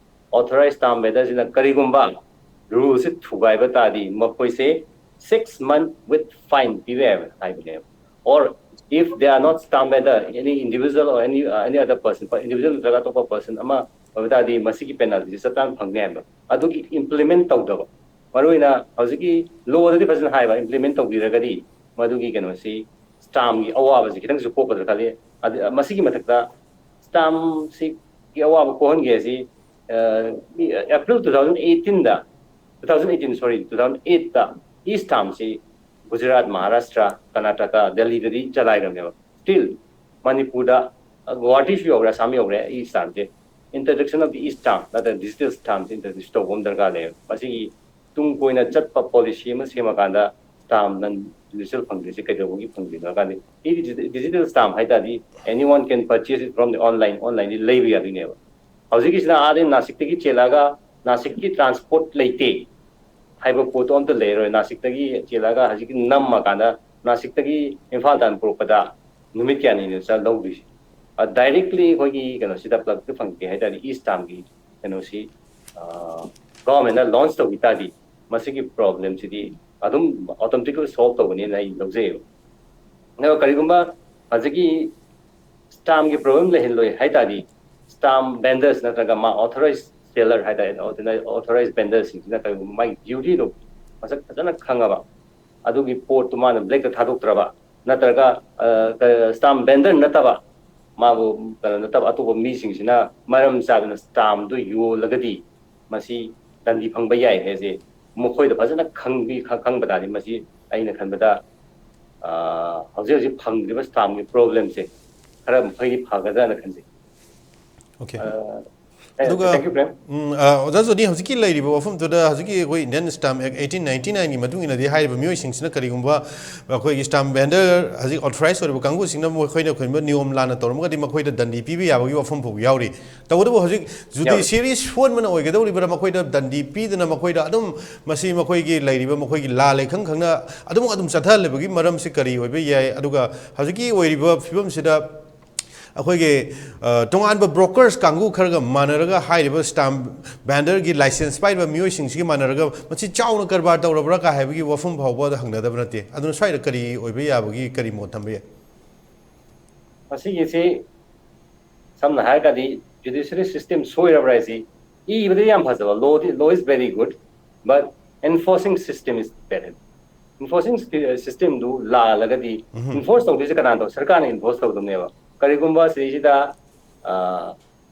ꯑꯣꯊꯣꯔꯥꯏꯖ ꯁ꯭ꯇꯥꯝ ꯕꯦꯟꯗꯔꯁꯤꯅ ꯀꯔꯤꯒꯨꯝꯕ ꯔꯨꯜꯁꯤ ꯊꯨꯒꯥꯏꯕ ꯇꯥꯔꯗꯤ ꯃꯈꯣꯏꯁꯦ six month with fine ꯄꯤꯕ ꯌꯥꯏꯕ ꯍꯥꯏꯕꯅꯦꯕ꯫ Or if they are not stamp vendor, any individual or any, uh, any other person, individual ꯅꯠꯇ꯭ꯔꯒ ꯑꯇꯣꯞꯄ ꯄꯔꯁꯟ ꯑꯃ ꯑꯣꯏꯕ ꯇꯥꯔꯗꯤ ꯃꯁꯤꯒꯤ ꯄꯦꯅꯥꯜꯇꯤꯁꯤ ꯆꯞ ꯆꯥꯅ ꯐꯪꯅꯤ ꯍꯥꯏꯕ꯫ ꯑꯗꯨꯒꯤ ꯏꯝꯄ꯭ꯂꯤꯃꯦꯟ ꯇꯧꯗꯕ, ꯃꯔꯨꯑꯣꯏꯅ ꯍꯧꯖꯤꯛꯀꯤ ꯂꯣꯗꯗꯤ ꯐꯖꯅ ꯍꯥꯏꯕ, ꯏꯝꯄ꯭ꯂꯤꯃꯦꯟ ꯇꯧꯕꯤꯔꯒꯗꯤ ꯃꯗꯨꯒꯤ ꯀꯩꯅꯣꯁꯤ, ꯁ꯭ꯇꯥꯝꯒꯤ ꯑꯋꯥꯕꯁꯤ ꯈꯤꯇꯪꯁꯨ ꯀꯣꯛꯀꯗ꯭ꯔꯥ ꯈꯜꯂꯤ꯫ ꯑꯗ, ꯃꯁꯤꯒꯤ ꯃꯊꯛꯇ ꯁ꯭ꯇꯥꯝꯁꯤꯒꯤ ꯑꯋꯥꯕ ꯀꯣꯛꯍꯟꯒꯦ ꯑꯁꯤ, ꯑ, ꯃꯤ, ꯑꯦꯄ꯭ꯔꯤꯜ two thousand eighteen ꯗ, two thousand eighteen, sorry, two thousand eight ꯇ ꯏ ꯁ꯭ꯇꯥꯝꯁꯤ ꯒꯨꯖꯔꯥꯠ, ꯃꯍꯥꯔꯥꯁꯇ꯭ꯔ, ꯀꯔꯅꯥꯇꯀꯥ, ꯗꯦꯜꯂꯤꯗꯗꯤ ꯆꯂꯥꯏꯈ꯭ꯔꯕꯅꯦꯕ꯫ ꯁ꯭ꯇꯤꯜ ꯃꯅꯤꯄꯨꯔꯗ, ꯑ, ꯒꯨꯋꯥꯍꯥꯇꯤꯁꯨ ꯌꯧꯈ꯭ꯔꯦ, Assam ꯌꯧꯈ꯭ꯔꯦ, E ꯁ꯭ꯇꯥꯝꯁꯦ introduction of the e-stamp ꯅꯠꯇ꯭ꯔꯒ digital stamp ꯁꯦ introduce ꯇꯧꯕ ꯑꯃ ꯗꯔꯀꯥꯔ ꯂꯩꯌꯦꯕ꯫ ꯃꯁꯤꯒꯤ ꯇꯨꯡ ꯀꯣꯏꯅ ꯆꯠꯄ ꯄꯣꯂꯤꯁꯤ ꯑꯃ ꯁꯦꯝꯃꯀꯥꯟꯗ ꯁ꯭ꯇꯥꯝ ꯅꯟ ꯖꯨꯗꯤꯁꯤꯌꯦꯜ ꯐꯪꯗ꯭ꯔꯤꯁꯦ ꯀꯩꯗꯧꯕꯒꯤ ꯐꯪꯗ꯭ꯔꯤꯅꯣ ꯍꯥꯏ ꯀꯥꯟꯗ, ꯏ ꯗꯤꯖꯤꯇꯦꯜ ꯁ꯭ꯇꯥꯝ ꯍꯥꯏ ꯇꯥꯔꯗꯤ anyone can purchase it from the online, online ꯗꯤ ꯂꯩꯕ ꯌꯥꯗꯣꯏꯅꯦꯕ꯫ ꯍꯧꯖꯤꯛꯀꯤꯁꯤꯅ ꯑꯥꯗꯩ ꯅꯥꯁꯤꯛꯇꯒꯤ ꯆꯦꯜꯂꯛꯑꯒ ꯅꯥꯁꯤꯛꯀꯤ ꯇ꯭ꯔꯥꯟꯁꯄꯣꯔꯠ ꯂꯩꯇꯦ ꯍꯥꯏꯕ ꯄꯣꯠꯇꯣ ꯑꯝꯇ ꯂꯩꯔꯣꯏ꯫ ꯅꯥꯁꯤꯛꯇꯒꯤ ꯆꯦꯜꯂꯛꯑꯒ ꯍꯧꯖꯤꯛꯀꯤ ꯅꯝꯃꯀꯥꯟꯗ ꯅꯥꯁꯤꯛꯇꯒꯤ ꯏꯝꯐꯥꯜ ꯇꯥꯟꯅ ꯄꯨꯔꯛꯄꯗ ꯅꯨꯃꯤꯠ ꯀꯌꯥꯅꯤꯅꯣ ꯆꯠ ꯂꯧꯗꯣꯏꯁꯦ? ꯗꯥꯏꯔꯦꯛꯂꯤ ꯑꯩꯈꯣꯏꯒꯤ ꯀꯩꯅꯣꯁꯤꯗ ꯄ꯭ꯂꯛꯇ ꯐꯪꯒꯦ ꯍꯥꯏ ꯇꯥꯔꯗꯤ ꯏ ꯁ꯭ꯇꯥꯝꯒꯤ ꯀꯩꯅꯣꯁꯤ ꯒꯚꯔꯟꯃꯦꯟꯅ ꯂꯣꯟꯆ ꯇꯧꯈꯤ ꯇꯥꯔꯗꯤ ꯃꯁꯤꯒꯤ ꯄ꯭ꯔꯣꯕ꯭ꯂꯦꯝꯁꯤꯗꯤ ꯑꯗꯨꯝ ꯑꯣꯇꯣꯃꯦꯇꯤꯀꯦꯜꯂꯤ ꯁꯣꯜꯕ ꯇꯧꯒꯅꯤꯅ ꯑꯩ ꯂꯧꯖꯩꯌꯦꯕ꯫ ꯑꯗꯨꯒ ꯀꯔꯤꯒꯨꯝꯕ ꯍꯧꯖꯤꯛꯀꯤ ꯁ꯭ꯇꯥꯝꯒꯤ ꯄ꯭ꯔꯣꯕ꯭ꯂꯦꯝ ꯂꯩꯍꯜꯂꯣꯏ ꯍꯥꯏ ꯇꯥꯔꯗꯤ, ꯁ꯭ꯇꯥꯝ ꯚꯦꯟꯗꯔꯁ ꯅꯠꯇ꯭ꯔꯒ ꯃꯥ ꯑꯣꯊꯣꯔꯥꯏꯖ ꯁꯦꯂꯔ ꯍꯥꯏ ꯇꯥꯔꯦ, ꯑꯣꯊꯣꯔꯥꯏꯖ ꯚꯦꯟꯗꯔꯁꯤꯡꯁꯤꯅ ꯀꯔꯤꯒꯨꯝꯕ ꯃꯥꯒꯤ ꯗ꯭ꯌꯨꯇꯤꯗꯣ ꯃꯁꯛ ꯐꯖꯅ ꯈꯪꯉꯕ, ꯑꯗꯨꯒꯤ ꯄꯣꯠꯇꯨ ꯃꯥꯅ ꯕ꯭ꯂꯦꯛꯇ ꯊꯥꯗꯣꯛꯇ꯭ꯔꯕ, ꯅꯠꯇ꯭ꯔꯒ ꯁ꯭ꯇꯥꯝ ꯚꯦꯟꯗꯔ ꯅꯠꯇꯕ, ꯃꯥꯕꯨ ꯀꯩꯅꯣ ꯅꯠꯇꯕ ꯑꯇꯣꯞꯄ ꯃꯤꯁꯤꯡꯁꯤꯅ ꯃꯔꯝ ꯆꯥꯗꯅ ꯁ꯭ꯇꯥꯝꯗꯨ ꯌꯣꯜꯂꯒꯗꯤ ꯃꯁꯤ ꯗꯟꯗꯤ ꯐꯪꯕ ꯌꯥꯏ ꯍꯥꯏꯁꯦ ꯃꯈꯣꯏꯗ ꯐꯖꯅ ꯈꯪꯕꯤ-, ꯈꯪ-, ꯈꯪꯕ ꯇꯥꯔꯗꯤ ꯃꯁꯤ ꯑꯩꯅ ꯈꯟꯕꯗ, ꯑ, ꯍꯧꯖꯤꯛ ꯍꯧꯖꯤꯛ ꯐꯪꯗ꯭ꯔꯤꯕ ꯁ꯭ꯇꯥꯝꯒꯤ ꯄ꯭ꯔꯣꯕ꯭ꯂꯦꯝꯁꯦ ꯈꯔ ꯃꯈꯩꯗꯤ ꯐꯒꯗ꯭ꯔꯥꯅ ꯈꯟꯖꯩ꯫ Okay. ꯑ, ꯑꯗꯨꯒ thank you, ꯄ꯭ꯔꯦꯝ꯫ ꯎꯝ, ꯑ, ꯑꯣꯖꯥ ꯖꯣꯅꯤ, ꯍꯧꯖꯤꯛꯀꯤ ꯂꯩꯔꯤꯕ ꯋꯥꯐꯝꯗꯨꯗ ꯍꯧꯖꯤꯛꯀꯤ ꯑꯩꯈꯣꯏ ꯏꯟꯗꯤꯌꯟ ꯁ꯭ꯇꯥꯝ ꯑꯦꯛ ꯑꯩꯠꯇꯤꯟ ꯅꯥꯏꯟꯇꯤ ꯅꯥꯏꯟꯒꯤ ꯃꯇꯨꯡ ꯏꯟꯅꯗꯤ ꯍꯥꯏꯔꯤꯕ ꯃꯤꯑꯣꯏꯁꯤꯡꯁꯤꯅ ꯀꯔꯤꯒꯨꯝꯕ ꯑꯩꯈꯣꯏꯒꯤ ꯁ꯭ꯇꯥꯝ ꯚꯦꯟꯗꯔ ꯍꯧꯖꯤꯛ ꯑꯣꯊꯣꯔꯥꯏꯖ ꯑꯣꯏꯔꯤꯕ ꯀꯥꯡꯕꯨꯁꯤꯡꯅ ꯃꯈꯣꯏꯅ ꯑꯩꯈꯣꯏ ꯅꯤꯌꯣꯝ ꯂꯥꯟꯅ ꯇꯧꯔꯝꯃꯒꯗꯤ ꯃꯈꯣꯏꯗ ꯗꯟꯗꯤ ꯄꯤꯕ ꯌꯥꯕꯒꯤ ꯋꯥꯐꯝ ꯐꯥꯎꯕ ꯌꯥꯎꯔꯤ꯫ ꯇꯧꯕꯇꯕꯨ ꯍꯧꯖꯤꯛ ꯖꯨꯗꯤꯁꯤꯌꯔꯤ ꯁꯣꯟꯕꯅ ꯑꯣꯏꯒꯗꯧꯔꯤꯕ꯭ꯔꯥ, ꯃꯈꯣꯏꯗ ꯗꯟꯗꯤ ꯄꯤꯗꯅ ꯃꯈꯣꯏꯗ ꯑꯗꯨꯝ ꯃꯁꯤ ꯃꯈꯣꯏꯒꯤ ꯂꯩꯔꯤꯕ ꯃꯈꯣꯏꯒꯤ ꯂꯥꯜꯂꯦ ꯈꯪ ꯈꯪꯅ ꯑꯗꯨꯝ ꯑꯗꯨꯝ ꯆꯠꯊꯍꯜꯂꯤꯕꯒꯤ ꯃꯔꯝꯁꯤ ꯀꯔꯤ ꯑꯣꯏꯕ ꯌꯥꯏ? ꯑꯗꯨꯒ ꯍꯧꯖꯤꯛꯀꯤ ꯑꯣꯏꯔꯤꯕ ꯐꯤꯕꯝꯁꯤꯗ ꯑꯩꯈꯣꯏꯒꯤ, ꯑ, ꯇꯣꯉꯥꯟꯕ ꯕ꯭ꯔꯣꯀꯔꯁ ꯀꯥꯡꯕꯨ ꯈꯔꯒ ꯃꯥꯟꯅꯔꯒ ꯍꯥꯏꯔꯤꯕ ꯁ꯭ꯇꯥꯝ ꯚꯦꯟꯗꯔꯒꯤ ꯂꯥꯏꯁꯦꯟꯁ ꯄꯥꯏꯔꯤꯕ ꯃꯤꯑꯣꯏꯁꯤꯡꯁꯤꯒꯤ ꯃꯥꯟꯅꯔꯒ ꯃꯁꯤ ꯆꯥꯎꯅ ꯀꯔꯕꯥꯔ ꯇꯧꯔꯕ꯭ꯔꯥ ꯀꯥ ꯍꯥꯏꯕꯒꯤ ꯋꯥꯐꯝ ꯐꯥꯎꯕ ꯍꯪꯅꯗꯕ ꯅꯠꯇꯦ꯫ ꯑꯗꯨꯅ ꯁ꯭ꯋꯥꯏꯗ ꯀꯔꯤ ꯑꯣꯏꯕ ꯌꯥꯕꯒꯤ ꯀꯔꯤ ꯃꯣꯠ ꯊꯝꯕ ꯌꯥꯏ? ꯃꯁꯤꯒꯤꯁꯤ ꯁꯝꯅ ꯍꯥꯏꯔꯒꯗꯤ ꯖꯨꯗꯤꯁꯤꯌꯔꯤ ꯁꯤꯁꯇꯦꯝ ꯁꯣꯏꯔꯕ꯭ꯔꯥ ꯍꯥꯏꯁꯤ ꯏꯕꯗꯤ ꯌꯥꯝ ꯐꯖꯕ, law D, law is very good, but enforcing system is bad. ꯏꯟꯐꯣꯔꯁꯤꯡ ꯁꯤꯁꯇꯦꯝꯗꯨ ꯂꯥꯜꯂꯒꯗꯤ ꯏꯟꯐꯣꯔꯁ ꯇꯧꯗꯣꯏꯁꯦ ꯀꯅꯥꯅꯣ? ꯁꯔꯀꯥꯔꯅ ꯏꯟꯐꯣꯔꯁ ꯇꯧꯗꯧꯅꯦꯕ꯫ ꯀꯔꯤꯒꯨꯝꯕ ꯁꯤꯗꯩꯁꯤꯗ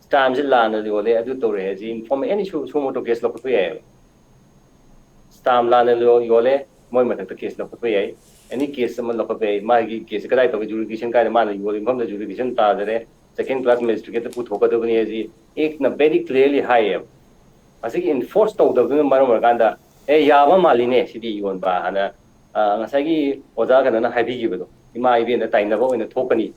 ꯁ꯭ꯇꯥꯝꯁꯦ ꯂꯥꯟꯅ ꯌꯣꯜꯂꯦ, ꯑꯗꯨ ꯇꯧꯔꯦ ꯍꯥꯏꯁꯤ ꯏꯟꯐꯣꯔꯝ ꯑꯦꯅꯤ ꯁꯨ ꯁꯨ ꯃꯣꯇꯣ ꯀꯦꯁ ꯂꯧꯈꯠꯄ ꯌꯥꯏꯑꯕ꯫ ꯁ꯭ꯇꯥꯝ ꯂꯥꯟꯅ ꯌꯣ- ꯌꯣꯜꯂꯦ, ꯃꯣꯏ ꯃꯊꯛꯇ ꯀꯦꯁ ꯂꯧꯈꯠꯄ ꯌꯥꯏ꯫ ꯑꯦꯅꯤ ꯀꯦꯁ ꯑꯃ ꯂꯧꯈꯠꯄ ꯌꯥꯏ꯫ ꯃꯥꯒꯤ ꯀꯦꯁꯁꯦ ꯀꯗꯥꯏ ꯇꯧꯒꯦ? ꯖꯨꯔꯤꯗꯤꯛꯁꯟ ꯀꯥꯏꯗ? ꯃꯥꯅ ꯌꯣꯜꯂꯤ ꯃꯐꯝꯗ ꯖꯨꯔꯤꯗꯤꯛꯁꯟ ꯇꯥꯖꯔꯦ, ꯁꯦꯀꯦꯟ ꯀ꯭ꯂꯥꯁ ꯃꯦꯖꯤꯁꯇ꯭ꯔꯦꯠꯇ ꯄꯨꯊꯣꯛꯀꯗꯕꯅꯤ ꯍꯥꯏꯁꯤ ꯑꯦꯛꯅ ꯚꯦꯔꯤ ꯀ꯭ꯂꯤꯌꯔꯂꯤ ꯍꯥꯏꯌꯦꯕ꯫ ꯑꯁꯤꯒꯤ ꯏꯟꯐꯣꯔꯁ ꯇꯧꯗꯕꯗꯨꯅ ꯃꯔꯝ ꯑꯣꯏꯔꯀꯥꯟꯗ, "ꯑꯦ, ꯌꯥꯕ ꯃꯥꯜꯂꯤꯅꯦ ꯁꯤꯗꯤ ꯌꯣꯟꯕ" ꯍꯥꯏꯅ, ꯑ, ꯉꯁꯥꯏꯒꯤ ꯑꯣꯖꯥ ꯀꯩꯅꯣꯅ ꯍꯥꯏꯕꯤꯈꯤꯕꯗꯣ, ꯏꯃꯥ ꯏꯕꯦꯟꯗ ꯇꯥꯏꯅꯕ ꯑꯣꯏꯅ ꯊꯣꯛꯀꯅꯤ,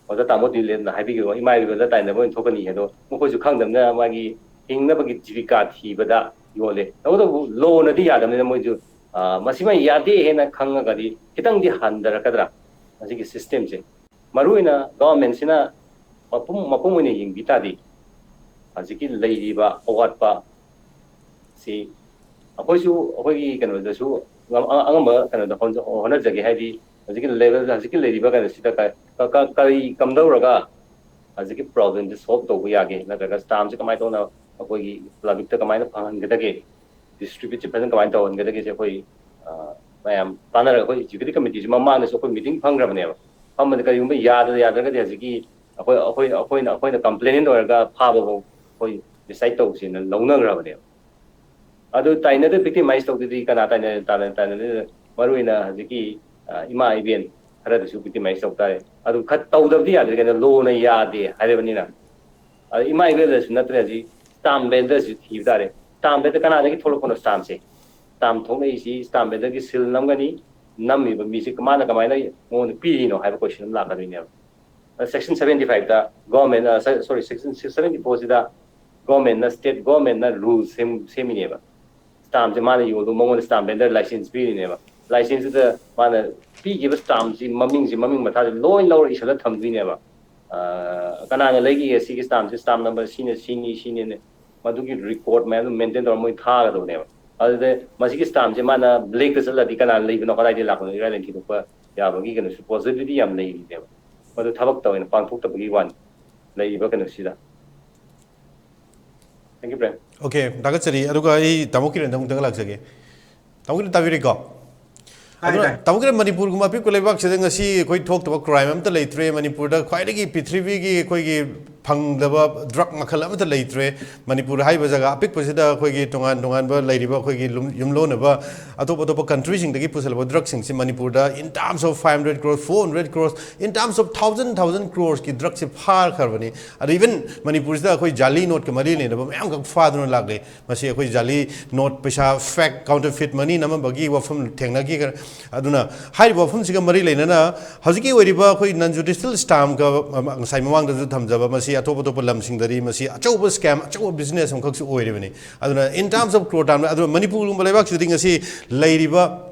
ꯑꯣꯖꯥ ꯇꯥꯃꯣ ꯗꯤꯂꯦꯟꯅ ꯍꯥꯏꯕꯤꯈꯤꯕꯗꯣ, ꯏꯃꯥ ꯏꯕꯦꯟꯗ ꯇꯥꯏꯅꯕ ꯑꯣꯏꯅ ꯊꯣꯛꯀꯅꯤ ꯍꯥꯏꯗꯣ ꯃꯈꯣꯏꯁꯨ ꯈꯪꯗꯕꯅꯤꯅ ꯃꯥꯒꯤ ꯍꯤꯡꯅꯕꯒꯤ ꯖꯤꯕꯤꯀꯥ ꯊꯤꯕꯗ ꯌꯣꯜꯂꯦ꯫ ꯇꯧꯕꯇꯕꯨ ꯂꯣꯅꯗꯤ ꯌꯥꯗꯕꯅꯤꯅ ꯃꯣꯏꯁꯨ, ꯑ, ꯃꯁꯤꯃ ꯌꯥꯗꯦ ꯍꯥꯏꯅ ꯈꯪꯉꯒꯗꯤ ꯈꯤꯇꯪꯗꯤ ꯍꯟꯊꯔꯛꯀꯗ꯭ꯔꯥ ꯃꯁꯤꯒꯤ ꯁꯤꯁꯇꯦꯝꯁꯦ? ꯃꯔꯨꯑꯣꯏꯅ ꯒꯚꯔꯟꯃꯦꯟꯁꯤꯅ ꯃꯄꯨꯝ, ꯃꯄꯨꯝ ꯑꯣꯏꯅ ꯌꯦꯡꯕꯤ ꯇꯥꯔꯗꯤ ꯍꯧꯖꯤꯛꯀꯤ ꯂꯩꯔꯤꯕ ꯑꯋꯥꯠꯄ ꯁꯤ ꯑꯩꯈꯣꯏꯁꯨ ꯑꯩꯈꯣꯏꯒꯤ ꯀꯩꯅꯣꯗꯁꯨ ꯑꯉꯝ- ꯑꯉꯝꯕ ꯀꯩꯅꯣꯗ ꯍꯣꯠꯅ- ꯍꯣꯠꯅꯖꯒꯦ꯫ ꯍꯥꯏꯗꯤ ꯍꯧꯖꯤꯛꯀꯤ ꯂꯦꯚꯦꯜꯗ, ꯍꯧꯖꯤꯛꯀꯤ ꯂꯩꯔꯤꯕ ꯀꯩꯅꯣꯁꯤꯗ ꯀ- ꯀ- ꯀ- ꯀꯔꯤ ꯀꯝꯗꯧꯔꯒ ꯍꯧꯖꯤꯛꯀꯤ ꯄ꯭ꯔꯣꯕ꯭ꯂꯦꯝꯁꯦ ꯁꯣꯜꯕ ꯇꯧꯕ ꯌꯥꯒꯦ, ꯅꯠꯇ꯭ꯔꯒ ꯁ꯭ꯇꯥꯝꯁꯦ ꯀꯃꯥꯏꯅ ꯇꯧꯅ ꯑꯩꯈꯣꯏꯒꯤ ꯄꯕ꯭ꯂꯤꯛꯇ ꯀꯃꯥꯏꯅ ꯐꯪꯍꯟꯒꯗꯒꯦ, ꯗꯤꯁꯇ꯭ꯔꯤꯕ꯭ꯌꯨꯠꯁꯦ ꯐꯖꯅ ꯀꯃꯥꯏꯅ ꯇꯧꯍꯟꯒꯗꯒꯦꯁꯦ ꯑꯩꯈꯣꯏ, ꯑ, ꯃꯌꯥꯝ ꯇꯥꯟꯅꯔꯒ ꯑꯩꯈꯣꯏ ꯑꯦꯛꯖꯤꯀ꯭ꯌꯨꯇꯤꯚ ꯀꯃꯤꯇꯤꯁꯨ ꯃꯃꯥꯡꯗꯁꯨ ꯑꯩꯈꯣꯏ ꯃꯤꯇꯤꯡ ꯐꯪꯈ꯭ꯔꯕꯅꯦꯕ꯫ ꯐꯝꯕꯗ ꯀꯔꯤꯒꯨꯝꯕ ꯌꯥꯗ- ꯌꯥꯗ꯭ꯔꯒꯗꯤ ꯍꯧꯖꯤꯛꯀꯤ ꯑꯩꯈꯣꯏ ꯑꯩꯈꯣꯏ ꯑꯩꯈꯣꯏꯅ ꯑꯩꯈꯣꯏꯅ ꯀꯝꯄ꯭ꯂꯦꯟ ꯑꯣꯏꯔꯒ ꯐꯥꯕꯐꯥꯎ ꯑꯩꯈꯣꯏ ꯗꯤꯁꯥꯏꯗ ꯇꯧꯁꯦꯅ ꯂꯧꯅꯈ꯭ꯔꯕꯅꯦꯕ꯫ ꯑꯗꯨ ꯇꯥꯏꯅꯗ ꯚꯤꯛꯇꯤꯃꯥꯏꯁ ꯇꯧꯗꯗꯤ ꯀꯅꯥ ꯇꯥꯏꯅ ꯇꯥꯏꯅ ꯇꯥꯏꯅꯗꯣꯏꯅꯣ? ꯃꯔꯨ ꯑꯣꯏꯅ ꯍꯧꯖꯤꯛꯀꯤ, ꯑ, ꯏꯃꯥ ꯏꯕꯦꯟ ꯈꯔꯗꯁꯨ ꯚꯤꯛꯇꯤꯃꯥꯏꯁ ꯇꯧ ꯇꯥꯔꯦ꯫ ꯑꯗꯨ ꯈꯔ ꯇꯧꯗꯕꯗꯤ ꯌꯥꯗ꯭ꯔꯦ, ꯀꯩꯅꯣ, ꯂꯣꯅ ꯌꯥꯗꯦ ꯍꯥꯏꯔꯕꯅꯤꯅ꯫ ꯑꯗ ꯏꯃꯥ ꯏꯕꯦꯟꯗꯁꯨ ꯅꯠꯇ꯭ꯔꯦ, ꯍꯧꯖꯤꯛ ꯁ꯭ꯇꯥꯝ ꯕꯦꯟꯗꯔꯁꯨ ꯊꯤꯕ ꯇꯥꯔꯦ꯫ ꯁ꯭ꯇꯥꯝ ꯕꯦꯟꯗꯔ ꯀꯅꯥꯗꯒꯤ ꯊꯣꯛꯂꯛꯄꯅꯣ? ꯁ꯭ꯇꯥꯝꯁꯦ, ꯁ꯭ꯇꯥꯝ ꯊꯣꯛꯂꯛꯏꯁꯤ ꯁ꯭ꯇꯥꯝ ꯕꯦꯟꯗꯔꯒꯤ ꯁꯤꯜ ꯅꯝꯒꯅꯤ, ꯅꯝꯃꯤꯕ ꯃꯤꯁꯦ ꯃꯥꯅ ꯀꯃꯥꯏꯅ ꯃꯉꯣꯟꯗ ꯄꯤꯔꯤꯅꯣ ꯍꯥꯏꯕ ꯀꯣꯏꯁꯟ ꯑꯃ ꯂꯥꯛꯀꯗꯣꯏꯅꯦꯕ꯫ ꯁꯦꯛꯁꯟ ꯁꯚꯦꯟꯇꯤ ꯐꯥꯏꯚꯇ ꯒꯣꯔꯃꯦꯟ, ꯁꯣꯔꯤ, ꯁꯦꯛꯁꯟ ꯁꯚꯦꯟꯇꯤ ꯐꯣꯔꯁꯤꯗ ꯒꯣꯔꯃꯦꯟꯅ, ꯁ꯭ꯇꯦꯠ ꯒꯣꯔꯃꯦꯟꯅ ꯔꯨꯜ ꯁꯦꯝꯃꯤꯅꯦꯕ꯫ ꯁ꯭ꯇꯥꯝꯁꯦ ꯃꯥꯅ ꯌꯣꯜꯂꯨ, ꯃꯉꯣꯟꯗ ꯁ꯭ꯇꯥꯝ ꯕꯦꯟꯗꯔ ꯂꯥꯏꯁꯦꯟꯁ ꯄꯤꯔꯤꯅꯦꯕ꯫ ꯂꯥꯏꯁꯦꯟꯁꯇꯨꯗ ꯃꯥꯅ ꯄꯤꯈꯤꯕ ꯁ꯭ꯇꯥꯝꯁꯤ ꯃꯃꯤꯡꯁꯤ, ꯃꯃꯤꯡ ꯃꯊꯥꯁꯦ ꯂꯣꯏ ꯂꯧꯔ ꯏꯁꯜꯂ ꯊꯝꯗꯣꯏꯅꯦꯕ꯫ ꯑꯥ, ꯀꯅꯥꯅ ꯂꯩꯈꯤꯒꯦ ꯁꯤꯒꯤ ꯁ꯭ꯇꯥꯝꯁꯦ, ꯁ꯭ꯇꯥꯝ ꯅꯝꯕꯔ ꯁꯤꯅ ꯁꯤꯅꯤ, ꯁꯤꯅꯤꯅꯦ, ꯃꯗꯨꯒꯤ ꯔꯦꯀꯣꯔꯗ ꯃꯌꯥꯝꯗꯣ ꯃꯦꯟꯇꯦꯟ ꯇꯧꯔ ꯃꯣꯏ ꯊꯥꯒꯗꯧꯕꯅꯦꯕ꯫ ꯑꯗꯨꯗ ꯃꯁꯤꯒꯤ ꯁ꯭ꯇꯥꯝꯁꯦ ꯃꯥꯅ ꯕ꯭ꯂꯦꯛꯇ ꯆꯠꯂꯗꯤ ꯀꯅꯥꯅ ꯂꯩꯕꯅꯣ, ꯀꯗꯥꯏꯗꯒꯤ ꯂꯥꯛꯄꯅꯣ, ꯏꯔꯥꯏ ꯂꯥꯏꯅ ꯊꯤꯗꯣꯛꯄ ꯌꯥꯕꯒꯤ ꯀꯩꯅꯣꯁꯨ ꯄꯣꯁꯤꯕꯤꯂꯤꯇꯤ ꯌꯥꯝ ꯂꯩꯔꯤꯅꯦꯕ꯫ ꯃꯗꯨ ꯊꯕꯛꯇ ꯑꯣꯏꯅ ꯄꯥꯡꯊꯣꯛꯇꯕꯒꯤ ꯋꯥꯅꯤ ꯂꯩꯔꯤꯕ ꯀꯩꯅꯣꯁꯤꯗ꯫ Thank you, Prem. ꯑꯣꯀꯦ, ꯊꯥꯒꯠꯆꯔꯤ꯫ ꯑꯗꯨꯒ ꯑꯩ ꯇꯥꯃꯣ ꯀꯤꯔꯟꯗ ꯑꯃꯨꯛꯇꯪ ꯂꯥꯛꯆꯒꯦ꯫ ꯇꯥꯃꯣ ꯀꯤꯔꯟ, ꯇꯥꯕꯤꯔꯤꯀꯣ? ꯇꯥꯏ, ꯑꯗꯨꯅ ꯇꯥꯏ꯫ ꯇꯥꯃꯣ ꯀꯤꯔꯟ, ꯃꯅꯤꯄꯨꯔꯒꯨꯝꯕ ꯑꯄꯤꯛꯄ ꯂꯩꯕꯥꯛꯁꯤꯗ ꯉꯁꯤ ꯑꯩꯈꯣꯏ ꯊꯣꯛꯇꯕ ꯀ꯭ꯔꯥꯏꯝ ꯑꯝꯇ ꯂꯩꯇ꯭ꯔꯦ꯫ ꯃꯅꯤꯄꯨꯔꯗ ꯈ꯭ꯋꯥꯏꯗꯒꯤ ꯄ꯭ꯔꯤꯊꯤꯕꯤꯒꯤ ꯑꯩꯈꯣꯏꯒꯤ ꯐꯪꯗꯕ ꯗ꯭ꯔꯒ ꯃꯈꯜ ꯑꯃꯠꯇ ꯂꯩꯇ꯭ꯔꯦ꯫ ꯃꯅꯤꯄꯨꯔ ꯍꯥꯏꯔꯤꯕ ꯖꯒꯥ ꯑꯄꯤꯛꯄꯁꯤꯗ ꯑꯩꯈꯣꯏꯒꯤ ꯇꯣꯉꯥꯟ ꯇꯣꯉꯥꯟꯕ ꯂꯩꯔꯤꯕ ꯑꯩꯈꯣꯏꯒꯤ ꯂꯨꯝ- ꯌꯨꯝꯂꯣꯟꯅꯕ ꯑꯇꯣꯞ ꯑꯇꯣꯞꯄ ꯀꯟꯇ꯭ꯔꯤꯁꯤꯡꯗꯒꯤ ꯄꯨꯁꯤꯜꯂꯛꯄ ꯗ꯭ꯔꯒꯁꯤꯡꯁꯤ ꯃꯅꯤꯄꯨꯔꯗ in terms of five hundred crore, four hundred crore, in terms of thousand, thousand crore ꯀꯤ ꯗ꯭ꯔꯒꯁꯤ ꯐꯥꯈ꯭ꯔꯕꯅꯤ꯫ ꯑꯗ ꯏꯚꯟ ꯃꯅꯤꯄꯨꯔꯁꯤꯗ ꯑꯩꯈꯣꯏ ꯖꯥꯂꯤ ꯅꯣꯠꯀ ꯃꯔꯤ ꯂꯩꯅꯕ ꯃꯌꯥꯝ ꯈꯛ ꯐꯥꯗꯨꯅ ꯂꯥꯛꯂꯦ꯫ ꯃꯁꯤ ꯑꯩꯈꯣꯏ ꯖꯥꯂꯤ ꯅꯣꯠ, ꯄꯩꯁꯥ ꯐꯦꯛ, ꯀꯥꯎꯟꯇꯔꯐꯤꯠ ꯃꯅꯤ ꯅꯝꯃꯝꯕꯒꯤ ꯋꯥꯐꯝ ꯊꯦꯡꯅꯈꯤꯒ-, ꯑꯗꯨꯅ ꯍꯥꯏꯔꯤꯕ ꯋꯥꯐꯝꯁꯤꯒ ꯃꯔꯤ ꯂꯩꯅꯅ ꯍꯧꯖꯤꯛꯀꯤ ꯑꯣꯏꯔꯤꯕ ꯑꯩꯈꯣꯏ ꯅꯟ ꯖꯨꯗꯤꯁꯤꯌꯦꯜ ꯁ꯭ꯇꯥꯝꯒ, ꯑ, ꯉꯁꯥꯏ ꯃꯃꯥꯡꯗꯁꯨ ꯊꯝꯖꯕ, ꯃꯁꯤ ꯑꯇꯣꯞ ꯑꯇꯣꯞꯄ ꯂꯝꯁꯤꯡꯗꯗꯤ ꯃꯁꯤ ꯑꯆꯧꯕ ꯁ꯭ꯀꯦꯝ, ꯑꯆꯧꯕ ꯕꯤꯖꯤꯅꯦꯁ ꯑꯃꯈꯛꯁꯨ ꯑꯣꯏꯔꯤꯕꯅꯤ꯫ ꯑꯗꯨꯅ in terms of ꯀ꯭ꯔꯣꯔ ꯇꯥꯟꯕ, ꯑꯗꯨꯅ ꯃꯅꯤꯄꯨꯔꯒꯨꯝꯕ ꯂꯩꯕꯥꯛꯁꯤꯗꯗꯤ ꯉꯁꯤ ꯂꯩꯔꯤꯕ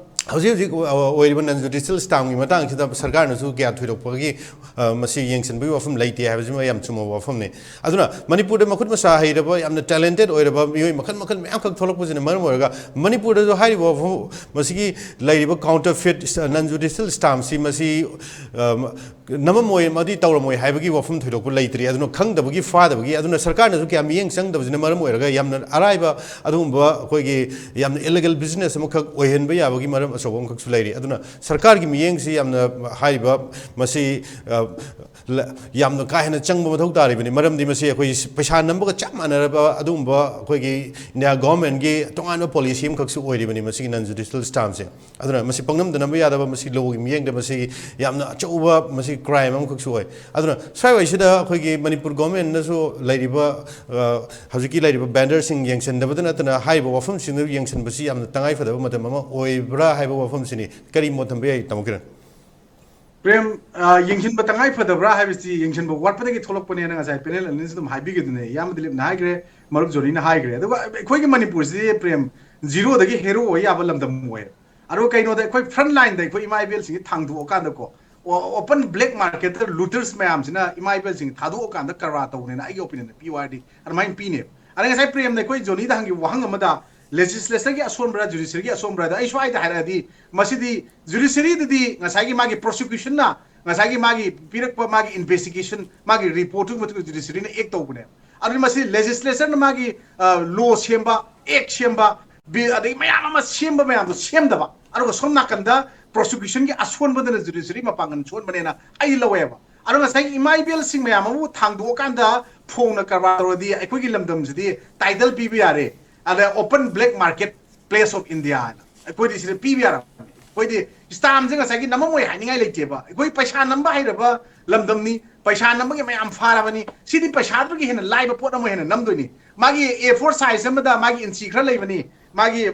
ꯍꯧꯖꯤꯛ ꯍꯧꯖꯤꯛ ꯑꯣꯏꯔꯤꯕ ꯅꯟ ꯖꯨꯗꯤꯁꯤꯌꯦꯜ ꯁ꯭ꯇꯥꯝꯒꯤ ꯃꯇꯥꯡꯁꯤꯗ ꯁꯔꯀꯥꯔꯅꯁꯨ ꯀꯌꯥ ꯊꯣꯏꯗꯣꯛꯄꯒꯤ ꯃꯁꯤ ꯌꯦꯡꯁꯤꯟꯕꯒꯤ ꯋꯥꯐꯝ ꯂꯩꯇꯦ ꯍꯥꯏꯕꯁꯤꯃ ꯌꯥꯝ ꯆꯨꯝꯕ ꯋꯥꯐꯝꯅꯤ꯫ ꯑꯗꯨꯅ ꯃꯅꯤꯄꯨꯔꯗ ꯃꯈꯨꯠ ꯃꯁꯥ ꯍꯩꯔꯕ, ꯌꯥꯝꯅ ꯇꯦꯂꯦꯟꯇꯦꯠ ꯑꯣꯏꯔꯕ ꯃꯤꯑꯣꯏ ꯃꯈꯜ ꯃꯈꯜ ꯃꯌꯥꯝꯈꯛ ꯊꯣꯛꯂꯛꯄꯁꯤꯅ ꯃꯔꯝ ꯑꯣꯏꯔꯒ ꯃꯅꯤꯄꯨꯔꯗꯁꯨ ꯍꯥꯏꯔꯤꯕ ꯋꯥꯐꯝ, ꯃꯁꯤꯒꯤ ꯂꯩꯔꯤꯕ ꯀꯥꯎꯟꯇꯔꯐꯤꯠ ꯅꯟ ꯖꯨꯗꯤꯁꯤꯌꯦꯜ ꯁ꯭ꯇꯥꯝꯁꯤ ꯃꯁꯤ ꯅꯝꯃꯝꯃꯣꯏ ꯑꯃꯗꯤ ꯇꯧꯔꯝꯃꯣꯏ ꯍꯥꯏꯕꯒꯤ ꯋꯥꯐꯝ ꯊꯣꯏꯗꯣꯛꯄ ꯂꯩꯇ꯭ꯔꯤ꯫ ꯑꯗꯨꯅ ꯈꯪꯗꯕꯒꯤ ꯐꯥꯗꯕꯒꯤ, ꯑꯗꯨꯅ ꯁꯔꯀꯥꯔꯅꯁꯨ ꯀꯌꯥ ꯃꯤꯠꯌꯦꯡ ꯆꯪꯗꯕꯁꯤꯅ ꯃꯔꯝ ꯑꯣꯏꯔꯒ ꯌꯥꯝꯅ ꯑꯔꯥꯏꯕ ꯑꯗꯨꯒꯨꯝꯕ ꯑꯩꯈꯣꯏꯒꯤ ꯌꯥꯝꯅ ꯏꯂꯤꯒꯦꯜ ꯕꯤꯖꯤꯅꯦꯁ ꯑꯃꯈꯛ ꯑꯣꯏꯍꯟꯕ ꯌꯥꯕꯒꯤ ꯃꯔꯝ ꯑꯆꯧꯕ ꯑꯃꯈꯛꯁꯨ ꯂꯩꯔꯤ꯫ ꯑꯗꯨꯅ ꯁꯔꯀꯥꯔꯒꯤ ꯃꯤꯠꯌꯦꯡꯁꯤ ꯌꯥꯝꯅ ꯍꯥꯏꯔꯤꯕ ꯃꯁꯤ ꯌꯥꯝꯅ ꯀꯥ ꯍꯦꯟꯅ ꯆꯪꯕ ꯃꯊꯧ ꯇꯥꯔꯤꯕꯅꯤ꯫ ꯃꯔꯝꯗꯤ ꯃꯁꯤ ꯑꯩꯈꯣꯏ ꯄꯩꯁꯥ ꯅꯝꯕꯒ ꯆꯞ ꯃꯥꯟꯅꯔꯕ ꯑꯗꯨꯒꯨꯝꯕ ꯑꯩꯈꯣꯏꯒꯤ ꯏꯟꯗꯤꯌꯥ ꯒꯣꯔꯃꯦꯟꯒꯤ ꯇꯣꯉꯥꯟꯕ ꯄꯣꯂꯤꯁꯤ ꯑꯃꯈꯛꯁꯨ ꯑꯣꯏꯔꯤꯕꯅꯤ ꯃꯁꯤꯒꯤ ꯅꯟ ꯖꯨꯗꯤꯁꯤꯌꯦꯜ ꯁ꯭ꯇꯥꯝꯁꯦ꯫ ꯑꯗꯨꯅ ꯃꯁꯤ ꯄꯪꯅꯝꯗ ꯅꯝꯕ ꯌꯥꯗꯕ, ꯃꯁꯤ ꯂꯣꯒꯤ ꯃꯤꯠꯌꯦꯡꯗ ꯃꯁꯤ ꯌꯥꯝꯅ ꯑꯆꯧꯕ ꯃꯁꯤ ꯀ꯭ꯔꯥꯏꯝ ꯑꯃꯈꯛꯁꯨ ꯑꯣꯏ꯫ ꯑꯗꯨꯅ ꯁ꯭ꯋꯥꯏꯋꯥꯏꯁꯤꯗ ꯑꯩꯈꯣꯏꯒꯤ ꯃꯅꯤꯄꯨꯔ ꯒꯣꯔꯃꯦꯟꯅꯁꯨ ꯂꯩꯔꯤꯕ ꯍꯧꯖꯤꯛꯀꯤ ꯂꯩꯔꯤꯕ ꯕꯦꯟꯗꯔꯁꯤꯡ ꯌꯦꯡꯁꯤꯟꯗꯕꯗ ꯅꯠꯇꯅ ꯍꯥꯏꯔꯤꯕ ꯋꯥꯐꯝꯁꯤꯡꯗꯨ ꯌꯦꯡꯁꯤꯟꯕꯁꯤ ꯌꯥꯝꯅ ꯇꯉꯥꯏ ꯐꯗꯕ ꯃꯇꯝ ꯑꯃ ꯑꯣꯏꯕ꯭ꯔꯥ ꯍꯥꯏꯕ ꯋꯥꯐꯝꯁꯤꯅꯤ꯫ ꯀꯔꯤ ꯃꯣꯠ ꯊꯝꯕ ꯌꯥꯏ, ꯇꯥꯃꯣ ꯀꯤꯔꯟ? ꯄ꯭ꯔꯦꯝ, ꯌꯦꯡꯁꯤꯟꯕ ꯇꯉꯥꯏ ꯐꯗꯕ꯭ꯔꯥ ꯍꯥꯏꯕꯁꯤ ꯌꯦꯡꯁꯤꯟꯕ ꯋꯥꯠꯄꯗꯒꯤ ꯊꯣꯛꯂꯛꯄꯅꯦꯅ ꯉꯁꯥꯏ ꯄꯦꯅꯦꯜ ꯑꯅꯤꯁꯨ ꯑꯗꯨꯝ ꯍꯥꯏꯕꯤꯒꯗꯨꯅꯦ꯫ ꯏꯌꯥꯝꯕ ꯗꯤꯂꯤꯞꯅ ꯍꯥꯏꯈ꯭ꯔꯦ, ꯃꯔꯨꯞ ꯖꯣꯅꯤꯅ ꯍꯥꯏꯈ꯭ꯔꯦ꯫ ꯑꯗꯨꯒ ꯑꯩꯈꯣꯏꯒꯤ ꯃꯅꯤꯄꯨꯔꯁꯤꯗꯤ ꯄ꯭ꯔꯦꯝ, ꯖꯤꯔꯣꯗꯒꯤ ꯍꯦꯔꯣ ꯑꯣꯏ ꯌꯥꯕ ꯂꯝꯗꯝ ꯑꯣꯏ꯫ ꯑꯗꯨꯒ ꯀꯩꯅꯣꯗ ꯑꯩꯈꯣꯏ ꯐ꯭ꯔꯟ ꯂꯥꯏꯟꯗ ꯑꯩꯈꯣꯏ ꯏꯃꯥ ꯏꯕꯦꯜꯁꯤꯡꯁꯤ ꯊꯥꯡꯗꯣꯛꯑꯀꯥꯟꯗꯀꯣ, ꯑꯣꯄꯟ ꯕ꯭ꯂꯦꯛ ꯃꯥꯔꯀꯦꯠꯇ ꯂꯨꯇꯔꯁ ꯃꯌꯥꯝꯁꯤꯅ ꯏꯃꯥ ꯏꯕꯦꯜꯁꯤꯡ ꯊꯥꯗꯣꯛꯑꯀꯥꯟꯗ ꯀꯔꯕꯥꯔ ꯇꯧꯕꯅꯦꯅ ꯑꯩꯒꯤ ꯑꯣꯄꯤꯅꯤꯌꯟꯗ ꯄꯤꯌꯨ ꯍꯥꯏꯔꯗꯤ ꯑꯗꯨꯃꯥꯏꯅ ꯄꯤꯅꯦꯕ꯫ ꯑꯗ ꯉꯁꯥꯏ ꯄ꯭ꯔꯦꯝꯅ ꯑꯩꯈꯣꯏ ꯖꯣꯅꯤꯗ ꯍꯪꯈꯤꯕ ꯋꯥꯍꯪ ꯑꯃꯗ ꯂꯦꯖꯤꯁꯂꯦꯆꯔꯒꯤ ꯑꯁꯣꯟꯕ꯭ꯔꯥ, ꯖꯨꯗꯤꯁꯤꯌꯔꯒꯤ ꯑꯁꯣꯟꯕ꯭ꯔꯥ? ꯑꯗ ꯑꯩ ꯁ꯭ꯋꯥꯏꯗ ꯍꯥꯏꯔꯛꯑꯗꯤ ꯃꯁꯤꯗꯤ ꯖꯨꯗꯤꯁꯤꯌꯔꯤꯗꯗꯤ ꯉꯁꯥꯏꯒꯤ ꯃꯥꯒꯤ ꯄ꯭ꯔꯣꯁꯤꯀ꯭ꯌꯨꯁꯟꯅ ꯉꯁꯥꯏꯒꯤ ꯃꯥꯒꯤ ꯄꯤꯔꯛꯄ ꯃꯥꯒꯤ ꯏꯟꯚꯦꯁꯇꯤꯒꯦꯁꯟ, ꯃꯥꯒꯤ ꯔꯤꯄꯣꯔꯠꯇꯨꯒꯤ ꯃꯇꯨꯡ ꯏꯟꯅ ꯖꯨꯗꯤꯁꯤꯌꯔꯤꯅ ꯑꯦꯛ ꯇꯧꯕꯅꯦꯕ꯫ ꯑꯗꯨꯅ ꯃꯁꯤ ꯂꯦꯖꯤꯁꯂꯦꯆꯔꯅ ꯃꯥꯒꯤ ꯂꯣ ꯁꯦꯝꯕ, ꯑꯦꯛ ꯁꯦꯝꯕ, ꯕꯤꯜ, ꯑꯗꯒꯤ ꯃꯌꯥꯝ ꯑꯃ ꯁꯦꯝꯕ ꯃꯌꯥꯝꯗꯣ ꯁꯦꯝꯗꯕ, ꯑꯗꯨꯒ ꯁꯣꯝ ꯅꯥꯀꯟꯗ ꯄ꯭ꯔꯣꯁꯤꯀ꯭ꯌꯨꯁꯟꯒꯤ ꯑꯁꯣꯟꯕꯗꯨꯅ ꯖꯨꯗꯤꯁꯤꯌꯔꯤ ꯃꯄꯥꯡꯒꯜ ꯁꯣꯟꯕꯅꯦꯅ ꯑꯩ ꯂꯧꯋꯦꯕ꯫ ꯑꯗꯣ ꯉꯁꯥꯏꯒꯤ ꯏꯃꯥ ꯏꯕꯦꯜꯁꯤꯡ ꯃꯌꯥꯝ ꯑꯃꯕꯨ ꯊꯥꯡꯗꯣꯛꯑꯀꯥꯟꯗ ꯐꯣꯡꯅ ꯀꯔꯕꯥꯔ ꯇꯧꯔꯗꯤ ꯑꯩꯈꯣꯏꯒꯤ ꯂꯝꯗꯝꯁꯤꯗꯤ ꯇꯥꯏꯇꯜ ꯄꯤꯕ ꯌꯥꯔꯦ, ꯑꯗ open black market place of India ꯍꯥꯏꯅ ꯑꯩꯈꯣꯏꯗꯤ ꯁꯤꯗ ꯄꯤꯕ ꯌꯥꯔꯕꯅꯤ꯫ ꯑꯩꯈꯣꯏꯗꯤ ꯁ꯭ꯇꯥꯝꯁꯦ ꯉꯁꯥꯏꯒꯤ ꯅꯝꯃꯝꯃꯣꯏ ꯍꯥꯏꯅꯤꯡꯉꯥꯏ ꯂꯩꯇꯦꯕ꯫ ꯑꯩꯈꯣꯏ ꯄꯩꯁꯥ ꯅꯝꯕ ꯍꯩꯔꯕ ꯂꯝꯗꯝꯅꯤ, ꯄꯩꯁꯥ ꯅꯝꯕꯒꯤ ꯃꯌꯥꯝ ꯐꯥꯔꯕꯅꯤ꯫ ꯁꯤꯗꯤ ꯄꯩꯁꯥꯗꯨꯒꯤ ꯍꯦꯟꯅ ꯂꯥꯏꯕ ꯄꯣꯠ ꯑꯃ ꯍꯦꯟꯅ ꯅꯝꯗꯣꯏꯅꯤ꯫ ꯃꯥꯒꯤ ꯑꯦ ꯐꯣꯔ ꯁꯥꯏꯖ ꯑꯃꯗ ꯃꯥꯒꯤ ꯏꯟꯆꯤ ꯈꯔ ꯂꯩꯕꯅꯤ, ꯃꯥꯒꯤ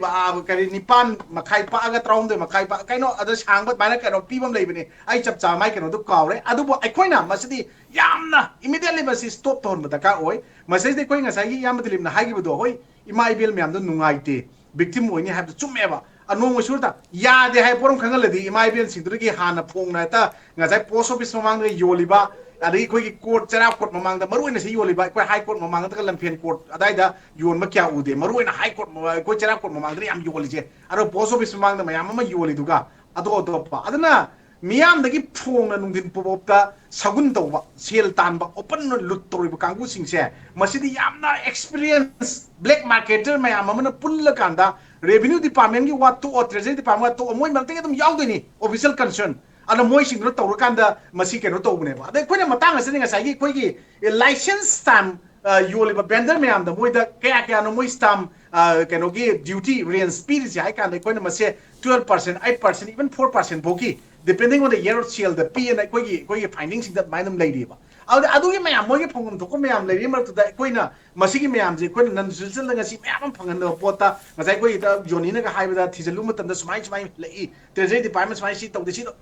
ꯀꯔꯤ ꯅꯤꯄꯥꯟ ꯃꯈꯥꯏ ꯄꯥꯛꯑꯒ ꯇꯔꯥꯍꯨꯝꯗꯣꯏ ꯃꯈꯥꯏ ꯄꯥꯛ, ꯀꯩꯅꯣ ꯑꯗ ꯁꯥꯡꯕ ꯑꯗꯨꯃꯥꯏꯅ ꯀꯩꯅꯣ ꯄꯤꯕ ꯑꯃ ꯂꯩꯕꯅꯤ꯫ ꯑꯩ ꯆꯞ ꯆꯥꯕ ꯃꯥꯏ ꯀꯩꯅꯣꯗꯣ ꯀꯥꯎꯔꯦ꯫ ꯑꯗꯨꯕꯨ ꯑꯩꯈꯣꯏꯅ ꯃꯁꯤꯗꯤ ꯌꯥꯝꯅ ꯏꯃꯤꯗꯤꯌꯦꯠꯂꯤ ꯃꯁꯤ ꯁ꯭ꯇꯣꯞ ꯇꯧꯍꯟꯕ ꯗꯔꯀꯥꯔ ꯑꯣꯏ꯫ ꯃꯁꯤꯗꯩꯁꯤꯗ ꯑꯩꯈꯣꯏ ꯉꯁꯥꯏꯒꯤ ꯏꯌꯥꯝꯕ ꯗꯤꯂꯤꯞꯅ ꯍꯥꯏꯈꯤꯕꯗꯣ, ꯍꯣꯏ, ꯏꯃꯥ ꯏꯕꯦꯜ ꯃꯌꯥꯝꯗꯣ ꯅꯨꯡꯉꯥꯏꯇꯦ, ꯚꯤꯛꯇꯤꯝ ꯑꯣꯏꯅꯤ ꯍꯥꯏꯕꯗꯣ ꯆꯨꯝꯃꯦꯕ꯫ ꯑꯅꯣꯡꯃ ꯁꯨꯔꯗ ꯌꯥꯗꯦ ꯍꯥꯏꯕ ꯄꯣꯠ ꯑꯃ ꯈꯪꯍꯜꯂꯗꯤ, ꯏꯃꯥ ꯏꯕꯦꯟꯁꯤꯡꯗꯨꯗꯒꯤ ꯍꯥꯟꯅ ꯐꯣꯡꯅ ꯍꯦꯛꯇ ꯉꯁꯥꯏ ꯄꯣꯁ ꯑꯣꯐꯤꯁ ꯃꯃꯥꯡꯗ ꯌꯣꯜꯂꯤꯕ, ꯑꯗꯒꯤ ꯑꯩꯈꯣꯏꯒꯤ ꯀꯣꯔꯠ, ꯆꯩꯔꯥꯎ ꯀꯣꯔꯠ ꯃꯃꯥꯡꯗ, ꯃꯔꯨ ꯑꯣꯏꯅ ꯁꯤ ꯌꯣꯜꯂꯤꯕ, ꯑꯩꯈꯣꯏ ꯍꯥꯏ ꯀꯣꯔꯠ ꯃꯃꯥꯡꯗꯒ, ꯂꯝꯐꯦꯟ ꯀꯣꯔꯠ ꯑꯗꯥꯏꯗ ꯌꯣꯟꯕ ꯀꯌꯥ ꯎꯗꯦ꯫ ꯃꯔꯨ ꯑꯣꯏꯅ ꯍꯥꯏ ꯀꯣꯔꯠ ꯃꯃꯥꯡ, ꯑꯩꯈꯣꯏ ꯆꯩꯔꯥꯎ ꯀꯣꯔꯠ ꯃꯃꯥꯡꯗꯅ ꯌꯥꯝ ꯌꯣꯜꯂꯤꯁꯦ꯫ ꯑꯗꯣ ꯄꯣꯁ ꯑꯣꯐꯤꯁ ꯃꯃꯥꯡꯗ ꯃꯌꯥꯝ ꯑꯃ ꯌꯣꯜꯂꯤꯗꯨꯒ, ꯑꯇꯣꯞ ꯑꯇꯣꯞꯄ, ꯑꯗꯨꯅ ꯃꯤꯌꯥꯝꯗꯒꯤ ꯐꯣꯡꯅ ꯅꯨꯡꯊꯤꯟ ꯄꯨꯕꯣꯞꯇ ꯁꯒꯨꯟ ꯇꯧꯕ, ꯁꯦꯜ ꯇꯥꯟꯕ, ꯑꯣꯄꯟ ꯂꯨꯠ ꯇꯧꯔꯤꯕ ꯀꯥꯡꯕꯨꯁꯤꯡꯁꯦ, ꯃꯁꯤꯗꯤ ꯌꯥꯝꯅ ꯑꯦꯛꯁꯄꯤꯔꯤꯌꯦꯟꯁ ꯕ꯭ꯂꯦꯛ ꯃꯥꯔꯀꯦꯇꯔ ꯃꯌꯥꯝ ꯑꯃꯅ ꯄꯨꯜꯂꯀꯥꯟꯗ, ꯔꯦꯚꯤꯅ꯭ꯌꯨ ꯗꯤꯄꯥꯔꯠꯃꯦꯟꯒꯤ ꯋꯥ ꯇꯣꯛꯑꯣ, ꯇ꯭ꯔꯦꯖꯔꯤ ꯗꯤꯄꯥꯔꯠꯃꯦꯟ ꯋꯥ ꯇꯣꯛꯑꯣ, ꯃꯣꯏ ꯃꯔꯛꯇꯒꯤ ꯑꯗꯨꯝ ꯌꯥꯎꯗꯣꯏꯅꯤ ꯑꯣꯐꯤꯁꯤꯌꯦꯜ ꯀꯟꯁꯔꯟ꯫ ꯑꯗꯣ ꯃꯣꯏꯁꯤꯡꯗꯨꯅ ꯇꯧꯔꯀꯥꯟꯗ ꯃꯁꯤ ꯀꯩꯅꯣ ꯇꯧꯕꯅꯦꯕ꯫ ꯑꯗ ꯑꯩꯈꯣꯏꯅ ꯃꯇꯥꯡ ꯑꯁꯤꯗ ꯉꯁꯥꯏꯒꯤ ꯑꯩꯈꯣꯏꯒꯤ ꯂꯥꯏꯁꯦꯟꯁ ꯇꯥꯏꯝ ꯌꯣꯜꯂꯤꯕ ꯚꯦꯟꯗꯔ ꯃꯌꯥꯝꯗ ꯃꯣꯏꯗ ꯀꯌꯥ ꯀꯌꯥꯅꯣ ꯃꯣꯏ ꯁ꯭ꯇꯥꯝ ꯀꯩꯅꯣꯒꯤ ꯗ꯭ꯌꯨꯇꯤ ꯔꯦꯟꯖ ꯄꯤꯔꯤꯁꯦ ꯍꯥꯏ ꯀꯥꯟꯗ, ꯑꯩꯈꯣꯏꯅ ꯃꯁꯦ twelve percent, eight percent, even four percent ꯐꯥꯎꯒꯤ, depending on the year of sale ꯗ ꯄꯤꯑꯅ ꯑꯩꯈꯣꯏꯒꯤ, ꯑꯩꯈꯣꯏꯒꯤ ꯐꯥꯏꯟꯗꯤꯡꯁꯤꯡꯗ ꯑꯗꯨꯃꯥꯏꯅ ꯑꯗꯨꯝ ꯂꯩꯔꯤꯕ꯫ ꯑꯗꯨꯗ ꯑꯗꯨꯒꯤ ꯃꯌꯥꯝ, ꯃꯣꯏꯒꯤ ꯐꯪꯐꯝ ꯊꯣꯛꯄ ꯃꯌꯥꯝ ꯂꯩꯔꯤ ꯃꯔꯛꯇꯨꯗ, ꯑꯩꯈꯣꯏꯅ ꯃꯁꯤꯒꯤ ꯃꯌꯥꯝꯁꯦ ꯑꯩꯈꯣꯏꯅ ꯅꯟ ꯖꯨꯗꯤꯁꯤꯌꯦꯜꯗ ꯉꯁꯤ ꯃꯌꯥꯝ ꯑꯃ ꯐꯪꯍꯟꯗꯕ ꯄꯣꯠꯇ, ꯉꯁꯥꯏ ꯑꯩꯈꯣꯏꯒꯤꯗ ꯖꯣꯅꯤꯅꯒ ꯍꯥꯏꯕꯗ ꯊꯤꯖꯤꯜꯂꯨꯕ ꯃꯇꯝꯗ ꯁꯨꯃꯥꯏ ꯁꯨꯃꯥꯏꯅ ꯍꯜꯂꯛꯏ, ꯇ꯭ꯔꯦꯖꯔꯤ ꯗꯤꯄꯥꯔꯠꯃꯦꯟ ꯁꯨꯃꯥꯏꯅ ꯁꯤ ꯇꯧꯗꯦ, ꯁꯤ ꯇꯧ-,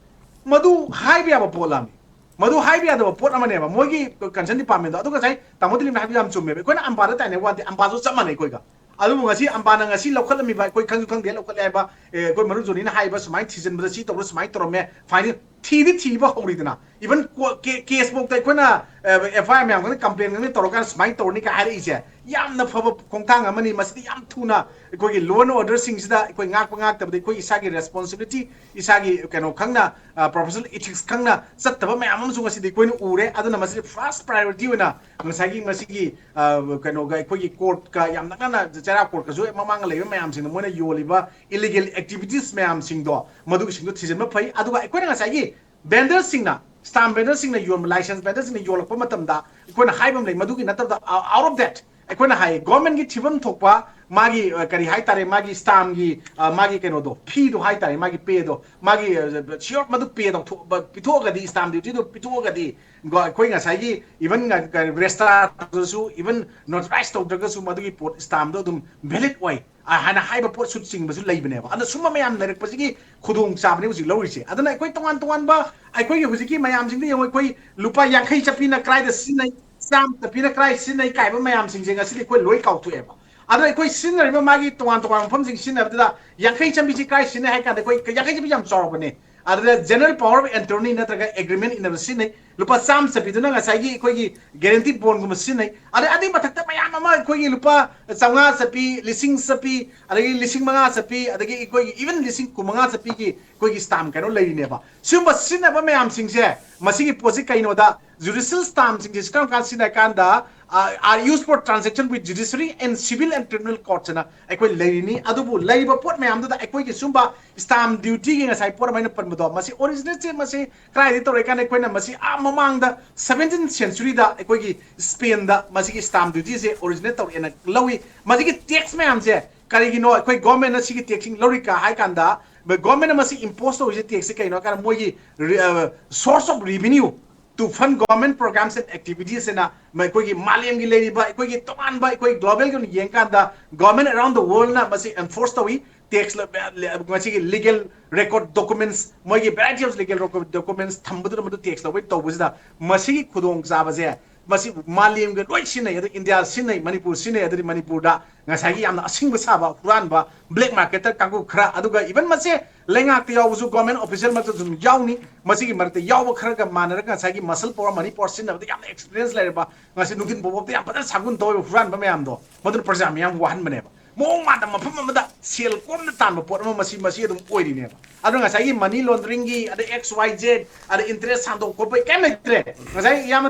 ꯃꯗꯨ ꯍꯥꯏꯕ ꯌꯥꯕ ꯄꯣꯠ ꯑꯃꯅꯤ꯫ ꯃꯗꯨ ꯍꯥꯏꯕ ꯌꯥꯗꯕ ꯄꯣꯠ ꯑꯃꯅꯦꯕ ꯃꯣꯏꯒꯤ ꯀꯟꯁꯔꯟ ꯗꯤꯄꯥꯔꯠꯃꯦꯟꯗꯣ꯫ ꯑꯗꯨꯒ ꯉꯁꯥꯏ ꯇꯥꯃꯣ ꯗꯤꯂꯤꯞꯅ ꯍꯥꯏꯕꯗꯣ ꯌꯥꯝ ꯆꯨꯝꯃꯦꯕ꯫ ꯑꯩꯈꯣꯏꯅ ꯑꯝꯕꯥꯗ ꯇꯥꯏꯅꯕ ꯋꯥꯗꯤ, ꯑꯝꯕꯥꯁꯨ ꯆꯞ ꯃꯥꯟꯅꯩ ꯑꯩꯈꯣꯏꯒ꯫ ꯑꯗꯨꯕꯨ ꯉꯁꯤ ꯑꯝꯕꯥꯅ ꯉꯁꯤ ꯂꯧꯈꯠꯂꯝꯃꯤꯕ, ꯑꯩꯈꯣꯏ ꯈꯪꯁꯨ ꯈꯪꯗꯦ ꯂꯧꯈꯠꯂꯦ ꯍꯥꯏꯕ, ꯑꯦ, ꯑꯩꯈꯣꯏ ꯃꯔꯨꯞ ꯖꯣꯅꯤꯅ ꯍꯥꯏꯕ ꯁꯨꯃꯥꯏꯅ ꯊꯤꯖꯤꯟꯕꯗ ꯁꯤ ꯇꯧꯔ ꯁꯨꯃꯥꯏꯅ ꯇꯧꯔꯝꯃꯦ, ꯐꯥꯏꯟ ꯊꯤꯗꯤ ꯊꯤꯕ ꯍꯧꯔꯤꯗꯅ, ꯏꯚꯟ ꯀꯦꯁ ꯐꯥꯎꯗ ꯑꯩꯈꯣꯏꯅ ꯑꯦꯐ ꯑꯥꯏ ꯑꯥꯔ ꯃꯌꯥꯝ ꯈꯪꯗꯦ, ꯀꯝꯄ꯭ꯂꯦꯟ ꯈꯪꯗꯦ ꯇꯧꯔꯀꯥꯟꯗ ꯁꯨꯃꯥꯏꯅ ꯇꯧꯔꯅꯤ ꯀꯥꯏ ꯍꯥꯏꯔꯛꯏꯁꯦ ꯌꯥꯝꯅ ꯐꯕ ꯈꯣꯡꯊꯥꯡ ꯑꯃꯅꯤ꯫ ꯃꯁꯤꯗꯤ ꯌꯥꯝ ꯊꯨꯅ ꯑꯩꯈꯣꯏꯒꯤ ꯂꯣ ꯑꯦꯟ ꯑꯣꯔꯗꯔꯁꯤꯡꯁꯤꯗ ꯑꯩꯈꯣꯏ ꯉꯥꯛꯄ ꯉꯥꯛꯇꯕꯗ ꯑꯩꯈꯣꯏ ꯏꯁꯥꯒꯤ ꯔꯦꯁꯄꯣꯟꯁꯤꯕꯤꯂꯤꯇꯤ, ꯏꯁꯥꯒꯤ ꯀꯩꯅꯣ ꯈꯪꯅ, ꯄ꯭ꯔꯣꯐꯦꯁꯅꯦꯜ ꯏꯊꯤꯛꯁ ꯈꯪꯅ ꯆꯠꯇꯕ ꯃꯌꯥꯝ ꯑꯃꯁꯨ ꯉꯁꯤꯗꯤ ꯑꯩꯈꯣꯏꯅ ꯎꯔꯦ꯫ ꯑꯗꯨꯅ ꯃꯁꯤꯗꯤ ꯐꯥꯔꯁ ꯄ꯭ꯔꯥꯏꯌꯣꯔꯤꯇꯤ ꯑꯣꯏꯅ ꯉꯁꯥꯏꯒꯤ ꯃꯁꯤꯒꯤ, ꯑ, ꯀꯩꯅꯣꯒ, ꯑꯩꯈꯣꯏꯒꯤ ꯀꯣꯔꯠꯀ ꯌꯥꯝ ꯅꯛꯅꯅ, ꯆꯩꯔꯥꯎ ꯀꯣꯔꯠꯀꯁꯨ ꯍꯦꯛ ꯃꯃꯥꯡꯗ ꯂꯩꯕ ꯃꯌꯥꯝꯁꯤꯡꯗꯣ, ꯃꯣꯏꯅ ꯌꯣꯜꯂꯤꯕ ꯏꯂꯤꯒꯦꯜ ꯑꯦꯛꯇꯤꯚꯤꯇꯤꯁ ꯃꯌꯥꯝꯁꯤꯡꯗꯣ, ꯃꯗꯨꯒꯤꯁꯤꯡꯗꯣ ꯊꯤꯖꯤꯟꯕ ꯐꯩ꯫ ꯑꯗꯨꯒ ꯑꯩꯈꯣꯏꯅ ꯉꯁꯥꯏꯒꯤ ꯚꯦꯟꯗꯔꯁꯤꯡꯅ, ꯁ꯭ꯇꯥꯝ ꯚꯦꯟꯗꯔꯁꯤꯡꯅ ꯌꯣꯟꯕ, ꯂꯥꯏꯁꯦꯟꯁ ꯚꯦꯟꯗꯔꯁꯤꯡꯅ ꯌꯣꯜꯂꯛꯄ ꯃꯇꯝꯗ ꯑꯩꯈꯣꯏꯅ ꯍꯥꯏꯕ ꯑꯃ ꯂꯩ, ꯃꯗꯨꯒꯤ ꯅꯠꯇꯕꯗ, out of that, ꯑꯩꯈꯣꯏꯅ ꯍꯥꯏ, ꯒꯣꯔꯃꯦꯟꯒꯤ ꯊꯤꯐꯝ ꯊꯣꯛꯄ ꯃꯥꯒꯤ, ꯑ, ꯀꯔꯤ ꯍꯥꯏꯇꯥꯔꯦ, ꯃꯥꯒꯤ ꯁ꯭ꯇꯥꯝꯒꯤ, ꯑ, ꯃꯥꯒꯤ ꯀꯩꯅꯣꯗꯣ, ꯐꯤꯗꯣ ꯍꯥꯏꯇꯥꯔꯦ, ꯃꯥꯒꯤ ꯄꯦꯗꯣ, ꯃꯥꯒꯤ, ꯑ, ꯁꯤꯌꯣꯔ ꯃꯗꯨ ꯄꯦ ꯇꯧꯊꯣꯛ-, ꯄꯤꯊꯣꯛꯑꯒꯗꯤ, ꯁ꯭ꯇꯥꯝ ꯗ꯭ꯌꯨꯇꯤꯗꯣ ꯄꯤꯊꯣꯛꯑꯒꯗꯤ, ꯒꯣ-, ꯑꯩꯈꯣꯏ ꯉꯁꯥꯏꯒꯤ ꯏꯚꯟ ꯔꯦꯁꯇꯥꯔꯁꯨ, ꯏꯚꯟ ꯅꯣꯇꯔꯥꯏꯁ ꯇꯧꯗ꯭ꯔꯒꯁꯨ ꯃꯗꯨꯒꯤ ꯄꯣꯠ ꯁ꯭ꯇꯥꯝꯗꯣ ꯑꯗꯨꯝ ꯚꯦꯂꯤꯗ ꯑꯣꯏ, ꯑ, ꯍꯥꯏꯅ ꯍꯥꯏꯕ ꯄꯣꯠꯁꯨ ꯆꯤꯡꯕꯁꯨ ꯂꯩꯕꯅꯦꯕ꯫ ꯑꯗꯣ ꯁꯨꯝꯕ ꯃꯌꯥꯝ ꯂꯩꯔꯛꯄꯁꯤꯒꯤ ꯈꯨꯗꯣꯡꯆꯥꯕꯅꯤ ꯍꯧꯖꯤꯛ ꯂꯧꯔꯤꯁꯦ꯫ ꯑꯗꯨꯅ ꯑꯩꯈꯣꯏ ꯇꯣꯉꯥꯟ ꯇꯣꯉꯥꯟꯕ ꯑꯩꯈꯣꯏꯒꯤ ꯍꯧꯖꯤꯛꯀꯤ ꯃꯌꯥꯝꯁꯤꯡꯗ ꯌꯦꯡꯉꯣ, ꯑꯩꯈꯣꯏ ꯂꯨꯄꯥ ꯌꯥꯡꯈꯩ ꯆꯠꯄꯤꯅ ꯀꯗꯥꯏꯗ ꯁꯤꯖꯤꯟꯅꯩ, ꯆꯥꯝꯃ ꯆꯠꯄꯤꯅ ꯀꯗꯥꯏ ꯁꯤꯖꯤꯟꯅꯩ ꯀꯥꯏꯕ ꯃꯌꯥꯝꯁꯤꯡꯁꯦ ꯉꯁꯤꯗꯤ ꯑꯩꯈꯣꯏ ꯂꯣꯏ ꯀꯥꯎꯊꯣꯛꯑꯦꯕ꯫ ꯑꯗꯣ ꯑꯩꯈꯣꯏ ꯁꯤꯖꯤꯟꯅꯔꯤꯕ ꯃꯥꯒꯤ ꯇꯣꯉꯥꯟ ꯇꯣꯉꯥꯟꯕ ꯃꯐꯝꯁꯤꯡ ꯁꯤꯖꯤꯟꯅꯕꯗꯨꯗ ꯌꯥꯡꯈꯩ ꯆꯟꯕꯤꯁꯤ ꯀꯥꯏ ꯁꯤꯖꯤꯟꯅꯩ ꯍꯥꯏ ꯀꯥꯟꯗ ꯑꯩꯈꯣꯏ ꯌꯥꯡꯈꯩ ꯆꯟꯕꯤ ꯌꯥꯝ ꯆꯥꯎꯔꯕꯅꯦ꯫ ꯑꯗꯨꯗ general power of attorney ꯅꯠꯇ꯭ꯔꯒ agreement ꯏꯟꯅꯕ ꯁꯤꯖꯤꯟꯅꯩ꯫ ꯂꯨꯄꯥ ꯆꯥꯝꯃ ꯆꯠꯄꯤꯗꯨꯅ ꯉꯁꯥꯏꯒꯤ ꯑꯩꯈꯣꯏꯒꯤ guarantee bondꯒꯨꯝꯕ ꯁꯤꯖꯤꯟꯅꯩ꯫ ꯑꯗꯩ ꯑꯗꯨꯒꯤ ꯃꯊꯛꯇ ꯃꯌꯥꯝ ꯑꯃ ꯑꯩꯈꯣꯏꯒꯤ ꯂꯨꯄꯥ ꯆꯥꯝꯃꯉꯥ ꯆꯠꯄꯤ, ꯂꯤꯁꯤꯡ ꯆꯠꯄꯤ, ꯑꯗꯒꯤ ꯂꯤꯁꯤꯡ ꯃꯉꯥ ꯆꯠꯄꯤ, ꯑꯗꯒꯤ ꯑꯩꯈꯣꯏꯒꯤ even ꯂꯤꯁꯤꯡ ꯀꯨꯟꯃꯉꯥ ꯆꯠꯄꯤꯒꯤ ꯑꯩꯈꯣꯏꯒꯤ stamp ꯀꯩꯅꯣ ꯂꯩꯔꯤꯅꯦꯕ꯫ ꯁꯤꯒꯨꯝꯕ ꯁꯤꯖꯤꯟꯅꯕ ꯃꯌꯥꯝꯁꯤꯡꯁꯦ, ꯃꯁꯤꯒꯤ ꯄꯣꯠꯁꯤ ꯀꯩꯅꯣꯗ, judicial stampꯁꯤꯡꯁꯦ ꯀꯔꯝ ꯀꯥꯟꯗ ꯁꯤꯖꯤꯟꯅ ꯀꯥꯟꯗ, uh, are used for transaction with judiciary and civil and criminal courts ꯍꯥꯏꯅ ꯑꯩꯈꯣꯏ ꯂꯩꯔꯤꯅꯤ꯫ ꯑꯗꯨꯕꯨ ꯂꯩꯔꯤꯕ ꯄꯣꯠ ꯃꯌꯥꯝꯗꯨꯗ ꯑꯩꯈꯣꯏꯒꯤ ꯁꯤꯒꯨꯝꯕ stamp dutyꯒꯤ ꯉꯁꯥꯏ ꯄꯣꯠ ꯑꯃ ꯑꯩꯅ ꯄꯟꯕꯗꯣ, ꯃꯁꯤ originate ꯁꯦ ꯃꯁꯤ ꯀꯗꯥꯏꯗꯒꯤ ꯇꯧꯔꯛꯏ ꯀꯥꯟꯗ ꯑꯩꯈꯣꯏꯅ ꯃꯁꯤ ꯑꯥ ꯃꯃꯥꯡꯗ seventeenth centuryꯗ ꯑꯩꯈꯣꯏꯒꯤ Spainꯗ ꯃꯁꯤꯒꯤ stamp dutyꯁꯦ originate ꯇꯧꯔꯛꯑꯦꯅ ꯂꯧꯏ꯫ ꯃꯁꯤꯒꯤ tax ꯃꯌꯥꯝꯁꯦ ꯀꯔꯤꯒꯤꯅꯣ ꯑꯩꯈꯣꯏ governmentꯅ ꯁꯤꯒꯤ taxꯁꯤꯡ ꯂꯧꯔꯤꯀꯥ ꯍꯥꯏ ꯀꯥꯟꯗ, governmentꯅ ꯃꯁꯤ impose ꯇꯧꯔꯤꯁꯦ taxꯁꯦ ꯀꯩꯅꯣ ꯍꯥꯏ ꯀꯥꯟꯗ ꯃꯣꯏꯒꯤ re-, ꯑ, source of revenue to fund government programs and activities ꯍꯥꯏꯅ ꯑꯩꯈꯣꯏꯒꯤ ꯃꯥꯂꯦꯝꯒꯤ ꯂꯩꯔꯤꯕ ꯑꯩꯈꯣꯏꯒꯤ ꯇꯣꯉꯥꯟꯕ ꯑꯩꯈꯣꯏ globalꯒꯤ ꯑꯣꯏꯅ ꯌꯦꯡꯀꯥꯟꯗ government around the worldꯅ ꯃꯁꯤ enforce ꯇꯧꯏ꯫ Tax ꯂ-, ꯂ-, ꯃꯁꯤꯒꯤ legal record documents, ꯃꯣꯏꯒꯤ variety of legal record documents ꯊꯝꯕꯗꯨꯅ ꯃꯗꯨ tax ꯂꯧꯕꯩ ꯇꯧꯕꯁꯤꯗ ꯃꯁꯤꯒꯤ ꯈꯨꯗꯣꯡꯆꯥꯕꯁꯦ ꯃꯁꯤ ꯃꯥꯂꯦꯝꯒ ꯂꯣꯏ ꯁꯤꯖꯤꯟꯅꯩ꯫ ꯑꯗ ꯏꯟꯗꯤꯌꯥ ꯁꯤꯖꯤꯟꯅꯩ, ꯃꯅꯤꯄꯨꯔ ꯁꯤꯖꯤꯟꯅꯩ, ꯑꯗꯨꯗꯤ ꯃꯅꯤꯄꯨꯔꯗ ꯉꯁꯥꯏꯒꯤ ꯌꯥꯝꯅ ꯑꯁꯤꯡꯕ ꯁꯥꯕ ꯍꯨꯔꯥꯟꯕ black marketer ꯀꯥꯡꯕꯨ ꯈꯔ, ꯑꯗꯨꯒ even ꯃꯁꯦ ꯂꯩꯉꯥꯛꯇ ꯌꯥꯎꯕꯁꯨ government official ꯃꯔꯛꯇ ꯑꯗꯨꯝ ꯌꯥꯎꯅꯤ꯫ ꯃꯁꯤꯒꯤ ꯃꯔꯛꯇ ꯌꯥꯎꯕ ꯈꯔꯒ ꯃꯥꯟꯅꯔꯒ ꯉꯁꯥꯏꯒꯤ muscle power, money power ꯁꯤꯖꯤꯟꯅꯕꯗ ꯌꯥꯝꯅ experience ꯂꯩꯔꯕ, ꯉꯁꯤ ꯅꯨꯡꯊꯤꯟ ꯐꯥꯎꯕꯗ ꯌꯥꯝ ꯐꯖꯅ ꯁꯥꯒꯨꯟ ꯇꯧꯔꯤꯕ ꯍꯨꯔꯥꯟꯕ ꯃꯌꯥꯝꯗꯣ, ꯃꯗꯨꯅ ꯄ꯭ꯔꯖꯥ ꯃꯤꯌꯥꯝ ꯋꯥꯍꯟꯕꯅꯦꯕ꯫ ꯃꯑꯣꯡ ꯃꯥꯟꯗ ꯃꯐꯝ ꯑꯃꯗ ꯁꯦꯜ ꯀꯣꯝꯅ ꯇꯥꯟꯕ ꯄꯣꯠ ꯑꯃ ꯃꯁꯤ, ꯃꯁꯤ ꯑꯗꯨꯝ ꯑꯣꯏꯔꯤꯅꯦꯕ꯫ ꯑꯗꯣ ꯉꯁꯥꯏꯒꯤ money launderingꯒꯤ, ꯑꯗꯩ X Y Z, ꯑꯗꯩ interest ꯁꯥꯡꯗꯣꯛ ꯈꯣꯠꯄ ꯀꯩꯝ ꯂꯩꯇ꯭ꯔꯦ꯫ ꯉꯁꯥꯏ ꯏꯌꯥꯝꯕ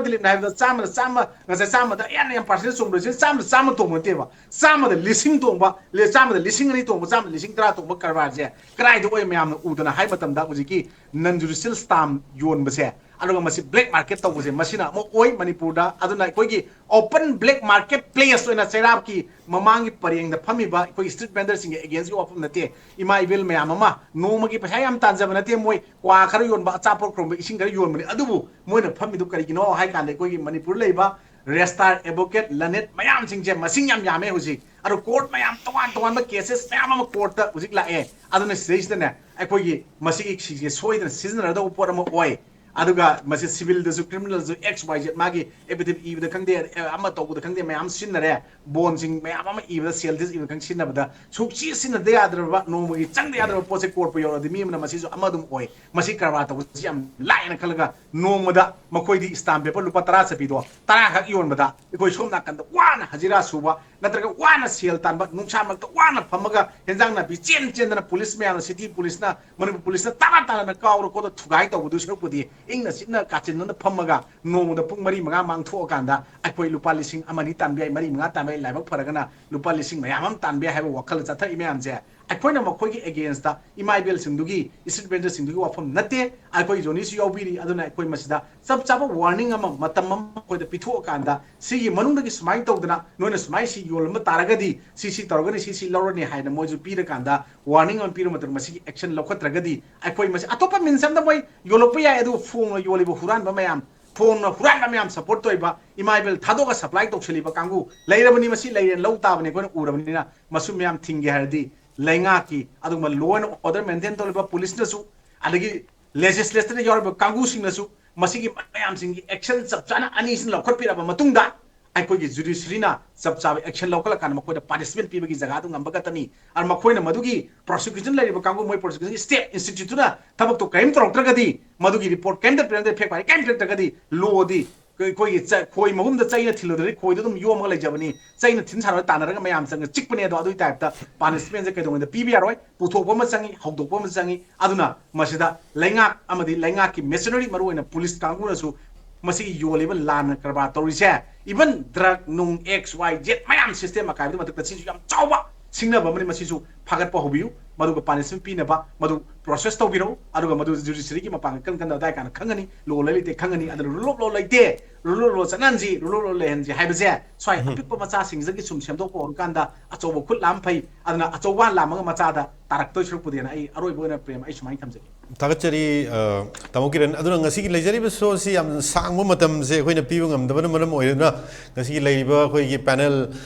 ꯗꯤꯂꯤꯞꯅ ꯍꯥꯏꯕꯗ ꯆꯥꯝꯃꯗ ꯆꯥꯝꯃ, ꯉꯁꯥꯏ ꯆꯥꯝꯃꯗ ꯑꯌꯥꯝꯕ ꯌꯥꯝ percent ꯆꯨꯝꯗꯣꯏꯁꯦ ꯆꯥꯝꯃꯗ ꯆꯥꯝꯃ ꯇꯣꯡꯕ ꯅꯠꯇꯦꯕ꯫ ꯆꯥꯝꯃꯗ ꯂꯤꯁꯤꯡ ꯇꯣꯡꯕ, ꯂꯦ-, ꯆꯥꯝꯃꯗ ꯂꯤꯁꯤꯡ ꯑꯅꯤ ꯇꯣꯡꯕ, ꯆꯥꯝꯃꯗ ꯂꯤꯁꯤꯡ ꯇꯔꯥ ꯇꯣꯡꯕ ꯀꯔꯕꯥꯔꯁꯦ ꯀꯗꯥꯏꯗ ꯑꯣꯏ ꯃꯌꯥꯝꯅ ꯎꯗꯅ ꯍꯥꯏ ꯃꯇꯝꯗ ꯍꯧꯖꯤꯛꯀꯤ non judicial stamp ꯌꯣꯟꯕꯁꯦ, ꯑꯗꯨꯒ ꯃꯁꯤ black market ꯇꯧꯕꯁꯦ, ꯃꯁꯤꯅ ꯑꯃ ꯑꯣꯏ ꯃꯅꯤꯄꯨꯔꯗ꯫ ꯑꯗꯨꯅ ꯑꯩꯈꯣꯏꯒꯤ open black market place ꯑꯣꯏꯅ ꯆꯩꯔꯥꯛꯀꯤ ꯃꯃꯥꯡꯒꯤ ꯄꯔꯦꯡꯗ ꯐꯝꯃꯤꯕ ꯑꯩꯈꯣꯏꯒꯤ street vendorꯁꯤꯡꯒꯤ againstꯀꯤ ꯋꯥꯐꯝ ꯅꯠꯇꯦ꯫ ꯏꯃꯥ ꯏꯕꯦꯜ ꯃꯌꯥꯝ ꯑꯃ ꯅꯣꯡꯃꯒꯤ ꯄꯩꯁꯥ ꯌꯥꯝ ꯇꯥꯟꯖꯕ ꯅꯠꯇꯦ, ꯃꯣꯏ ꯀ꯭ꯋꯥ ꯈꯔ ꯌꯣꯟꯕ, ꯑꯆꯥꯄꯣꯠ ꯈꯔ ꯌꯣꯟꯕ, ꯏꯁꯤꯡ ꯈꯔ ꯌꯣꯟꯕꯅꯤ꯫ ꯑꯗꯨꯕꯨ ꯃꯣꯏꯅ ꯐꯝꯃꯤꯗꯨ ꯀꯔꯤꯒꯤꯅꯣ ꯍꯥꯏ ꯀꯥꯟꯗ ꯑꯩꯈꯣꯏꯒꯤ ꯃꯅꯤꯄꯨꯔ ꯂꯩꯕ registrar, advocate, learned ꯃꯌꯥꯝꯁꯤꯡꯁꯦ ꯃꯁꯤꯡ ꯌꯥꯝ ꯌꯥꯝꯃꯦ ꯍꯧꯖꯤꯛ꯫ ꯑꯗꯣ court ꯃꯌꯥꯝ ꯇꯣꯉꯥꯟ ꯇꯣꯉꯥꯟꯕ cases ꯃꯌꯥꯝ ꯑꯃ courtꯇ ꯍꯧꯖꯤꯛ ꯂꯥꯛꯑꯦ꯫ ꯑꯗꯨꯅ ꯁꯤꯗꯩꯁꯤꯗꯅꯦ ꯑꯩꯈꯣꯏꯒꯤ ꯃꯁꯤꯒꯤ ꯁꯤꯁꯦ ꯁꯣꯏꯗꯅ ꯁꯤꯖꯤꯟꯅꯔꯗꯧꯕ ꯄꯣꯠ ꯑꯃ ꯑꯣꯏ꯫ ꯑꯗꯨꯒ ꯃꯁꯤ ꯁꯤꯚꯤꯜꯗꯁꯨ, ꯀ꯭ꯔꯤꯃꯤꯅꯦꯜꯁꯨ, ꯑꯦꯛꯁ ꯋꯥꯏ ꯖꯦꯠ, ꯃꯥꯒꯤ ꯑꯦꯐꯤꯗꯦꯕꯤꯠ ꯏꯕꯗ ꯈꯪꯗꯦ, ꯑꯦ, ꯑꯃ ꯇꯧꯕꯗ ꯈꯪꯗꯦ, ꯃꯌꯥꯝ ꯁꯤꯖꯤꯟꯅꯔꯦ꯫ ꯕꯣꯟꯁꯤꯡ ꯃꯌꯥꯝ ꯑꯃ ꯏꯕꯗ, ꯁꯦꯜ ꯗꯤꯁ ꯏꯕꯗ ꯈꯪꯗꯦ, ꯁꯤꯖꯤꯟꯅꯕꯗ ꯁꯨꯡꯁꯤ ꯁꯤꯖꯤꯟꯅꯗ ꯌꯥꯗ꯭ꯔꯕ, ꯅꯣꯡꯃꯒꯤ ꯆꯪꯗ ꯌꯥꯗ꯭ꯔꯕ ꯄꯣꯠꯁꯦ ꯀꯣꯔꯠꯄꯨ ꯌꯧꯔꯗꯤ ꯃꯤ ꯑꯃꯅ ꯃꯁꯤꯁꯨ ꯑꯃ ꯑꯗꯨꯝ ꯑꯣꯏ꯫ ꯃꯁꯤ ꯀꯔꯕꯥꯔ ꯇꯧꯕꯁꯤ ꯌꯥꯝ ꯂꯥꯏꯅ ꯈꯜꯂꯒ ꯅꯣꯡꯃꯗ ꯃꯈꯣꯏꯗꯤ ꯁ꯭ꯇꯥꯝ ꯄꯦꯄꯔ ꯂꯨꯄꯥ ꯇꯔꯥ ꯆꯠꯄꯤꯗꯣ ꯇꯔꯥꯈꯛ ꯌꯣꯟꯕꯗ ꯑꯩꯈꯣꯏ ꯁꯣꯝ ꯅꯥꯀꯟꯗ ꯋꯥꯅ ꯍꯖꯤꯔꯥ ꯁꯨꯕ ꯅꯠꯇ꯭ꯔꯒ ꯋꯥꯅ ꯁꯦꯜ ꯇꯥꯟꯕ, ꯅꯨꯡꯁꯥ ꯃꯔꯛꯇ ꯋꯥꯅ ꯐꯝꯃꯒ ꯍꯦꯟꯖꯥꯡ ꯅꯥꯄꯤ ꯆꯦꯟ ꯆꯦꯟꯗꯅ ꯄꯨꯂꯤꯁ ꯃꯌꯥꯝꯅ, ꯁꯤꯇꯤ ꯄꯨꯂꯤꯁꯅ, ꯃꯅꯤꯄꯨꯔ ꯄꯨꯂꯤꯁꯅ ꯇꯥꯅ ꯇꯥꯅ ꯀꯥꯎꯔ ꯈꯣꯠꯂ ꯊꯨꯒꯥꯏ ꯇꯧꯕꯗꯨ ꯁꯔꯨꯛꯄꯨꯗꯤ ꯏꯪꯅ ꯆꯤꯛꯅ ꯀꯥꯆꯤꯟꯗꯅ ꯐꯝꯃꯒ ꯅꯣꯡꯃꯗ ꯄꯨꯡ ꯃꯔꯤ ꯃꯉꯥ ꯃꯥꯡꯊꯣꯛꯑꯀꯥꯟꯗ ꯑꯩꯈꯣꯏ ꯂꯨꯄꯥ ꯂꯤꯁꯤꯡ ꯑꯃ ꯑꯅꯤ ꯇꯥꯟꯕ ꯌꯥꯏ, ꯃꯔꯤ ꯃꯉꯥ ꯇꯥꯟꯕ ꯌꯥꯏ, ꯂꯥꯏꯕꯛ ꯐꯔꯒꯅ ꯂꯨꯄꯥ ꯂꯤꯁꯤꯡ ꯃꯌꯥꯝ ꯑꯃ ꯇꯥꯟꯕ ꯌꯥꯏ ꯍꯥꯏꯕ ꯋꯥꯈꯜꯗ ꯆꯠꯊꯔꯛꯏ ꯃꯌꯥꯝꯁꯦ ꯑꯩꯈꯣꯏꯅ ꯃꯈꯣꯏꯒꯤ ꯑꯦꯒꯦꯟꯁꯇ ꯏꯃꯥ ꯏꯕꯦꯜꯁꯤꯡꯗꯨꯒꯤ, ꯏꯁꯇ꯭ꯔꯤꯠ ꯚꯦꯟꯗꯔꯁꯤꯡꯗꯨꯒꯤ ꯋꯥꯐꯝ ꯅꯠꯇꯦ꯫ ꯑꯩꯈꯣꯏ ꯖꯣꯅꯤꯁꯨ ꯌꯥꯎꯕꯤꯔꯤ꯫ ꯑꯗꯨꯅ ꯑꯩꯈꯣꯏ ꯃꯁꯤꯗ ꯆꯞ ꯆꯥꯕ ꯋꯥꯔꯅꯤꯡ ꯑꯃ, ꯃꯇꯝ ꯑꯃ ꯑꯩꯈꯣꯏꯗ ꯄꯤꯊꯣꯛꯑꯀꯥꯟꯗ ꯁꯤꯒꯤ ꯃꯅꯨꯡꯗꯒꯤ ꯁꯨꯃꯥꯏꯅ ꯇꯧꯗꯅ ꯅꯣꯏꯅ ꯁꯨꯃꯥꯏꯅ ꯁꯤ ꯌꯣꯜꯂꯝꯕ ꯇꯥꯔꯒꯗꯤ ꯁꯤ ꯁꯤ ꯇꯧꯔꯒꯅꯤ, ꯁꯤ ꯁꯤ ꯂꯧꯔꯅꯤ ꯍꯥꯏꯅ ꯃꯣꯏꯁꯨ ꯄꯤꯔꯀꯥꯟꯗ, ꯋꯥꯔꯅꯤꯡ ꯑꯃ ꯄꯤꯔ ꯃꯇꯨꯡꯗ ꯃꯁꯤꯒꯤ ꯑꯦꯛꯁꯟ ꯂꯧꯈꯠꯇ꯭ꯔꯒꯗꯤ ꯑꯩꯈꯣꯏ ꯃꯁꯤ ꯑꯇꯣꯞꯄ ꯃꯤꯟꯁ ꯑꯃꯗ ꯃꯣꯏ ꯌꯣꯜꯂꯛꯄ ꯌꯥꯏ, ꯑꯗꯨꯕꯨ ꯐꯣꯡꯅ ꯌꯣꯜꯂꯤꯕ ꯍꯨꯔꯥꯟꯕ ꯃꯌꯥꯝ, ꯐꯣꯡꯅ ꯍꯨꯔꯥꯟꯕ ꯃꯌꯥꯝ ꯁꯄꯣꯔꯠ ꯇꯧꯔꯤꯕ, ꯏꯃꯥ ꯏꯕꯦꯜ ꯊꯥꯗꯣꯛꯑꯒ ꯁꯄ꯭ꯂꯥꯏ ꯇꯧꯁꯜꯂꯤꯕ ꯀꯥꯡꯕꯨ ꯂꯩꯔꯕꯅꯤ꯫ ꯃꯁꯤ ꯂꯩꯔꯦꯅ ꯂꯧ ꯇꯥꯕꯅꯤ꯫ ꯑꯩꯈꯣꯏꯅ ꯎꯔꯕꯅꯤꯅ ꯃꯁꯨ ꯃꯌꯥꯝ ꯊꯤꯡꯒꯦ ꯍꯥꯏꯔꯗꯤ ꯂꯩꯉꯥꯛꯀꯤ ꯑꯗꯨꯒꯨꯝꯕ law and order maintain ꯇꯧꯔꯤꯕ ꯄꯨꯂꯤꯁꯅꯁꯨ, ꯑꯗꯒꯤ ꯂꯦꯖꯤꯁꯂꯦꯆꯔꯗ ꯌꯥꯎꯔꯤꯕ ꯀꯥꯡꯕꯨꯁꯤꯡꯅꯁꯨ ꯃꯁꯤꯒꯤ ꯃꯌꯥꯝꯁꯤꯡꯒꯤ ꯑꯦꯛꯁꯟ ꯆꯞ ꯆꯥꯅ ꯑꯅꯤꯁꯤꯅ ꯂꯧꯈꯠꯄꯤꯔꯕ ꯃꯇꯨꯡꯗ ꯑꯩꯈꯣꯏꯒꯤ ꯖꯨꯗꯤꯁꯔꯤꯅ ꯆꯞ ꯆꯥꯕ ꯑꯦꯛꯁꯟ ꯂꯧꯈꯠꯂꯀꯥꯟꯗ ꯃꯈꯣꯏꯗ ꯄꯥꯅꯤꯁꯃꯦꯟ ꯄꯤꯕꯒꯤ ꯖꯒꯥꯗꯨ ꯉꯝꯕ ꯈꯛꯇꯅꯤ꯫ ꯑꯗꯨ ꯃꯈꯣꯏꯅ ꯃꯗꯨꯒꯤ ꯄ꯭ꯔꯣꯁꯤꯀ꯭ꯌꯨꯁꯟ ꯂꯩꯔꯤꯕ ꯀꯥꯡꯕꯨ, ꯃꯣꯏ ꯄ꯭ꯔꯣꯁꯤꯀ꯭ꯌꯨꯁꯟꯒꯤ ꯁ꯭ꯇꯦꯠ ꯏꯟꯁꯇꯤꯇ꯭ꯌꯨꯠꯇꯨꯅ ꯊꯕꯛꯇꯣ ꯀꯔꯤꯝ ꯇꯧꯔꯛꯇ꯭ꯔꯒꯗꯤ, ꯃꯗꯨꯒꯤ ꯔꯤꯄꯣꯔꯠ ꯀꯔꯤꯝꯇ ꯄꯤꯔꯛꯇꯦ, ꯐꯦꯛ ꯐꯥꯏꯟ ꯀꯔꯤꯝ ꯄꯤꯔꯛꯇ꯭ꯔꯒꯗꯤ ꯂꯣꯗꯤ ꯑꯩꯈꯣꯏꯒꯤ ꯆ-, ꯈꯣꯏ ꯃꯍꯨꯝꯗ ꯆꯩꯅ ꯊꯤꯜꯂꯨꯗ꯭ꯔꯗꯤ ꯈꯣꯏꯗꯣ ꯑꯗꯨꯝ ꯌꯣꯝꯃꯒ ꯂꯩꯖꯕꯅꯤ꯫ ꯆꯩꯅ ꯊꯤꯟ ꯁꯥꯟꯅꯕ ꯇꯥꯟꯅꯔꯒ ꯃꯌꯥꯝ ꯆꯪꯅ ꯆꯤꯛꯄꯅꯦ꯫ ꯑꯗꯣ ꯑꯗꯨꯒꯤ ꯇꯥꯏꯞꯇ ꯄꯥꯅꯤꯁꯃꯦꯟꯁꯦ ꯀꯩꯗꯧꯉꯩꯗ ꯄꯤꯕ ꯌꯥꯔꯣꯏ꯫ ꯄꯨꯊꯣꯛꯄ ꯑꯃ ꯆꯪꯉꯤ, ꯍꯧꯗꯣꯛꯄ ꯑꯃ ꯆꯪꯉꯤ꯫ ꯑꯗꯨꯅ ꯃꯁꯤꯗ ꯂꯩꯉꯥꯛ ꯑꯃꯗꯤ ꯂꯩꯉꯥꯛꯀꯤ ꯃꯦꯁꯤꯅꯔꯤ, ꯃꯔꯨꯑꯣꯏꯅ ꯄꯨꯂꯤꯁ ꯀꯥꯡꯕꯨꯅꯁꯨ ꯃꯁꯤꯒꯤ ꯌꯣꯜꯂꯤꯕ ꯂꯥꯟꯅ ꯀꯔꯕꯥꯔ ꯇꯧꯔꯤꯁꯦ, even drug ꯅꯨꯡ X Y Z ꯃꯌꯥꯝ ꯁꯤꯁꯇꯦꯝ ꯑꯀꯥꯏꯕꯗꯨ ꯃꯊꯛꯇ ꯁꯤꯁꯨ ꯌꯥꯝ ꯆꯥꯎꯕ ꯁꯤꯡꯅꯕ ꯑꯃꯅꯤ꯫ ꯃꯁꯤꯁꯨ ꯐꯥꯒꯠꯄ ꯍꯧꯕꯤꯌꯨ, ꯃꯗꯨꯒ ꯄꯥꯅꯤꯁꯃꯦꯟ ꯄꯤꯅꯕ ꯃꯗꯨ ꯄ꯭ꯔꯣꯁꯦꯁ ꯇꯧꯕꯤꯔꯛꯎ, ꯑꯗꯨꯒ ꯃꯗꯨ ꯖꯨꯗꯤꯁꯔꯤꯒꯤ ꯃꯄꯥꯡꯒꯜ ꯀꯟ ꯀꯟꯗ ꯑꯗꯥꯏ ꯀꯥꯟꯗ ꯈꯪꯒꯅꯤ, ꯂꯣ ꯂꯩ ꯂꯩꯇꯦ ꯈꯪꯒꯅꯤ꯫ ꯑꯗꯨꯅ ꯔꯨꯜ ꯑꯣꯐ ꯂꯣ ꯂꯩꯇꯦ, ꯔꯨꯜ ꯑꯣꯐ ꯂꯣ ꯆꯠꯅꯍꯟꯁꯤ, ꯔꯨꯜ ꯑꯣꯐ ꯂꯣ ꯂꯩꯍꯟꯁꯤ ꯍꯥꯏꯕꯁꯦ ꯁ꯭ꯋꯥꯏ ꯑꯄꯤꯛꯄ ꯃꯆꯥꯁꯤꯡꯁꯤꯗꯒꯤ ꯁꯨꯝ ꯁꯦꯝꯗꯣꯛꯄ ꯍꯧꯔꯀꯥꯟꯗ ꯑꯆꯧꯕ ꯈꯨꯠ ꯂꯥꯝ ꯐꯩ꯫ ꯑꯗꯨꯅ ꯑꯆꯧꯕ ꯂꯥꯝꯃꯒ ꯃꯆꯥꯗ ꯇꯥꯔꯛꯇꯣꯏ ꯁꯔꯨꯛꯄꯨꯗꯤꯅ ꯑꯩ ꯑꯔꯣꯏꯕ ꯑꯣꯏꯅ ꯄ꯭ꯔꯦꯝ ꯑꯩ ꯁꯨꯃꯥꯏꯅ ꯊꯝꯖꯒꯦ꯫ ꯊꯥꯒꯠꯆꯔꯤ, ꯑ, ꯇꯥꯃꯣ ꯀꯤꯔꯟ꯫ ꯑꯗꯨꯅ ꯉꯁꯤꯒꯤ ꯂꯩꯖꯔꯤꯕ ꯁꯣꯁꯤ ꯌꯥꯝ ꯁꯥꯡꯕ ꯃꯇꯝꯁꯦ ꯑꯩꯈꯣꯏꯅ ꯄꯤꯕ ꯉꯝꯗꯕꯅ ꯃꯔꯝ ꯑꯣꯏꯗꯨꯅ ꯉꯁꯤꯒꯤ ꯂꯩꯔꯤꯕ ꯑꯩꯈꯣꯏꯒꯤ ꯄꯦꯅꯦꯜ,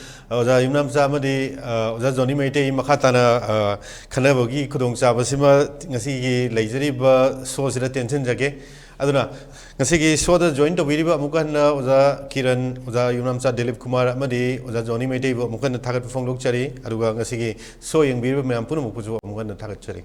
ꯑꯣꯖꯥ ꯌꯨꯝꯅꯥꯝꯆꯥ ꯑꯃꯗꯤ, ꯑ, ꯑꯣꯖꯥ ꯖꯣꯅꯤ ꯃꯩꯇꯩ ꯃꯈꯥ ꯇꯥꯅ, ꯑ, ꯈꯟꯅꯕꯒꯤ ꯈꯨꯗꯣꯡꯆꯥꯕꯁꯤꯃ ꯉꯁꯤꯒꯤ ꯂꯩꯖꯔꯤꯕ ꯁꯣꯁꯤꯗ ꯇꯦꯟꯁꯤꯟꯖꯒꯦ꯫ ꯑꯗꯨꯅ ꯉꯁꯤꯒꯤ ꯁꯣꯗ ꯖꯣꯏꯟ ꯇꯧꯕꯤꯔꯤꯕ ꯑꯃꯨꯛ ꯍꯟꯅ ꯑꯣꯖꯥ ꯀꯤꯔꯟ, ꯑꯣꯖꯥ ꯌꯨꯝꯅꯥꯝꯆꯥ ꯗꯤꯂꯤꯞ ꯀꯨꯃꯥꯔ ꯑꯃꯗꯤ ꯑꯣꯖꯥ ꯖꯣꯅꯤ ꯃꯩꯇꯩꯕꯨ ꯑꯃꯨꯛ ꯍꯟꯅ ꯊꯥꯒꯠꯄ ꯐꯣꯡꯗꯣꯛꯆꯔꯤ꯫ ꯑꯗꯨꯒ ꯉꯁꯤꯒꯤ ꯁꯣ ꯌꯦꯡꯕꯤꯔꯤꯕ ꯃꯌꯥꯝ ꯄꯨꯝꯅꯃꯛꯄꯨꯁꯨ ꯑꯃꯨꯛ ꯍꯟꯅ ꯊꯥꯒꯠꯆꯔꯤ꯫